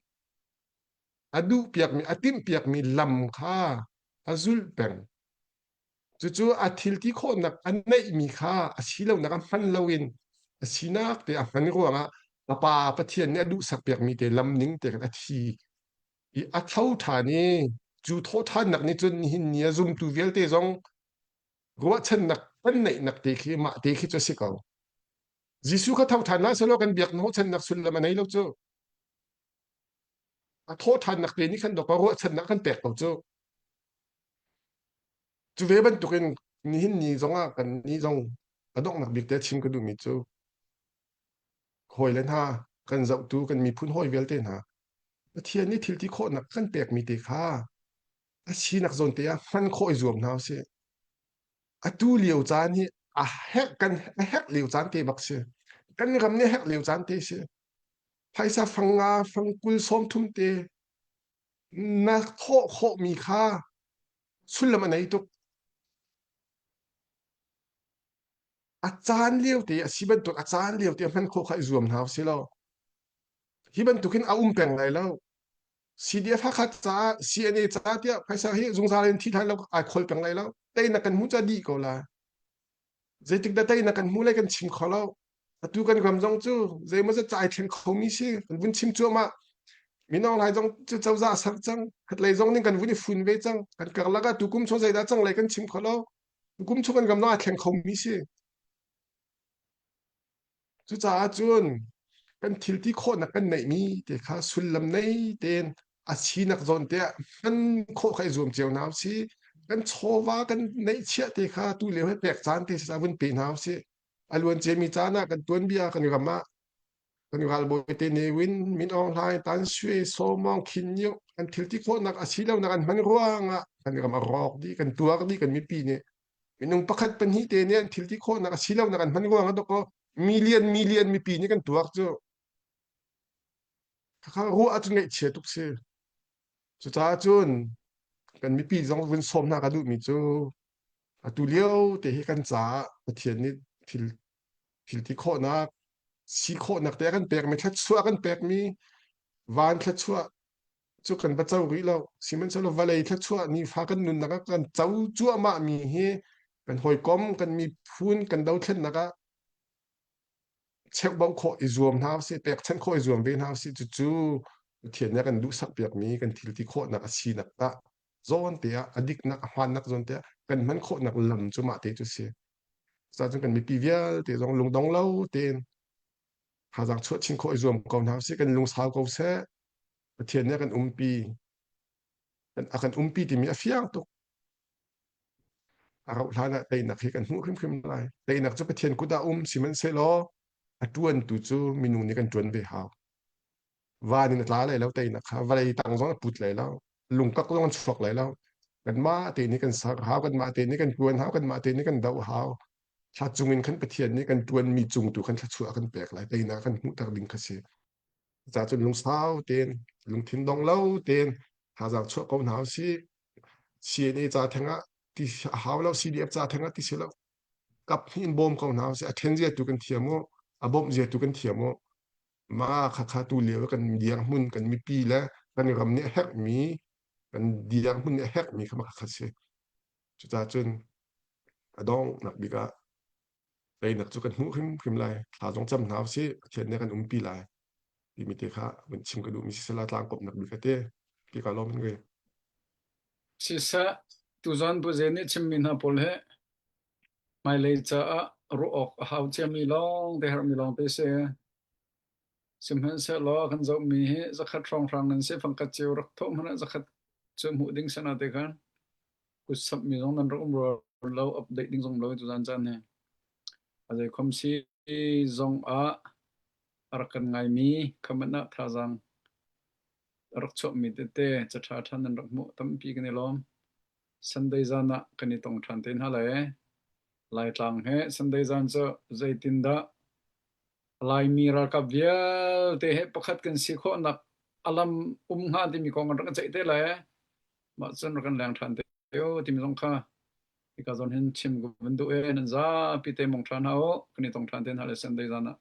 a duhpiakmi a timhpiakmi lam kha a zulh peng cucu a thil ti khawhnak a neihmi kha a silonak a hman loin a sinak te a hman ruangah a pa Pathian nih a duhsak piakmi te lam ning te khan a thi i a tho ṭhan i cu thawhṭhannak nih cun nihin ni a zumtu vialte zong ruahchannak kan neihnak te khi mah te khi cu a si ko. Jesuh kha tho ṭhan hlah sehlaw kan biak hnawhchannak sullam a nei lo cu. A thawhṭhannak te nih khan dawk ruahchannak kan pek ko cu. Cu ve bantukin nihin ni zongah kan nih zong a donghnak bik te chim ka duhmi cu hawile hna kan zohtu kan miphun hawi vialte hna Pathian nih thil ti khawhnak kan pekmi te kha a sinak zawn te ah hman khawh i zuam hna usih. Atu lio caan hi a herh kan a herh lio caan te bak si. Kan ram nih a herh lio caan te si. Phaisa fang nga fang 20 30 te na thawh khawhmi kha sullam a nei tuk. A caan lio te a si bantuk a caan lio te hman khawh kha i zuam hna usih law hi bantukin a um peng lai lo. CDF Hakha caah CNA caah tiah phaisa hi zungzal in thi hlai lo ai khol peng lai lo. Teinak kan hmu ca dih ko la. Zeitik dah teinak kan hmu lai kan chim kho lo. Atu kan ram zong cu zeimawzat ca ai thleng khomi si kan vun chim cuahmah. Mino lai zong cu cozah a ser cang. Khatlei zong ning kan vun i fun ve cang. Kan karlak ah tukum chung zeidah cang lai kan chim kho lo. Tukum chung kan ram zong ai thleng khomi si. Cucaah cun kan thil ti khawhnak kan neihmi te kha sullam nei tein a sinak zawn te ah hman khawh kha i zuam cio hna usih. Kan chawva kan neihchiah te kha tu lio he pek caan te si vun pe hna usih. A luan ciami caan ah kan tuanbia kan ram ah kan ralbawi te Ne Win, Min Aung Hlaing, Tan Sui, Saw Maung, Khin Nyunt kan thil ti khawhnak a si lonak an hman ruangah kan ram a rawk dih, kan tuar dih kan mipi nih. Minung pakhat pahnih te nih an thil ti khawhnak a si lonak an hman ruangah dawkaw million million mipi nih kan tuar cu. Khakha ruah ahcun ngaihchia tuk si. Cucaah cun kan mipi zong vun sawm hna ka duhmi cu atu lio te hi kan caah Pathian nih thil thil ti khawhnak si khawhnak te a kan pekmi thluachuah a kan pekmi van thluachuah cu kan va co rih lo sihmanhsehlaw vawlei thluachuah nifa kan nunnak ah kan co cuahmah mi hi Kan hawikom, kan miphun, kan dothlennak ah cheuhbauh khawh i zuam hna usih, pekchanh khawh i zuam ve hna usih. Cucu Pathian nih a kan duhsak piakmi kan thil ti khawhnak a sinak tah zawn te ah a diknak a hmaannak zawn te ah kan hman khawhnak lam cu mah te cu si. Cucaah kan mipi vialte zong lungdong lo tein thazaang chuah chin khawh i zuam ko hna usih, kan lungsau ko seh. Pathian nih a kan umpi. A kan umpi timi a fiang tuk. A rauh hlan ah teinak hi kan hmuh hrimhrim lai. Teinak cu Pathian kut ah um sihmanhsehlaw a ṭuantu cu minung nih kan ṭuan ve hau. Van in a tla lai lo teinak kha vawlei tang zong a put lai lo lungkak zong an chuak lai lo kanmah te nih kan ser hau kanmah te nih kan ṭuan hau kanmah te nih kan doh hau thla cung in khan Pathian nih kan ṭuanmi cung tu khan thluachuah kan pek lai teinak kan hmuhter ding kha si Cucaah cun lungsau tein lungthin dong lo tein thazaang chuah ko hna usih. CNA ca theng ah ti a hau lo, CDF ca theng ah ti si lo. Kap hnih in bawm ko hna usih. A ṭhen zia tu kan thiam u, a bawmh zia tu kan thiam u. Mah khakha tu lio kan dirhmun, kan mipi le kan ram nih a herhmi, kan dirhmun nih a herhmi kha mah kha si. Cucaah cun a donghnak bik ah Teinak cu kan hmuh hrimhrim lai. Thla zong cam hna usih. Pathian nih a kan umpi lai. Timi te kha vun chim ka duhmi siseh la tlangkawmnak bik a ti. Ti ka lawm hin Siseh, tuzan Buze nih chimmi hna pawl hi hmailei caah ruah awk a hau ciami lawngte herhmi lawngte si. Sihmanhsehlaw kan zohmi hi zakhat hrawnghrang nan si fangkhat cio rak thawh hmanh ah zakhat cu hmuh ding sana te khan kut samhmi zong nan rak um rua lo update ding zong lo tuzan caan hi. A zeikhom si zong ah a rak kan ngaimi comment ah thazaang a rak chuahmi tete caṭha ṭhan nan rak hmuh tampi kan i lawm. Sunday zan ah kan i tong ṭhan te hna lai. Laitlang he Sunday zan cu zeitindah Laimi ralkap vialte he pakhat kan si khawhnak a lam um hnga timi kong kan rak ceih te lai. Mah cun rak kan leng ṭhan te u timi zong kha hika zawn hin chim ka van duh e nan zapi te mong ṭhan hna u kan i tong ṭhan te hna le Sunday zan ah.